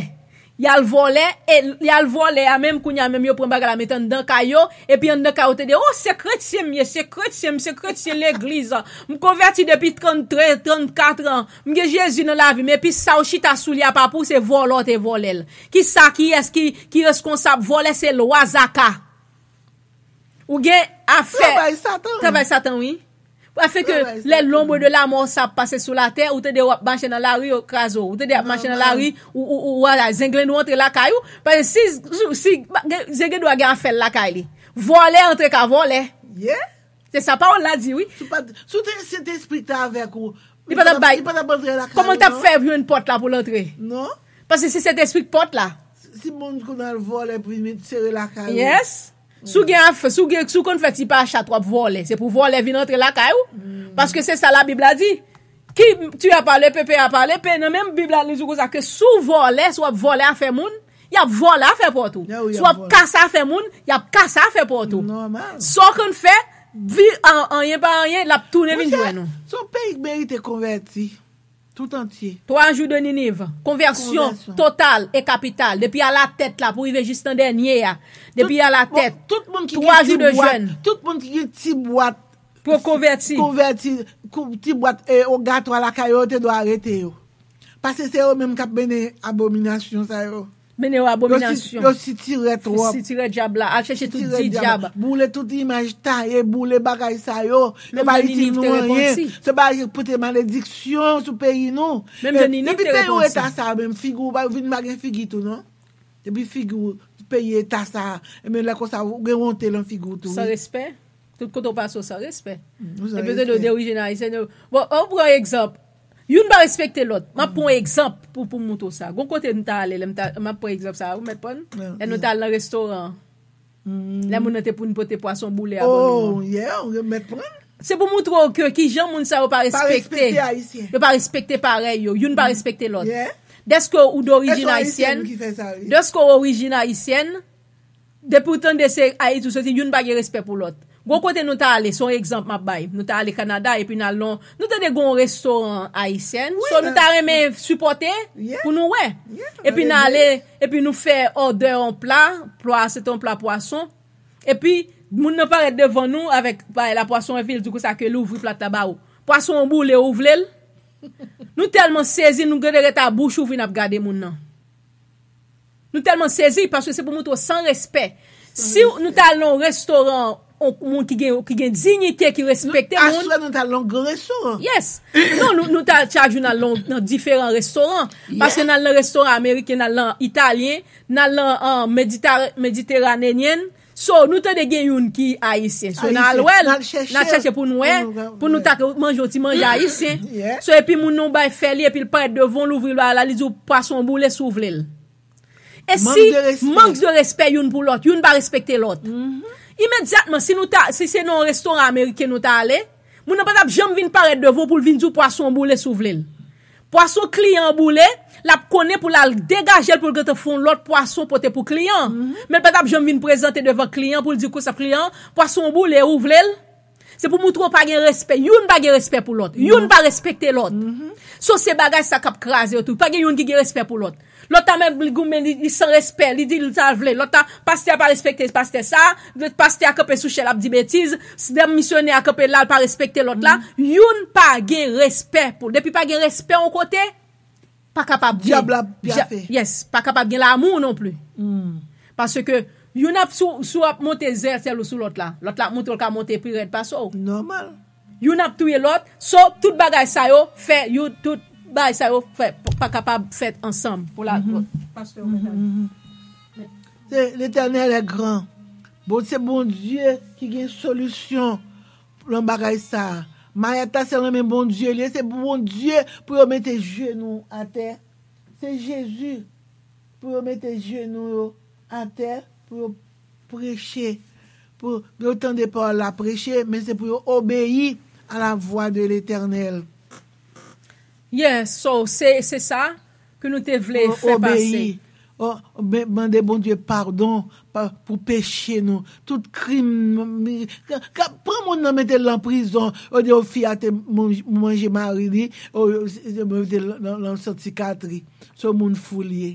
Y al vòlè, e y al vòlè a menm, kounye a menm yo pran bagay la met anndan kay yo, epi anndan kay yo te di, o, se kretyen m ye, se kretyen m, se kretyen legliz. M konvèti depi tranntrè, trannkat an. M gen Jezi nan lavi m, epi sa w chita sou li a pa pou w, se vòlè w te vòlè l. Kisa, kiyès ki, ki reskonsab? Vòlè se lwa zaka. Ou gen afè. Travay Satan. Travay Satan, wi. Afin que les lombres de la mort sa ap pase sou latè, ou tande w ap mache nan lari, yo kraze w. Ou tande ap mache nan lari, ou, ou, ou, ou, zenglen ou antre lakay ou. Paske si, si, si, gen, gen dwa gen afè l lakay li. Vòlè antre ka vòlè. Se sa pawòl la di, wi. Si w pa t, si w te, Sentespri t avèk ou, li pa t ap bay. Li pa t ap antre lakay ou, non. Kòman l t ap fè jwenn pòt la pou l antre? Non. Paske se Sentespri k pòt la. Si moun konn al vòlè pou vin sere lakay ou. Yes. Si w gen afè, si w gen, si w konn fè ti pachat, w ap vòlè. Se pou vòlè vin antre lakay ou. Paske se sa Labib la di. Qui tue à part l'épée, paie à part l'épée. Nan menm Bib la, li di konsa ke si w vòlè, si w ap vòlè afè moun, y ap vòlè afè pa w tou. Si w ap kase afè moun, y ap kase afè pa w tou. Nòmal. Sa w konn fè, vi an, anyen pa anyen, l ap tounen vin jwenn ou. Se yon peyi ki merite konvèti. Tout antye. Twa jou de Niniv. Konvèsyon total e kapital. Depi alatèt la pou rive jis nan dènye a. Depi alatèt. Tout moun ki gen ti bwat. Tout moun ki gen ti bwat. Pou konvèti. Konvèti. Ti bwat e, ogatwa lakay yo, yo te dwe arete yo. Paske se yo menm k ap mennen abominasyon sa yo. Mennen yo abominasyon. Yo sitire twòp. Sitire dyab la. Al chèche tout di dyab. Boule tout imaj taye, boule bagay sa yo. Yo pa itil nou anyen. Se bagay ki pote malediksyon sou peyi nou. Menm jan Niniv te repanti. Depi peyi ou eta sa menm, figi ou pa vin pa gen figi tou non. Depi figi ou peyi eta sa, ebyen lè konsa ou gen wonte lan figi ou tou. San respè. Tout kote w pase w san respè. Epi yo tande w de orijin ayisyèn yo. Bon, ou pran egzanp. Youn pa respekte lòt. M ap pran yon egzanp pou, pou m montre w sa. Gon kote m ta ale, lè m ta, m ap pran egzanp sa, ou mèt konprann? Lè nou ta al nan restoran an. Lè moun nan te pou n pote pwason boule a ban nou an. Oh, yeah, ou mèt prann. Se pou montre w ke kijan moun sa yo pa respekte. Pa respekte Ayisyen. Yo pa respekte parèy yo. Youn pa respekte lòt. Yeah. Dèske ou dorijin ayisyèn. Dèske ou orijin ayisyèn. Depi w tande se Ayiti w soti, youn pa gen respè pou lòt. Gon kote nou ta ale, se yon egzanp m ap bay. Nou ta ale Kanada, epi n al nan, nou tande gon restoran ayisyen. So, nou ta renmen sipòte pou nou wè. Epi n ale, epi nou fè òdè yon pla, pla, se te yon pla pwason. Epi, moun nan parèt devan nou avèk, bay la pwason, epi l di konsa ke l ouvri plat la ba ou. Pwason an boule, ou vle l? Nou tèlman sezi, nou gade ret a bouch ouvri n ap gade moun nan. Nou tèlman sezi, paske se pou montre w san respè. Si nou ta al nan yon restoran, yon moun ki gen, ki gen diyite, ki respekte moun. Aswè nou ta al nan yon gran restoran. Yes. Non, nou, nou ta al chak jou n al nan, nan diferan restoran. Paske n al nan restoran ameriken, n al nan italyen, n al nan, ah, medita-, mediteraneyen. So, nou tande gen youn ki ayisyen. So, n al wè l, n al chèche pou n wè, pou nou ta manje yon ti manje ayisyen. So, epi moun nan bay fè li, epi l parèt devan w, l ouvri l ba la, li di w pwason boule si w vle l. E si mank de respè youn pou lòt, youn pa respekte lòt. Imedyatman, si nou ta, si se nan yon restoran ameriken nou ta ale, moun nan pa t ap janm vin parèt devan w pou l vin di w pwason boule si w vle l. Pwason kliyan an boule, l ap konnen pou l al degaje l pou l gentan fè yon lòt pwason pote pou kliyan an. Men l pa t ap janm vin prezante devan kliyan pou l di konsa kliyan an, pwason an boule, ou vle l? Se pou montre w pa gen respè. Youn pa gen respè pou lòt. Youn pa respekte lòt. So se bagay sa k ap kraze yo tou. Pa gen youn ki gen respè pou lòt. Lòt la menm li goumen, li, li san respè, li di l sa l vle. Lòt la, pastè a pa respekte pastè sa, lòt pastè a kanpe sou chè l ap di betiz, dam misyonè a kanpe la, l pa respekte lòt la. Youn pa gen respè pou, depi pa gen respè yon kote, pa kapab gen. Dyab la ap byafe. Yes, pa kapab gen lamou non pli. Paske youn ap sou, sou ap monte zèl sèl ou sou lòt la. Lòt la ap montre l ka monte pi rèd pase w. Nòmal. Youn ap touye lòt. So, tout bagay sa yo fè, yo, tout bagay sa yo fè, p-, pa kapab fèt ansanm pou la. Pastè, ou mèt ale. Se Letènèl è gran. Bon, se Bondye ki gen solisyon nan bagay sa. Mayèt la se nan men Bondye li ye, se pou Bondye pou yo mete jenou atè. Se Jezi pou yo mete jenou yo atè, pou yo preche, pou yo tande pawòl la preche, men se pou yo obeyi à la voix de l'Éternel. Yeah, so, se, se sa ke nou te vle fè pase. Obeyi. O, be-, mande Bondye padon pa, pou peche nou. Tout krim, m-, m-, ka, ka, pran moun nan mete l nan prizon. Yo di, o, fi a te manj-, manje mari li, o, yo, yo mete l nan, nan, nan sant sikatri. Se yon moun fou li ye.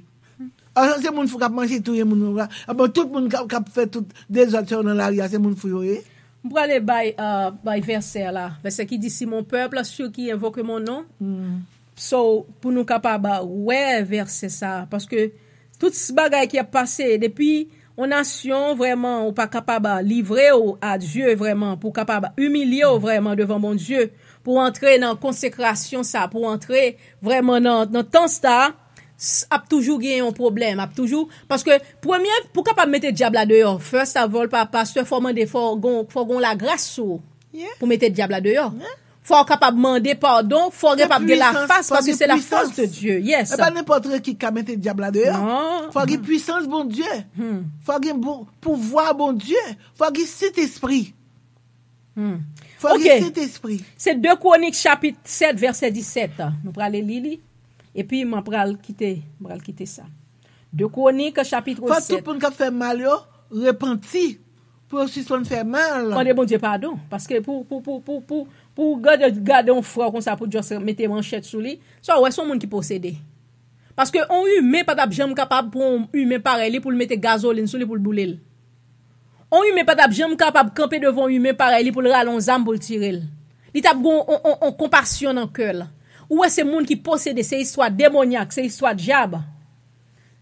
A, se moun fou k ap manje, touye moun. A, bon, tout moun k ap, k ap fè tout dezòd sa yo nan lari a, se moun fou yo ye. M prale bay, euh, bay vèsè la. Vèsè ki di, si mon peuple, ceux qui invoquent mon nom. So, pou nou kapab wè vèsè sa, paske tout s-, bagay ki ap pase, depi yon nasyon vrèman ou pa kapab livre w a Dye vrèman, pou kapab imilye w vrèman devan Bondye, pou antre nan konsekrasyon sa, pou antre vrèman nan, nan tan sa, s-, ap toujou gen yon pwoblèm, ap toujou, paske premye, pou kapab mete dyab la deyò, first of all, pa pastè, fò mande, fò gon, fò gon lagras sou ou pou mete dyab la deyò. Fò w kapab mande padon, fò w kapab gen lafas, paske se la force de Dieu. Yes. E pa nenpòt ki ka mete dyab la deyò. Non. Fò gen pwisans Bondye. Fò gen bon, pouvwa Bondye. Fò gen Sentespri. Fò gen Sentespri. Se de Kwonik chapit sèt vèsè disèt. Nou prale li li. Epi mwen pral kite, mwen pral kite sa. De Kwonik chapit sèt. Fò tout moun k ap fè mal yo repanti pou yo sispann fè mal. Mande Bondye padon. Paske pou, pou, pou, pou, pou, pou gade, gade yon frè konsa pou just mete manchèt sou li, sa w wè se yon moun ki posede. Paske yon imen pa t ap janm kapab pran yon imen parèy li pou l mete gazolin sou li pou l boule l. On imen pa t ap janm kapab kanpe devan on imen parèy li pou l rale on zam pou l tire l. Li t ap gen on, on, on, on konpasyon nan kè l. Ou wè se moun ki posede, se istwa demonyak, se istwa dyab.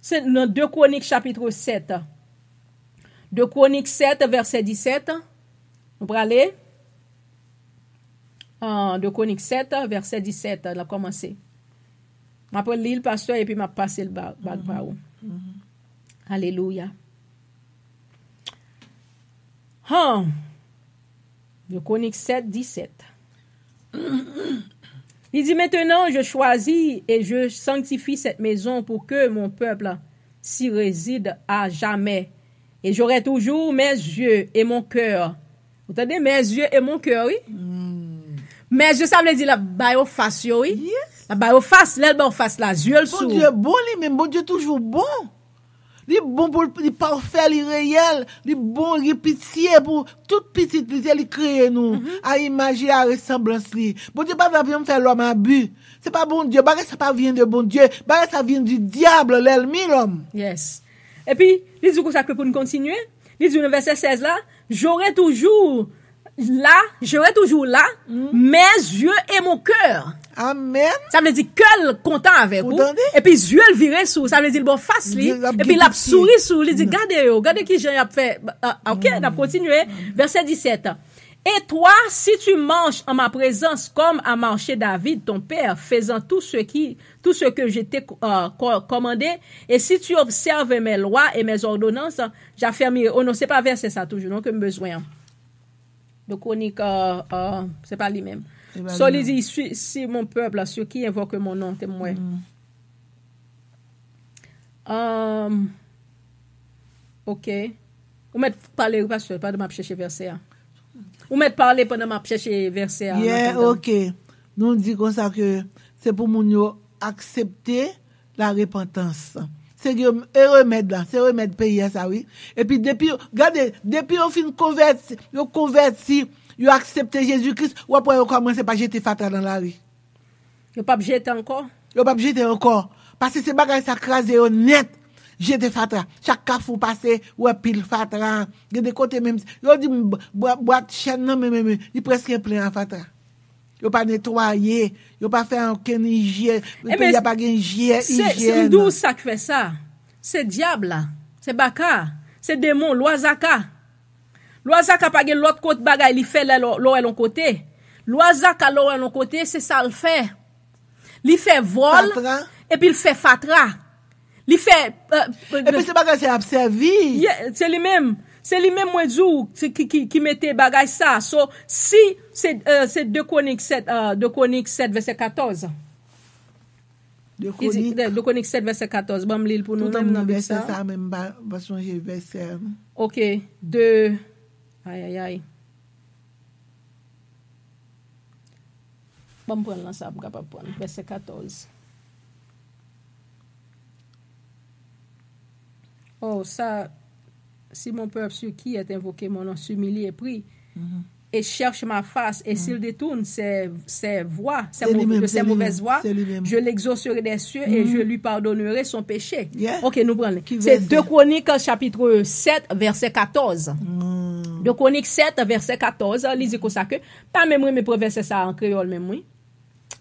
Se nan de Kwonik chapit sèt. De Kwonik sèt vèsè disèt. Nou prale. Ah, de Kwonik sèt vèsè disèt, l ap kòmanse. M ap li l, pastè, epi m ap pase l ba, ba, ba ou. Alelouya. Han! De Kwonik sèt disèt. Li di, maintenant, je choisis et je sanctifie cette maison pour que mon peuple s'y réside à jamais. Et j'aurai toujours mes yeux et mon cœur. Ou tande, mes yeux et mon cœur, wi. Mes yeux, sa vle di l ap ba yo fas yo, wi. L ap ba yo fas, lè l ba yo fas la, zye l sou. Bondye bon li menm, Bondye toujou bon. Li bon pou li pafè, li reyèl, li bon, li gen pitye pou tout pitit li, se li kreye nou, a imaj li, a resanblans li. Bondye pa t ap janm fè lòm abi. Se pa Bondye, bagay sa pa vyen de Bondye, bagay sa vyen di dyab, lènmi lòm. Yes. Epi, li di konsa ke pou n kontinye, li di nan vèsè sèz la, j'aurai toujours là, j'aurai toujours là, mes yeux et mon cœur. Amen. Sa vle di kè l kontan avèk ou. Epi zye l vire sou ou, sa vle di l ba w fas li. Epi l ap souri sou ou, li di, gade yo, gade kijan y ap fè. Ah, ok, n ap kontinye. Vèsè disèt. Et toi, si tu marches en ma présence comme a marché David, ton père, faisant tout ce qui, tout ce que je t'ai euh, co- commandé, et si tu observes mes lois et mes ordonnances, j'affermirai. Oh non, se pa vèsè sa toujou, non, ke m bezwen an. De Kwonik, euh, euh, se pa li menm. So, li di, si, si mon peuple, ceux qui invoquent mon nom, te mwen. Euh, ok. Ou mèt pale, wi, pastè, pandan m ap chèche vèsè a. Ou mèt pale pandan m ap chèche vèsè a. Yeah, ok. Nou di konsa ke se pou moun yo aksepte la repantans. Se gen e remèd la, se remèd peyi a sa, wi. Epi depi, gade, depi yo fin konvèti, yo konvèti, yo aksepte Jezi Kris, w ap wè yo kòmanse pa jete fatra nan lari. Yo p ap jete ankò? Yo p ap jete ankò. Paske se bagay sa kraze yo nèt. Jete fatra. Chak kafou w pase, w wè pil fatra. Gen de kote menm, yo di m, bwa- bwat chèn nan, men, men, men, li prèske plen a fatra. Yo pa netwaye, yo pa fè okenn ijyèn. Peyi a pa gen ijyèn. Se, se, m di w sa k fè sa. Se dyab la. Se baka. Se demon, lwa zaka. Lwa zaka pa gen lòt kot bagay li fè lè lè w wè l yon kote. Lwa zaka lè w wè l yon kote, se sa l fè. Li fè vòl, epi l fè fatra. Li fè. Epi se bagay sa y ap sèvi. Se li menm. Se li menm mwen di w, se ki, ki, ki mete bagay sa. So, si se, euh, se de Kwonik sèt, euh, de Kwonik sèt vèsè katòz. De Kwonik. De Kwonik sèt vèsè katòz. Ban m li l pou nou menm nan Bib sa. Sa menm, m pa, pa sonje vèsè a, non. Ok. De. Ay, ay, ay. Ban m pran l nan sa, m kapab pran l. Vèsè katòz. Oh, sa, si mon peuple sur qui est invoqué mon nom s'humilie et prie, et cherche ma face, et s'il détourne ses, ses voies, ses mau- de ses mauvaises voies, je l'exaucerai des cieux et je lui pardonnerai son péché. Ok, nou pran li. Se de Kwonik, chapit sèt, vèsè katòz. De Kwonik sèt, vèsè katòz, li di konsa ke, m ta menm renmen pran vèsè sa a an kreyòl menm, wi.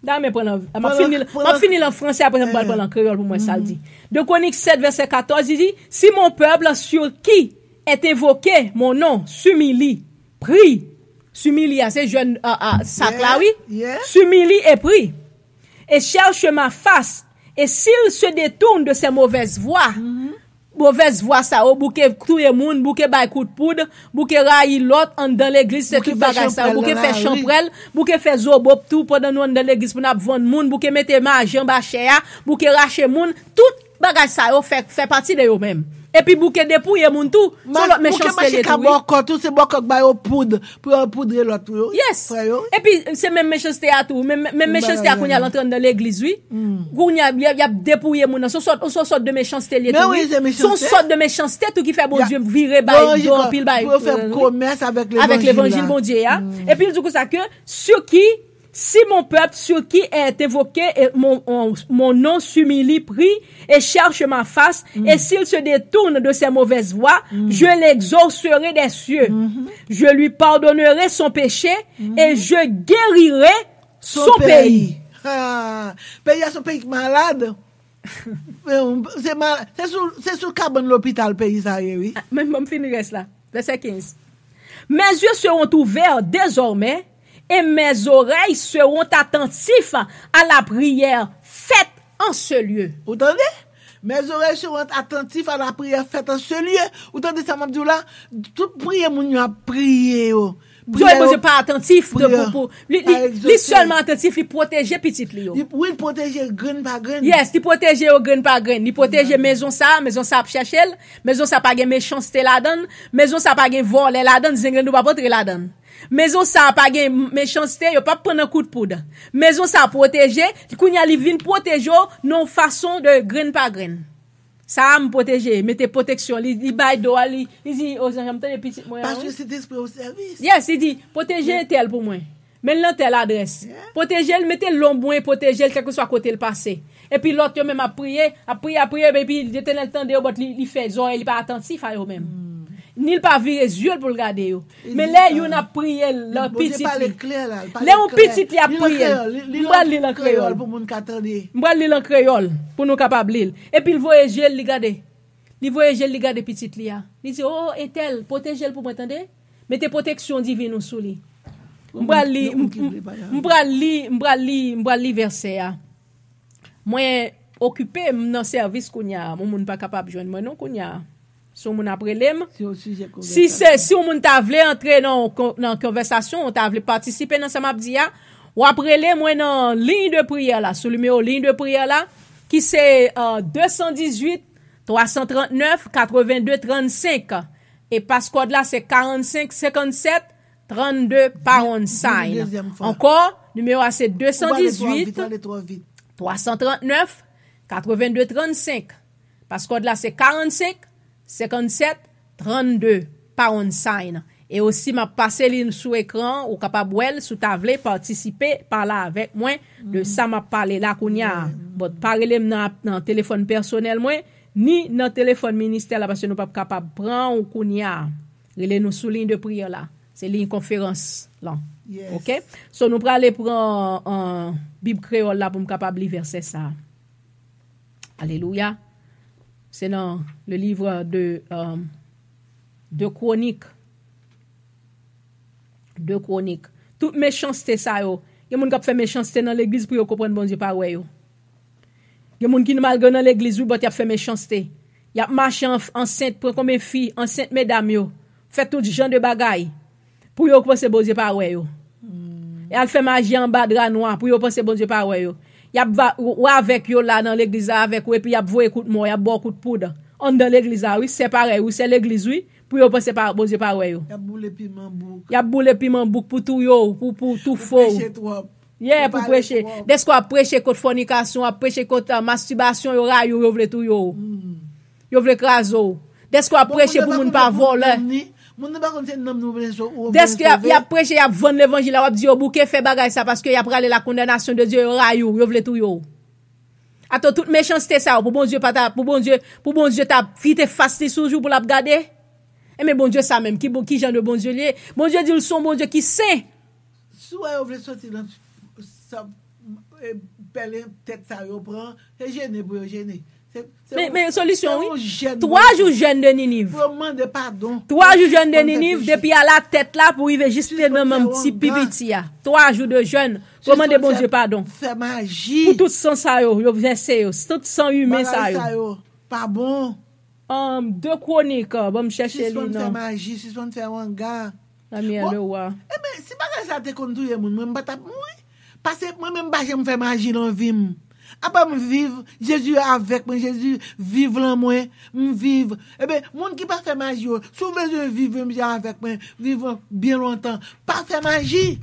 Da, men pran l an, m ap fini l, m ap fini l an franse, apre sa m pral pran l an kreyòl pou m wè sa l di. De Kwonik sèt, vèsè katòz, li di, si mon peuple sur qui est invoqué mon nom s'humilie, prie, s'humilie a, se jèn, a, a, sak la, wi, s'humilie et prie, et cherche ma face, et s'il se détourne de ses mauvaises voies, movèz vwa sa yo, bouke touye moun, bouke bay kout poud, bouke rayi lòt anndan legliz, se tout bagay sa yo, bouke fè chanpwèl, bouke fè zobop tou pandan nou anndan legliz pou n ap vann moun, bouke mete maji anba chè a, bouke rache moun, tout bagay sa yo fè, fè pati de yo menm. Epi bouke depouye moun tou, se lòt mechanste li tou, wi. Bòkò tou, se bòkò k ba yo poud pou yo poudre lòt yo, frè yo. Epi se menm mechanste a tou, menm, menm mechanste a kounye a l antre anndan legliz, wi. Kounye a, y ap, y ap depouye moun nan. Se yon sòt, se yon sòt de mechanste li ye tou, wi. Se yon sòt de mechanste tou ki fè Bondye vire bay do anpil bay, pou yo fè komès avèk levanjil Bondye a. Epi l di konsa ke, sur qui, si mon peuple, sur qui est invoqué et mon, mon, mon nom, s'humilie, prie et cherche ma face, et s'il se détourne de ses mauvaises voies, je l'exaucerai des cieux. Je lui pardonnerai son péché et je guérirai son pays. Peyi a se yon peyi ki malad. Se mal, se sou, se sou kabann lopital peyi sa ye, wi. Men, men m fin rès la. Vèsè kenz. Mes yeux seront ouverts désormais et mes oreilles seront attentifs à la prière faite en ce lieu. Ou tande? Mes oreilles seront attentifs à la prière faite en ce lieu. Ou tande sa m ap di w la? Tout priyè moun yo ap priye yo. Priyè Bondye pa atantif pou, pou, li, li, li sèlman atantif, li pwoteje pitit li yo. Wi, li pwoteje grenn pa grenn. Yes, li pwoteje yo grenn pa grenn. Li pwoteje mezon sa, mezon sa ap chèche l. Mezon sa pa gen mechanste ladan l. Mezon sa pa gen vòlè ladan l, zenglen nou p ap antre ladan l. Mezon sa pa gen mechanste, yo p ap pran nan kout poud. Mezon sa pwoteje, kounye a li vin pwoteje w nan yon fason de grenn pa grenn. Sa a m pwoteje, mete pwoteksyon, li, li bay do a, li, li di, o zanj, m tande pitit mwen an, wi. Paske Sentespri an sèvis. Yes, li di, pwoteje entèl pou mwen. Men l nan tèl adrès. Pwoteje l, mete lonb mwen, pwoteje l, kèlkeswa kote l pase. Epi lòt yo menm ap priye, ap priye, ap priye, epi Letènèl tande yo, but li, li fè zòrèy li pa atantif a yo menm. Ni l pa vire zye l pou l gade yo. Men lè youn ap priye l, pitit li. Lè yon pitit li ap priye l, m pral li l an kreyòl. M pral li l an kreyòl pou nou kapab li l. Epi l voye je l, li gade. Li voye je l, li gade pitit li a. Li di, o, entèl, pwoteje l pou mwen, tande. Mete pwoteksyon diven ou sou li. M pral li, m pral li, m pral li, m pral li vèsè a. Mwen okipe, m nan sèvis kounye a. Yon moun pa kapab jwenn mwen non kounye a. Si yon moun ap rele m, si se, si yon moun ta vle antre nan, nan konvèsasyon, ou ta vle patisipe nan sa m ap di a, w ap rele mwen nan liy de priyè la, sou nimewo liy de priyè la, ki se, euh, de san dizuit, twa san trannèf, katrevenn de trannsenk. E paskòd la se karannsenk senkannsèt trannde pound sign. Ankò, nimewo a se de san dizuit, twa san trannèf, katrevenn de trannsenk. Paskòd la se karannsenk senkannsèt trannde pound sign. E osi, m ap pase li sou ekran, ou kapab wè l, si w ta vle patisipe, pale avèk mwen de sa m ap pale la kounye a. But pa rele m nan, nan telefòn pèsonèl mwen, ni nan telefòn ministè la, paske nou p ap kapab pran ou kounye a. Rele nou sou liy de priyè la. Se liy konferans lan. Oke? So, nou prale pran, euh, Bib kreyòl la pou m kapab li vèsè sa a. Alelouya. Se nan le livre de, euh, de Kwonik. De Kwonik. Tout mechanste sa yo. Gen moun k ap fè mechanste nan legliz pou yo konprann Bondye pa wè yo. Gen moun ki malgre nan legliz, wi, but y ap fè mechanste. Y ap mache an, ansent, pran konbyen fi, ansent medam yo. Fè tout jan de bagay. Pou yo panse Bondye pa wè yo. E al fè maji anba dra nwa pou yo panse Bondye pa wè yo. Y ap va, w, w avèk yo la nan legliz la avèk ou, epi y ap voye kout mò, y ap ba w kout poud. Anndan legliz la, wi, sè parèy, wi, sè legliz, wi, pou yo panse pa, Bondye pa wè yo. Y ap boule piman bouk. Y ap boule piman bouk pou touye w, pou, pou toufe w. Pou preche twòp. Yeah, pou preche. Dèske w ap preche kont fònikasyon, w ap preche kont, ah, mastibasyon, yo rayi w, yo vle touye w. Yo vle kraze w. Dèske w ap preche pou moun pa vòlè. Moun nan pa konn se nanm nou vle sove. Dèske y ap, y ap preche, y ap vann levanjil la, w ap di yo bouke fè bagay sa, paske y ap rale la kondanasyon de Dye, yo rayi w, yo vle touye w. Atò tout mechanste sa yo, pou Bondye pa ta, pou Bondye, pou Bondye ta kite fas li sou ou pou l ap gade. Enben Bondye sa menm, ki bon, ki jan de Bondye li ye? Bondye di l se yon Bondye ki sen. Si w wè yo vle soti nan sa, e, pèlen tèt sa yo pran, se jene pou yo jene. Se, se Men, yon, men solisyon, se wi. Yon jèn Twa jou jèn de Niniv. Pou yo mande padon. Twa jou jèn de Niniv, depi alatèt la pou rive jis nan manm ti pi piti a. Twa jou de jèn pou yo mande Bondye padon. Fè maji. Pou tout san sa yo, yo vèse yo, tout san imen sa yo. Bagay sa yo pa bon. Um, de Kwonik, ban m chèche li Sispann fè nan. Maji, sispann fè wanga. Daniel Leroy. Ebyen, si bagay sa te konn touye moun, mwen m pa t ap mouri. Paske mwen menm m pa janm fè maji nan vi m. Apa m viv, Jezi avèk mwen, Jezi viv lan mwen, m viv. Ebyen, moun ki pa fè maji yo, si w bezwen viv menm jan avèk mwen, viv byen lontan, pa fè maji.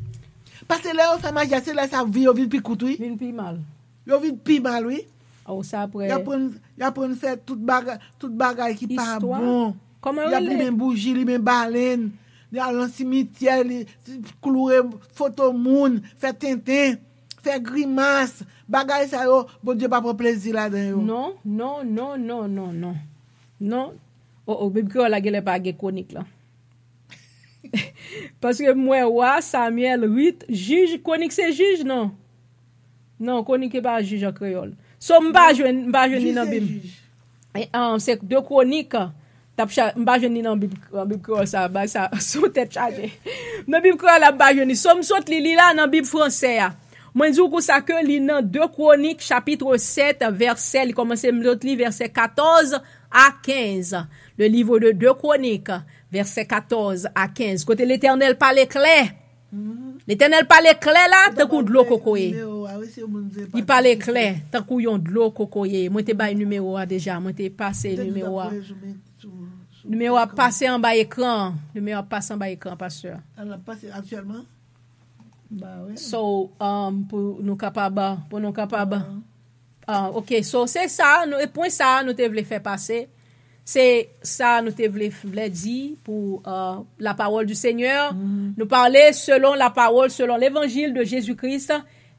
Paske lè yo fè maji a, se lè sa vi yo vin pi kout, wi. Vin pi mal. Yo vin pi mal, wi. Oh, sa apre. Y aprann, y aprann fè tout bagay, tout bagay ki pa Istwa. Bon. Kòman Y ap rele? Limen bouji, limen balen, y al nan simityè, li, kloure foto moun, fè tenten, fè grimas. Bagay sa yo, Bondye pa pran plezi ladan yo. Non, non, non, non, non, non. Non. Oh, oh, Bib Kreyòl la genlè pa gen Kwonik la. Paske m wè Wa, Samyèl, Rit, Jij, Kwonik se Jij, non? Non, Kwonik e pa Jij an kreyòl. So, m pa jwenn, m pa jwenn li Jij nan se Bib. jij. E, um, se de Kwonik. T ap cha-, m pa jwenn li nan Bib, nan Bib kreyòl sa, bay sa, sou tèt chaje. Nan Bib kreyòl la, m pa jwenn li. So, m sot li, li la nan Bib fransè a. Mwen di w konsa ke li nan de Kwonik, chapit sèt, vèsè, li kòmanse, m sot li vèsè katòz a kenz. Le livre de de Chroniques, vèsè katòz a kenz. Kote Letènèl pale klè. Letènèl pale klè la, tankou dlo kokoye. Li pale klè, tankou yon dlo kokoye. Mwen te bay nimewo a deja, mwen te pase nimewo a. Nimewo a pase anba ekran. Nimewo a pase anba ekran, pastè. Al ap pase aktyèlman. Ba wi. So, um, pou nou kapab, pou nou kapab. Ah, ok, so se sa, nou, e pwen sa nou te vle fè pase. Se sa nou te vle, vle di pou, euh, la parole du Seigneur. Nou pale selon la parole, selon l'évangile de Jésus-Christ.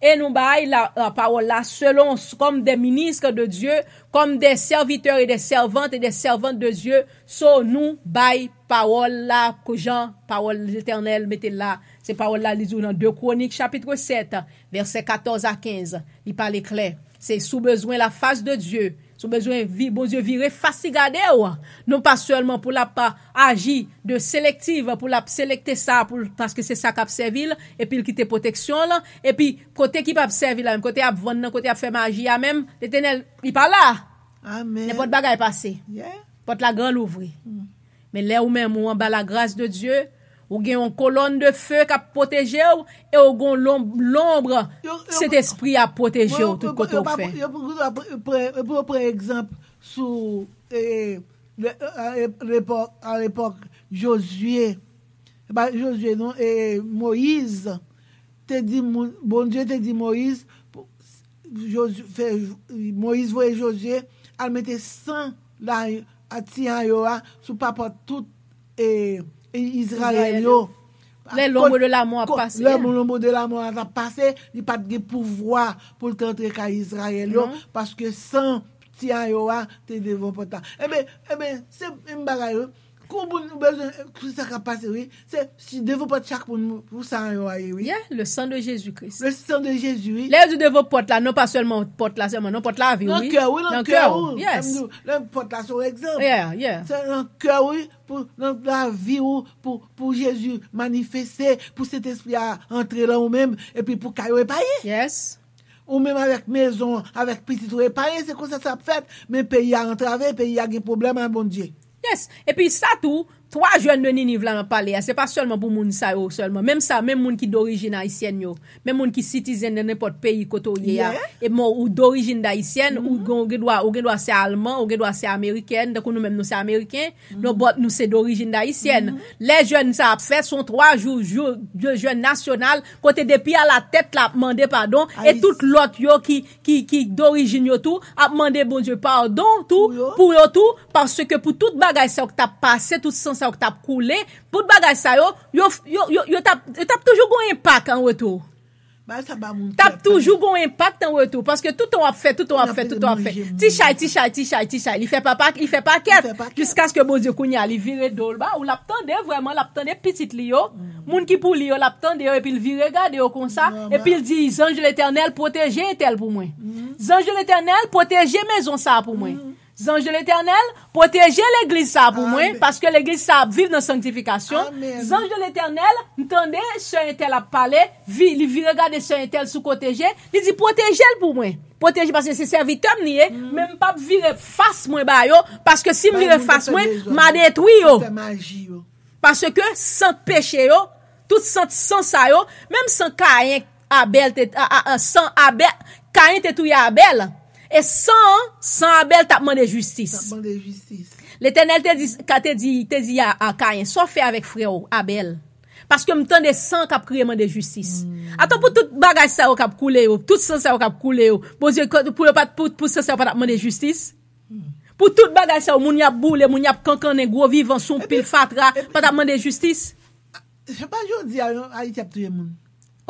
E nou bay la, la parole la selon, comme des ministres de Dieu, comme des serviteurs et des servantes et des servantes de Dieu. So nou bay pawòl la, kou jan pawòl Letènèl mete l la. Se pawòl la, li di w nan de Kwonik, chapit sèt, vèsè katòz a kenz. Li pale klè. Se si w bezwen la fas de Dye, si w bezwen vi, Bondye vire fas li gade w, non pa sèlman pou l ap aji de selektiv, pou l ap selekte sa, pou, paske se sa k ap sèvi l, epi l kite pwoteksyon l, epi kote ki p ap sèvi la menm, kote y ap vann nan, kote y ap fè maji a menm, Letènèl, li pa la. Amen. Nenpòt bagay pase. Yeah. Pòt la gran louvri. Men lè ou menm ou anba la grâce de Dieu, ou gen yon kolòn de feu k ap pwoteje w, e ou gen yon lonb, lonb Sentespri a pwoteje w tout kote w fè. Yo pou pran egzanp sou, eh, le- eh, lepòk, a lepòk Jozye. Se pa Jozye non, eh, Moyiz te di moun, Bondye te di Moyiz, pou- Jozye, fè, Moyiz voye Jozye al mete san la a tiyan yo a sou papòt tout, eh, Izrayèl yo. Lè lonbo de lamò ap pase. Lè lonbo de lamò a t ap pase, li pa t gen pouvwa pou l te antre kay Izrayèl yo, paske san tiyan yo a te devan pòt la. Ebyen, ebyen, se menm bagay yo. Kou moun nou bezwen, ki sa k ap pase, wi. Se si devan pòt chak moun pou sa yo a ye, wi. Yeah, le sang de Jésus-Christ. Le sang de Jésus, wi. Lè yo di devan pòt la, non pa sèlman pòt la sèlman, non pòt lavi, wi. Nan kè, wi, nan kè, wi. Yes. Lè pòt la se yon egzanp. Yeah, yeah. Se nan kè, wi, pou nan lavi ou, pou, pou Jezi manifeste, pou Sentespri a antre lan ou menm, epi pou kay ou epaye. Yes. Ou menm avèk mezon, avèk pitit ou epaye, se konsa sa ap fèt. Men peyi a antrave, peyi a gen pwoblèm a Bondye. Yes. Epi sa tou, twa jèn de Niniv la m ap pale a, se pa sèlman pou moun sa yo sèlman. Menm sa, menm moun ki dorijin ayisyèn yo, menm moun ki sitizen nan nenpòt peyi kote w ye a, e mò ou dorijin dayisyèn, ou gen, ou gen dwa, ou gen dwa se alman, ou gen dwa se amerikèn, tankou nou menm nou se ameriken, nou bòt nou se dorijin dayisyèn. Lè jèn sa ap fè, se yon twa jou, jou de jèn nasyonal, kote depi a la tèt la ap mande padon, e tout lòt yo ki, ki, ki dorijin yo tou, ap mande Bondye padon tou, pou yo tou, paske pou tout bagay sa yo k t ap pase, tout san sa yo k t ap koule, tout bagay sa yo, yo, yo, yo, yo t ap, yo t ap toujou gon enpak an retou. T ap toujou gon enpak an retou, paske toutan w ap fè, toutan w ap fè, toutan w ap fè. Ti chay, ti chay, ti chay, ti chay, li fè pa, li fè pakèt, jiskaske Bondye kounye a, li vire do l ba ou, l ap tande vrèman, l ap tande pitit li yo, moun ki pou li yo, l ap tande yo, epi l vire gade yo konsa, epi l di, zanj Letènèl, pwoteje entèl pou mwen. Zanj Letènèl, pwoteje mezon sa a pou mwen. Zanj de Letènèl, pwoteje legliz sa pou mwen, paske legliz sa ap viv nan sanktifikasyon. Zanj de Letènèl, m tande sè entèl ap pale, vi, li vire gade sè entèl sou kote je, li di, pwoteje l pou mwen. Pwoteje, paske se sèvitè m li ye, men m p ap vire fas mwen ba yo, paske si m vire fas mwen, m a detwi yo. Paske sant peche yo, tout sant san sa yo, menm san Kayen, Abèl te, a, a, a, san Abèl, Kayen te touye Abèl. E san an, san Abèl t ap mande jistis. T ap mande jistis. Letènèl te di, ka te di, te di a, a Kayen, sa w fè avèk frè w, Abèl? Paske m tande san k ap kriye mande jistis. Atò pou tout bagay sa yo k ap koule yo, tout san sa yo k ap koule yo, Bondye, pou yo pa t, pou, pou san sa yo pa t ap mande jistis? Pou tout bagay sa yo, moun y ap boule, moun y ap kankannen, gwo vivan sou yon pil fatra, pa t ap mande jistis? Se pa jodi a non, Ayiti ap touye moun.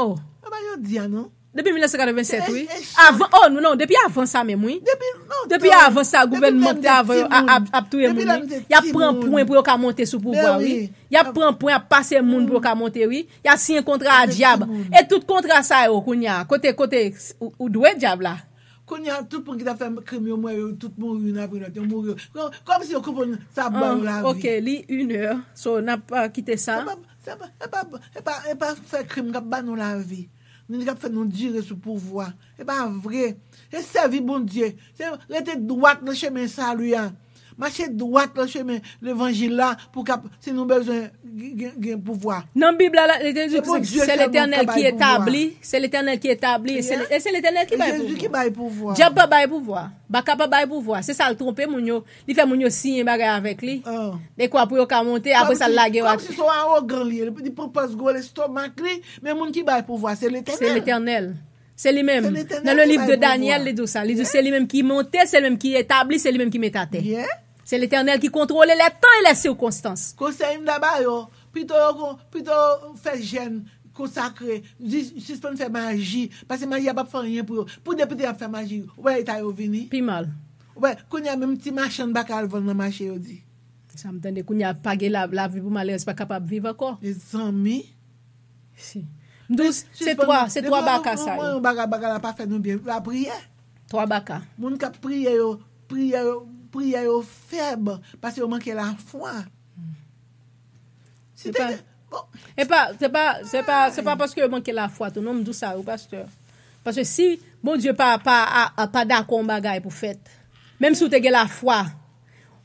Oh. Se pa jodi a non. Depi mil nèf san katrevennsèt, wi. Avan, oh, non, non, depi avan sa menm, wi. Depi, non, depi avan sa, gouvènman ki te avan yo ap, ap touye moun, wi. Y ap pran pwen pou yo ka monte sou pouvwa, wi. Y ap pran pwen, ap pase moun pou yo ka monte, wi. Y ap siyen kontra a dyab. E tout kontra sa yo, kounye a, kote, kote, ou, ou dwe dyab la. Kounye a, tout moun ki t ap fè krim yo, m wè yo tout mouri youn apre lòt. Yo mouri. Kò-, kòmsi yo konprann sa ap ba yo lavi. Ok, li inè. So, n ap, ah, kite sa. Se pa, se pa, se pa, se pa, se pa fè krim k ap ba nou lavi. Ni k ap fè nou dire sou pouvwa. Se pa vre. Se sèvi Bondye. Se rete dwat nan chemen sali a. Mache dwat nan chemen levanjil la pou kap, si nou bezwen gen, gen, gen pouvwa. Nan Bib la, la, Letènèl di se Letènèl ki etabli, se Letènèl ki etabli, e se, e se Letènèl ki bay pouvwa. Dyab pa bay pouvwa. Baka pa bay pouvwa. Se sa l twonpe moun yo. Li fè moun yo siyen bagay avèk li. Dekwa pou yo ka monte, apre sa l lage yo. Kòmsi se yon awogan li ye. Li pran pòz gwo lestomak li, men moun ki bay pouvwa, se Letènèl. Se Letènèl. Se li menm. Nan le liv de Danyèl, li di w sa. Li di se li menm ki monte, se li menm ki etabli, se li menm ki met atè. Se Letènèl ki kontwole lè tan e lè sikonstans. Konsèy m ta ba yo, pito yo kon-, pito yo fè jèn konsakre, sispann fè maji, paske maji a p ap fè anyen pou yo. Pou depi te ap fè maji, ou wè eta yo vini. Pi mal. Ou wè, kounye a menm ti machann baka al vann nan mache yo di. Sa m tande kounye a pa gen la, lavi pou malerèz pa kapab viv ankò. Mezanmi. Si. M di w, se twa, se twa baka sa yo. Mwen, yon bagay, bagay la pa fè nou byen. Lapriyè. Twa baka. Moun k ap priye yo, priyè yo, priyè yo fèb, paske yo manke lafwa. Se pa, se pa, se pa, se pa paske yo manke lafwa tou, non, m di w sa, wi, pastè. Paske si Bondye pa, pa, a, a, pa dakò yon bagay pou fèt, menm si w te gen lafwa,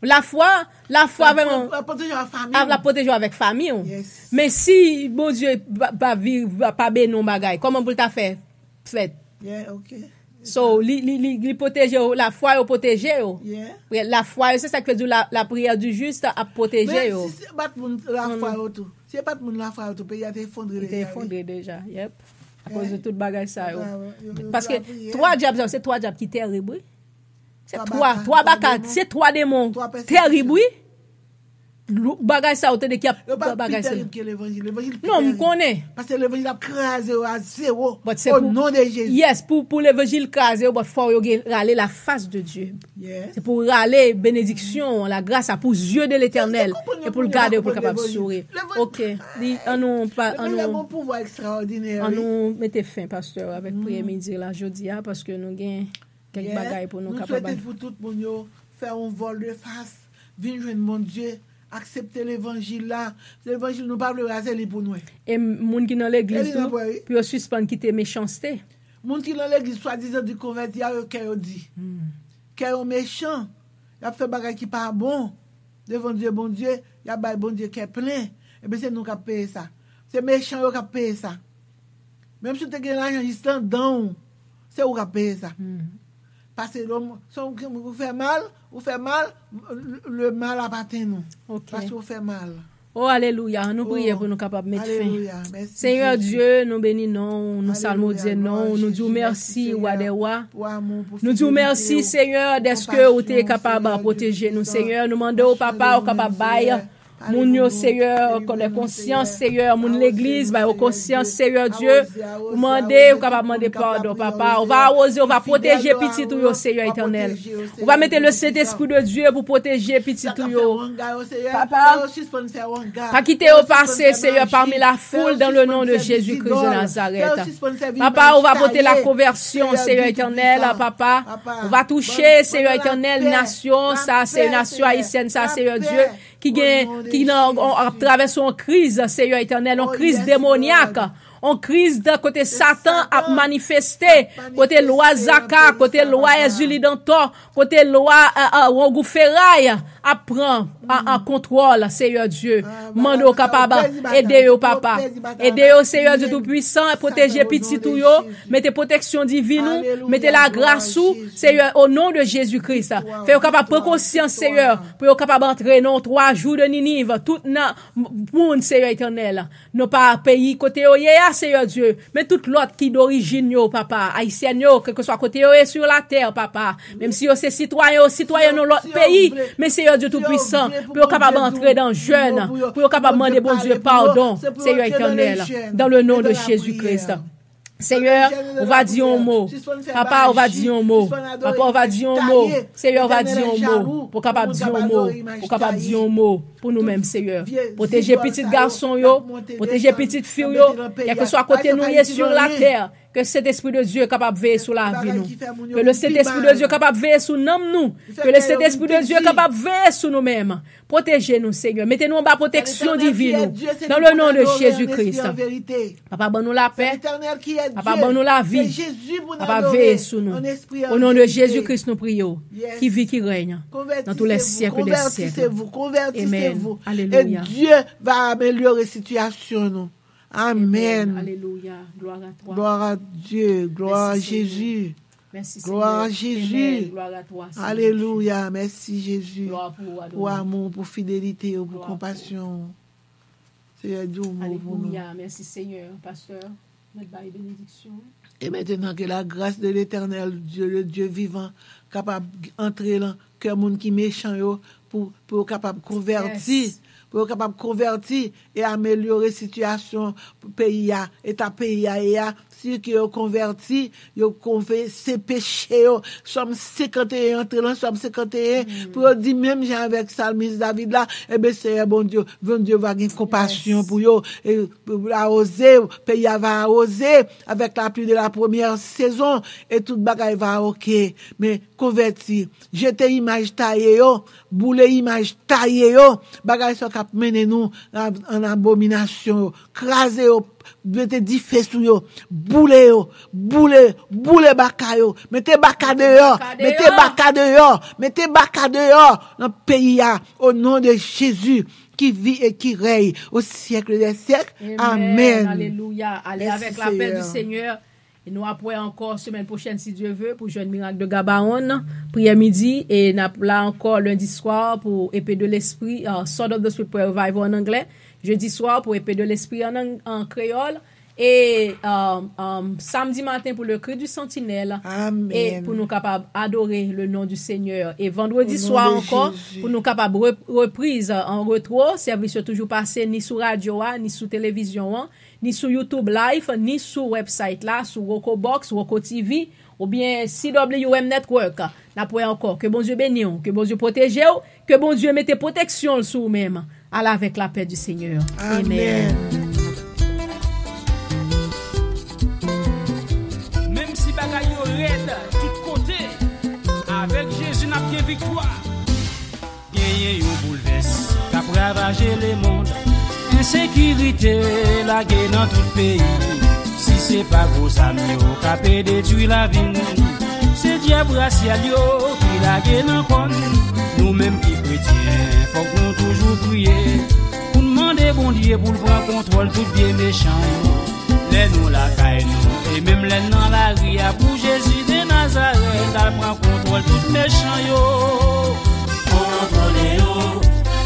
lafwa, lafwa vrèman, l ap pwoteje w avèk fanmi w. Men si Bondye pa, pa, pa beni yon bagay, kòman pou l ta fè fèt? So, li, li, li, li pwoteje yo, lafwa yo pwoteje yo. Lafwa yo, se sa k fè di w la, la prière du juste ap pwoteje yo. Men si se pa t moun lafwa yo tou. Si se pa t moun lafwa yo tou, peyi a te efondre deja. Li te efondre deja, yep. Akoz de tout bagay sa yo. Paske twa dyab sa yo, se twa dyab ki terib, wi. Se twa, twa baka, se twa demon terib, wi. Bagay sa yo tande ki ap bagay sa yo. Non, m konnen. Paske levanjil ap kraze yo a zewo. O non de Jezi. Yes, pou, pou levanjil kraze yo, but fò yo gen rale la face de Dieu. Se pou rale benediksyon, la gras la, pou zye de Letènèl, e pou l gade yo, pou l kapab souri. Ok, li, annou, pa, annou, annou mete fen, pastè, avèk priyè midi la, jodi a, paske nou gen kèk bagay pou nou kapab. Nou swete pou tout moun yo fè yon vòl de fas, vin jwenn Bondye, aksepte levanjil la. Levanjil nou pa vle wè a, se li pou nou. E moun ki nan legliz tou, pou yo sispann kite mechanste. Moun ki nan legliz swadizan di konvèti a, yo kè yo di. Kè yo mechan, y ap fè bagay ki pa bon devan Dye, Bondye, y ap bay Bondye kè plen. Ebyen se nou k ap peye sa. Se mechan yo k ap peye sa. Menm si w te gen lajan jis nan dan w, se ou k ap peye sa. Pase lòm, se ou ki, ou fè mal, ou fè mal, le mal ap atenn ou. Paske ou fè mal. O alelouya, annou priye pou nou kapab met fen. Senyè Dye, nou beni non w, nou salmodye non w, nou di w mèsi, Wa dè wa. Nou di w mèsi, Senyè, dèske ou te kapab pwoteje nou, Senyè. Nou mande w, Papa, ou kapab bay Moun yo, Seyè, kòdè konsyans, Seyè, moun legliz, ba yo konsyans, Seyè Dye. Ou mande, ou kapab mande padon, papa. Ou va awoze, ou va pwoteje pitit ou yo, Seyè Etènèl. Ou va mete le Sentespri de Dye pou pwoteje pitit ou yo. Papa, pa kite yo pase, Seyè, pami la foul, dans le nom de Jésus-Christ de Nazareth. Papa, ou va pote la konvèsyon, Seyè Etènèl, papa. Ou va touche, Seyè Etènèl, nasyon, sa, se nasyon ayisyèn, sa, Seyè Dye. Ki gen, ki nan, on, ap travèse yon kriz, Seyè Etènèl, yon kriz demonyak, yon kriz de kote Satan ap manifeste, kote lwa Zaka, kote lwa Èzili Dantò, kote lwa, euh, euh, Wongou Feray ap pran an, an kontwòl, Seyè Dye. Mande w kapab ede yo, papa. Ede yo, Seyè Dye Toupwisan, pwoteje pitit ou yo, mete pwoteksyon divin ou, mete lagras ou, Seyè, o non de Jezi Kris. Fè yo kapab pran konsyans, Seyè, pou yo kapab antre nan yon twa jou de Niniv, tout nan moun, Seyè Etènèl. Non pa peyi kote yo ye a, Seyè Dye, men tout lòt ki dorijin yo, papa, ayisyèn yo, kèlkeswa kote yo ye sou latè, papa. Menm si yo se sitwayen, yo sitwayen nan lòt peyi, men Seyè Dye Toupwisan, pou yo kapab antre nan jèn, pou yo kapab mande Bondye padon, Seyè Etènèl, dans le nom de Jésus-Christ. Seyè, ou va di yon mo. Papa, ou va di yon mo. Papa, ou va di yon mo. Seyè, ou va di yon mo. Pou kapab di yon mo. Pou kapab di yon mo pou nou menm, Seyè. Pwoteje pitit gason yo. Pwoteje pitit fi yo. Kèlkeswa kote nou ye sou latè. Ke Sentespri de Dye kapab veye sou lavi nou. Ke le Sentespri de Dye kapab veye sou nanm nou. Ke le Sentespri de Dye kapab veye sou nou menm. Pwoteje nou, Seyè. Mete nou anba pwoteksyon divin ou. Dans le nom de Jésus-Christ. Papa, ban nou lapè. Papa, ban nou lavi. Papa, veye sou nou. O non de Jezi Kris, nou priye w. Ki vi, ki rèy nan tous les siècles des siècles. Amèn. Alelouya. Dye va amelyore sitiyasyon nou. Amèn. Alelouya. Glwa a twa. Glwa a Dye. Glwa a Jezi. Mèsi, Senyè. Glwa a Jezi. Glwa a twa, Senyè. Alelouya. Mèsi, Jezi. Glwa pou ou, Adonai. Pou amou, pou fidelite ou, pou konpasyon ou. Seyè, di yon mo pou nou. Alelouya. Mèsi, Senyè. Pastè, mèt bay benediksyon. E mentenan, ke la gras de Letènèl, Dye, le Dye vivan, kapab antre lan kè moun ki mechan yo, pou, pou yo kapab konvèti, pou yo kapab konvèti e amelyore sitiyasyon peyi a, eta peyi a ye a, si ke yo konvèti, yo konfese peche yo. Sòm senkanteyen, antre lan Sòm senkanteyen, pou yo di menm jan avèk salmis David la, enben, Seyè Bondye, Bondye va gen konpasyon pou yo, e awoze, peyi a va awoze avèk lapli de la premyè sezon, e tout bagay va oke. Men konvèti, jete imaj taye yo, boule imaj taye yo, bagay sa k ap mennen nou an, an abominasyon yo, kraze yo, mete dife sou yo, boule yo, boule, boule baka yo, mete baka deyò, mete baka deyò, mete baka deyò nan peyi a, o non de Jezi ki vi e ki rèy o syèk dè syèk. Amèn. Alelouya. Ale avèk lapè di Senyè. E nou ap wè ankò semèn pwochèn, si Dye ve, pou jwenn mirak de Gabaon. Priyè midi, e n ap la ankò lendi swa pou Épée de l'Esprit, uh, Sword of the Spirit Prayer Revival an anglè. Jedi swa pou Épée de l'Esprit an, an, an kreyòl. E um, um, samdi maten pou le Cri du Sentinelle. E pou nou kapab adore le nom du Seigneur. E vandredi swa ankò, pou nou kapab re, repriz an retwo, sèvis yo toujou pase ni sou radyo a, ni sou televizyon an, ni sou YouTube Live, ni sou website la, sou Roku Box, Roku T V, oubyen C W M Network. N ap wè ankò. Ke Bondye beni w, ke Bondye pwoteje w, ke Bondye mete pwoteksyon l sou ou menm. Al avèk lapè di Senyè. Amèn. Menm si bagay yo rèd tout kote, avèk Jezi n ap gen viktwa. Genyen yon boulvès k ap ravaje lemonn. Ensekirite lage nan tout peyi. Si se pa gwo zam yo k ape detwi lavi n, se dyab rasyal yo ki lage nan kò n. Nou menm ki kretyen, fòk nou toujou priye pou n mande Bondye pou l pran kontwòl tout vye mechan yo. Lè nou lakay nou, e menm lè n nan lari a, pou Jezi de Nazarèt al pran kontwòl tout mechan yo. Kontwole yo,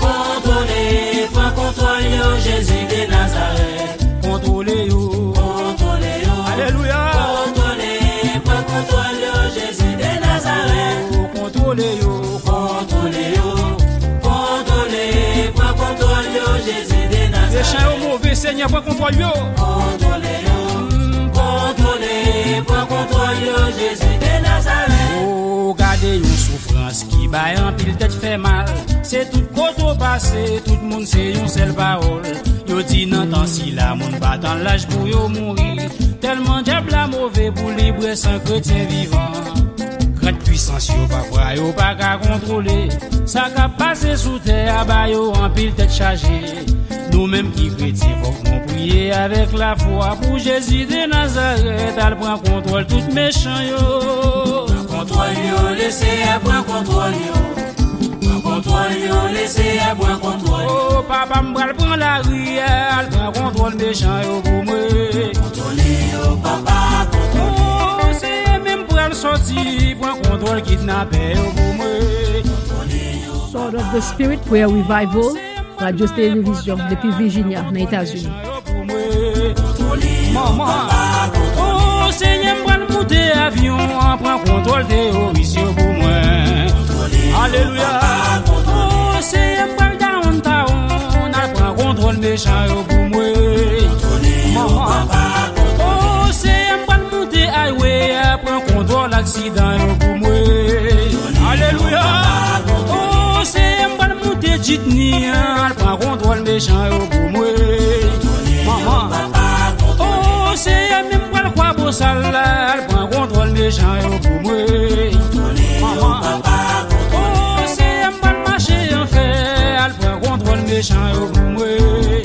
kontwole, pran kontwòl yo, Jezi de Nazarèt. Kontwole yo, kontwole yo, alelouya. Kontwole, pran kontwòl yo, Jezi de Nazarèt. Kontwole yo, kontwole yo, kontwole, pran kontwòl Chan yo move, Senyè, pran kontwòl yo. Kontwole yo, kontwole, pran kontwòl yo, Jezi de Nazarèt. O, gade yon soufrans ki bay anpil tèt fè mal. Se tout kote w pase, tout moun se yon sèl pawòl. Yo di nan tan sila, moun pa tann laj pou yo mouri. Tèlman dyab la move pou li bwè san kretyen vivan. Gran pwisans yo pafwa yo pa ka kontwole. Sa k ap pase sou tè a ba yo anpil tèt chaje. Nou menm ki kretyen fòk nou priye avèk lafwa pou Jezi de Nazarèt al pran kontwòl tout mechan yo. Pran kontwòl yo, Leseyè pran kontwòl yo. Pran kontwòl yo, Leseyè pran kontwòl yo. O papa m pral pran lari a, al pran kontwòl mechan yo pou mwen. Kontwole yo, papa, kontwole. O Senyè, menm pral sòti, pran kontwòl kidnapè yo pou mwen. Sword of the Spirit Prayer Revival, Radyo Televizyon depi Virginia, nan Etazini. Manman, o Senyè, m pral moute avyon an, pran kontwòl teworis yo pou mwen. Alelouya. O Senyè, m pral downtown, al pran kontwòl mechan yo pou mwen. Manman, o Senyè, m pral moute highway a, pran kontwòl aksidan yo pou mwen. Alelouya. O Senyè, m pral moute jitni an, al pran kontwòl mechan yo pou mwen. Manman, o Senyè, menm pral Kwabosal la, al pran kontwòl mechan yo pou mwen. Manman, o Senyè, m pral mache anfè, al pran kontwòl mechan yo pou mwen.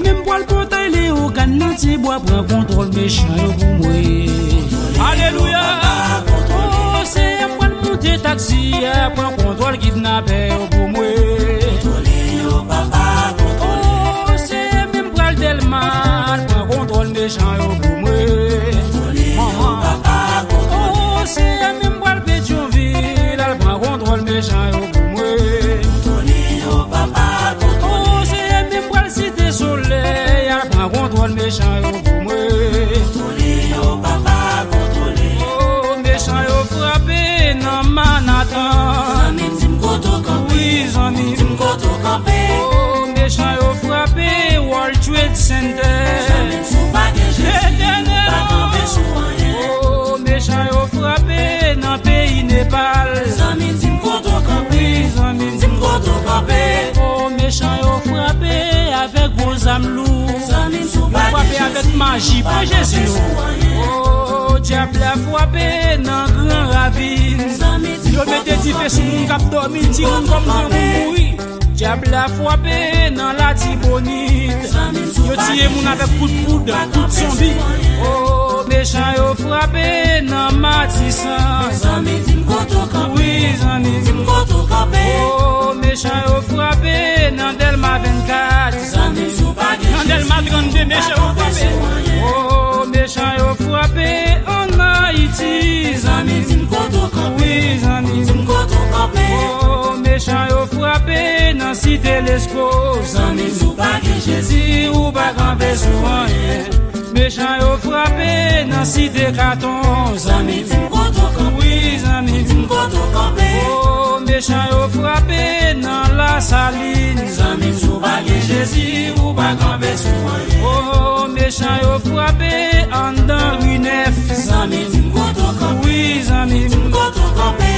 Menm pral Pòtay Leyogàn nan Tibwa, pran kontwòl mechan yo pou mwen. Alelouya. O Senyè, m pral moute taksi a, pran kontwòl kidnapè yo pou mwen. O Senyè, menm pral Dèlma, al pran kontwòl mechan yo pou mwen. Manman, o Senyè, menm pral Petyonvil, al pran kontwòl mechan yo pou mwen. O Senyè, menm pral Site Solèy, al pran kontwòl mechan yo pou mwen. O mechan yo frape nan Manhattan. Zanmi, di m kote w kanpe. Wi, zanmi. Di m kote w kanpe. O mechan yo frape World Trade Center. Zanmi, si w pa gen Jezi, ou pa kanpe sou anyen. O mechan yo frape nan peyi Nepal. Zanmi, di m kote w kanpe. Wi, zanmi. Di m kote w kanpe. O mechan yo frape avèk gwo zam lou. Zanmi, si w pa gen Jezi, ou pa kanpe sou anyen. Yo frape avèk maji, pran Jezi non. O dyab la frape nan Gran Ravin. Zanmi, di m kote w kanpe. Yo mete dife sou moun k ap dòmi, timoun kòm granmoun mouri. Dyab la frape nan Latibonit. Yo tiye moun avèk kout poud, kout zonbi. O mechan yo frape nan Matisan. Wi, zanmi. O mechan yo frape nan Dèlma vennkat. Nan Dèlma trannde, mechan yo frape. O mechan yo frape ann Ayiti. Zanmi, di m kote w kanpe. Wi, zanmi. Di m kote w kanpe. O mechan yo frape nan Site Lesko. Zanmi, si w pa gen Jezi, ou pa kanpe sou anyen. Mechan yo frape nan Site Katon. Zanmi, di m kote w kanpe. Wi, zanmi. Di m kote w kanpe. O mechan yo frape nan Lasalin. Zanmi, si w pa gen Jezi, ou pa kanpe sou anyen. O mechan yo frape anndan Ri Nèf. Zanmi, di m kote w kanpe. Wi, zanmi. Di m kote w kanpe.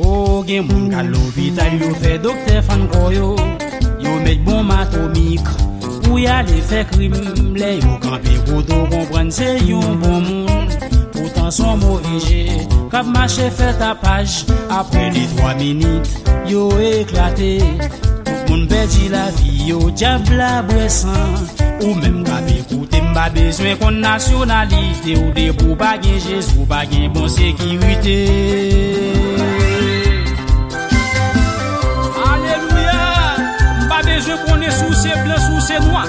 O, gen moun k al lopital, yo fè doktè fann kò yo. Yo met bonm atomik pou y ale fè krim. Lè yo kanpe kote w konprann se yon bon moun. Poutan se yon move je k ap mache fè tapaj. Apre de twa minit, yo eklate. Tout moun pèdi lavi yo, dyab la bwè san. Ou menm k ap ekoute m, pa bezwen konn nasyonalite w, depi w pa gen Jezi, w pa gen bon sekirite. Alelouya! M pa bezwen konnen si w se blan, si w se nwa.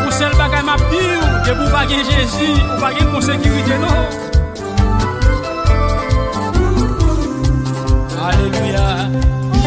Yon sèl bagay m ap di w, depi w pa gen Jezi, ou pa gen bon sekirite non. Alelouya.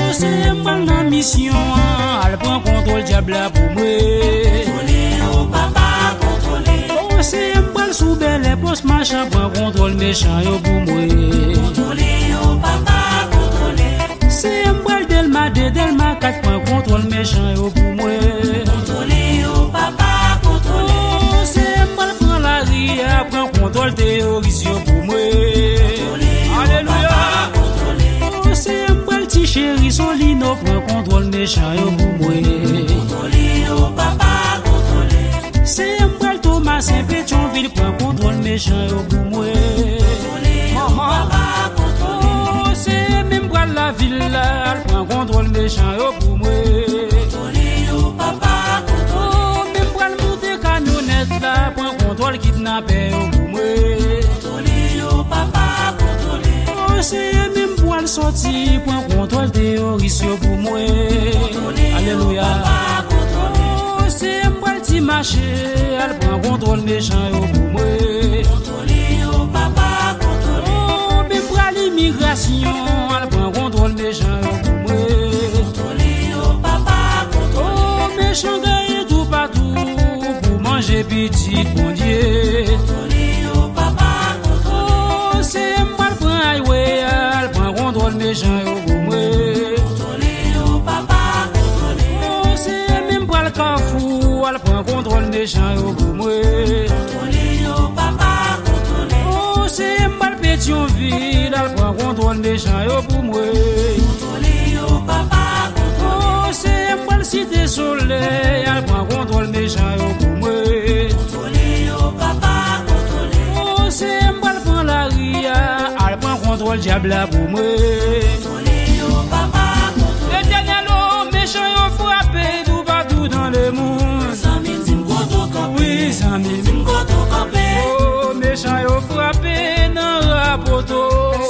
O Senyè, m pral nan misyon an, al pran kontwòl dyab la pou mwen. Kontwole yo, papa, kontwole. O Senyè, m pral sou Bèlè, Pòs Machan, pran kontwòl mechan yo pou mwen. Kontwole yo, papa, kontwole. Senyè, m pral Dèlma de, Dèlma kat, pran kontwòl mechan yo pou mwen. Kontwole yo, papa, kontwole. O, se m pral pran lari a, pran kontwòl teyoris yo pou mwen. Kontwole yo, alelouya, papa, kontwole. O, se m pral ti cheri Solino, pran kontwòl mechan yo pou mwen. Kontwole yo, papa, kontwole. Se m pral Tomasen Petyonvil, pran kontwòl mechan yo pou mwen. Manman, o, se menm pral lavil la, al pran kontwòl mechan yo pou mwen. O, menm pral moute kamyonèt la, pran kontwòl kidnapè yo pou mwen. O, se menm pral sòti, pran kontwòl teyoris yo pou mwen. Alelouya. O, se m pral ti mache, al pran kontwòl mechan yo pou mwen. Kontwole yo, papa, kontwole. O, menm pral imigrasyon, al pran kontwòl mechan yo pou mwen. Kontwole yo, papa, kontwole. O, mechan gaye toupatou pou manje pitit Bondye. Kontwole yo, papa, kontwole. O, se m pral pran highway, al pran kontwòl mechan yo pou mwen. Kontwole yo, papa, kontwole. O, se menm pral Kafou, al pran kontwòl mechan yo pou mwen. Kontwole yo, papa, kontwole. O, se m pral Petyonvil, al pran kontwòl mechan yo pou mwen. Kontwole yo, papa, kontwole. O, se m pral Site Solèy, al pran kontwòl mechan yo pou mwen. Kontwole yo, papa, kontwole. O, se m pral pran lari a, al pran kontwòl dyab la pou mwen. Kontwole yo, papa, kontwole. Letènèl, o, mechan yo frape toupatou nan lemonn. Zanmi, di m kote w kanpe. Wi, zanmi. Di m kote w kanpe. O, mechan yo frape nan Rapoto.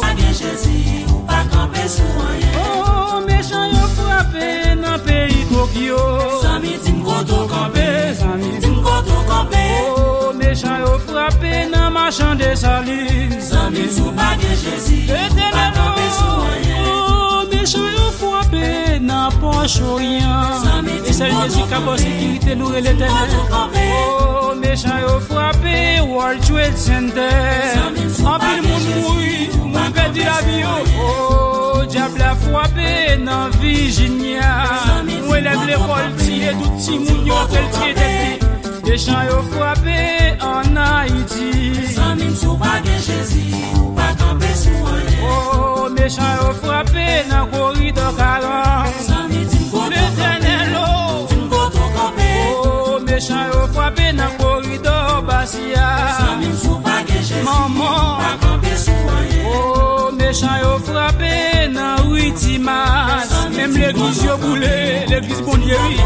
Pa gen Jezi, ou pa kanpe sou anyen. O, mechan yo frape nan peyi Tokyo. Zanmi, di m kote w kanpe. Zanmi, di m kote w kanpe. O, mechan yo frape nan Machan Desalin. Zanmi, si w pa gen Jezi, ou pa kanpe sou anyen. O, mechan yo frape nan Pwòch Oryan. Zanmi, di m kote w kanpe. E sèl Jezi ka ba w sekirite, nou rele Letènèl. O, mechan yo frape World Trade Center. Anpil moun mouri, moun pèdi lavi yo. O, dyab la frape nan Virginia. Yon elèv lekòl tiye tout timoun yo ke l tiye tèt li. Mechan yo frape ann Ayiti. Zanmi m, si w pa gen Jezi, ou pa kanpe sou anyen. O, mechan yo frape nan koridò karant. Zanmi, di m kote w kanpe. Letènèl, o. Di m kote w kanpe. O, mechan yo frape nan koridò Basiya. Zanmi m, si w pa gen Jezi, manman, ou pa kanpe sou anyen. O, mechan yo frape nan ri Timas. Menm legliz yo boule, legliz Bondye, wi.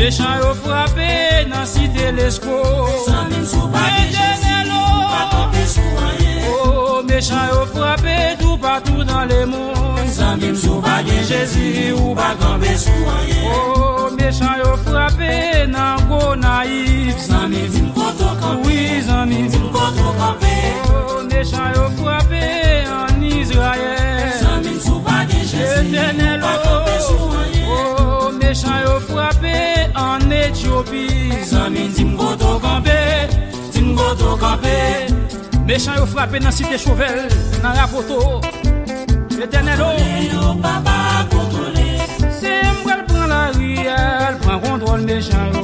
Mechan yo frape nan Site Lesko. Zanmi m, si w pa gen Jezi, ou pa kanpe sou anyen. O, mechan yo frape toupatou nan lemonn. Zanmi m, si w pa gen Jezi, ou pa kanpe sou anyen. O, mechan yo frape nan Gonayv. Zanmi, di m kote w kanpe. Wi, zanmi. Di m kote w kanpe. O, mechan yo frape ann Izrayèl. Zanmi m, si w pa gen Jezi, Letènèl, ou pa kanpe sou anyen. O, mechan yo frape ann Etyopi. Zanmi, di m kote w kanpe. Di m kote w kanpe. Mechan yo frape nan Site Chovèl, nan Rapoto. Letènèl, o. Kontwole yo, papa, kontwole. Se m pral pran lari a, al pran kontwòl mechan yo.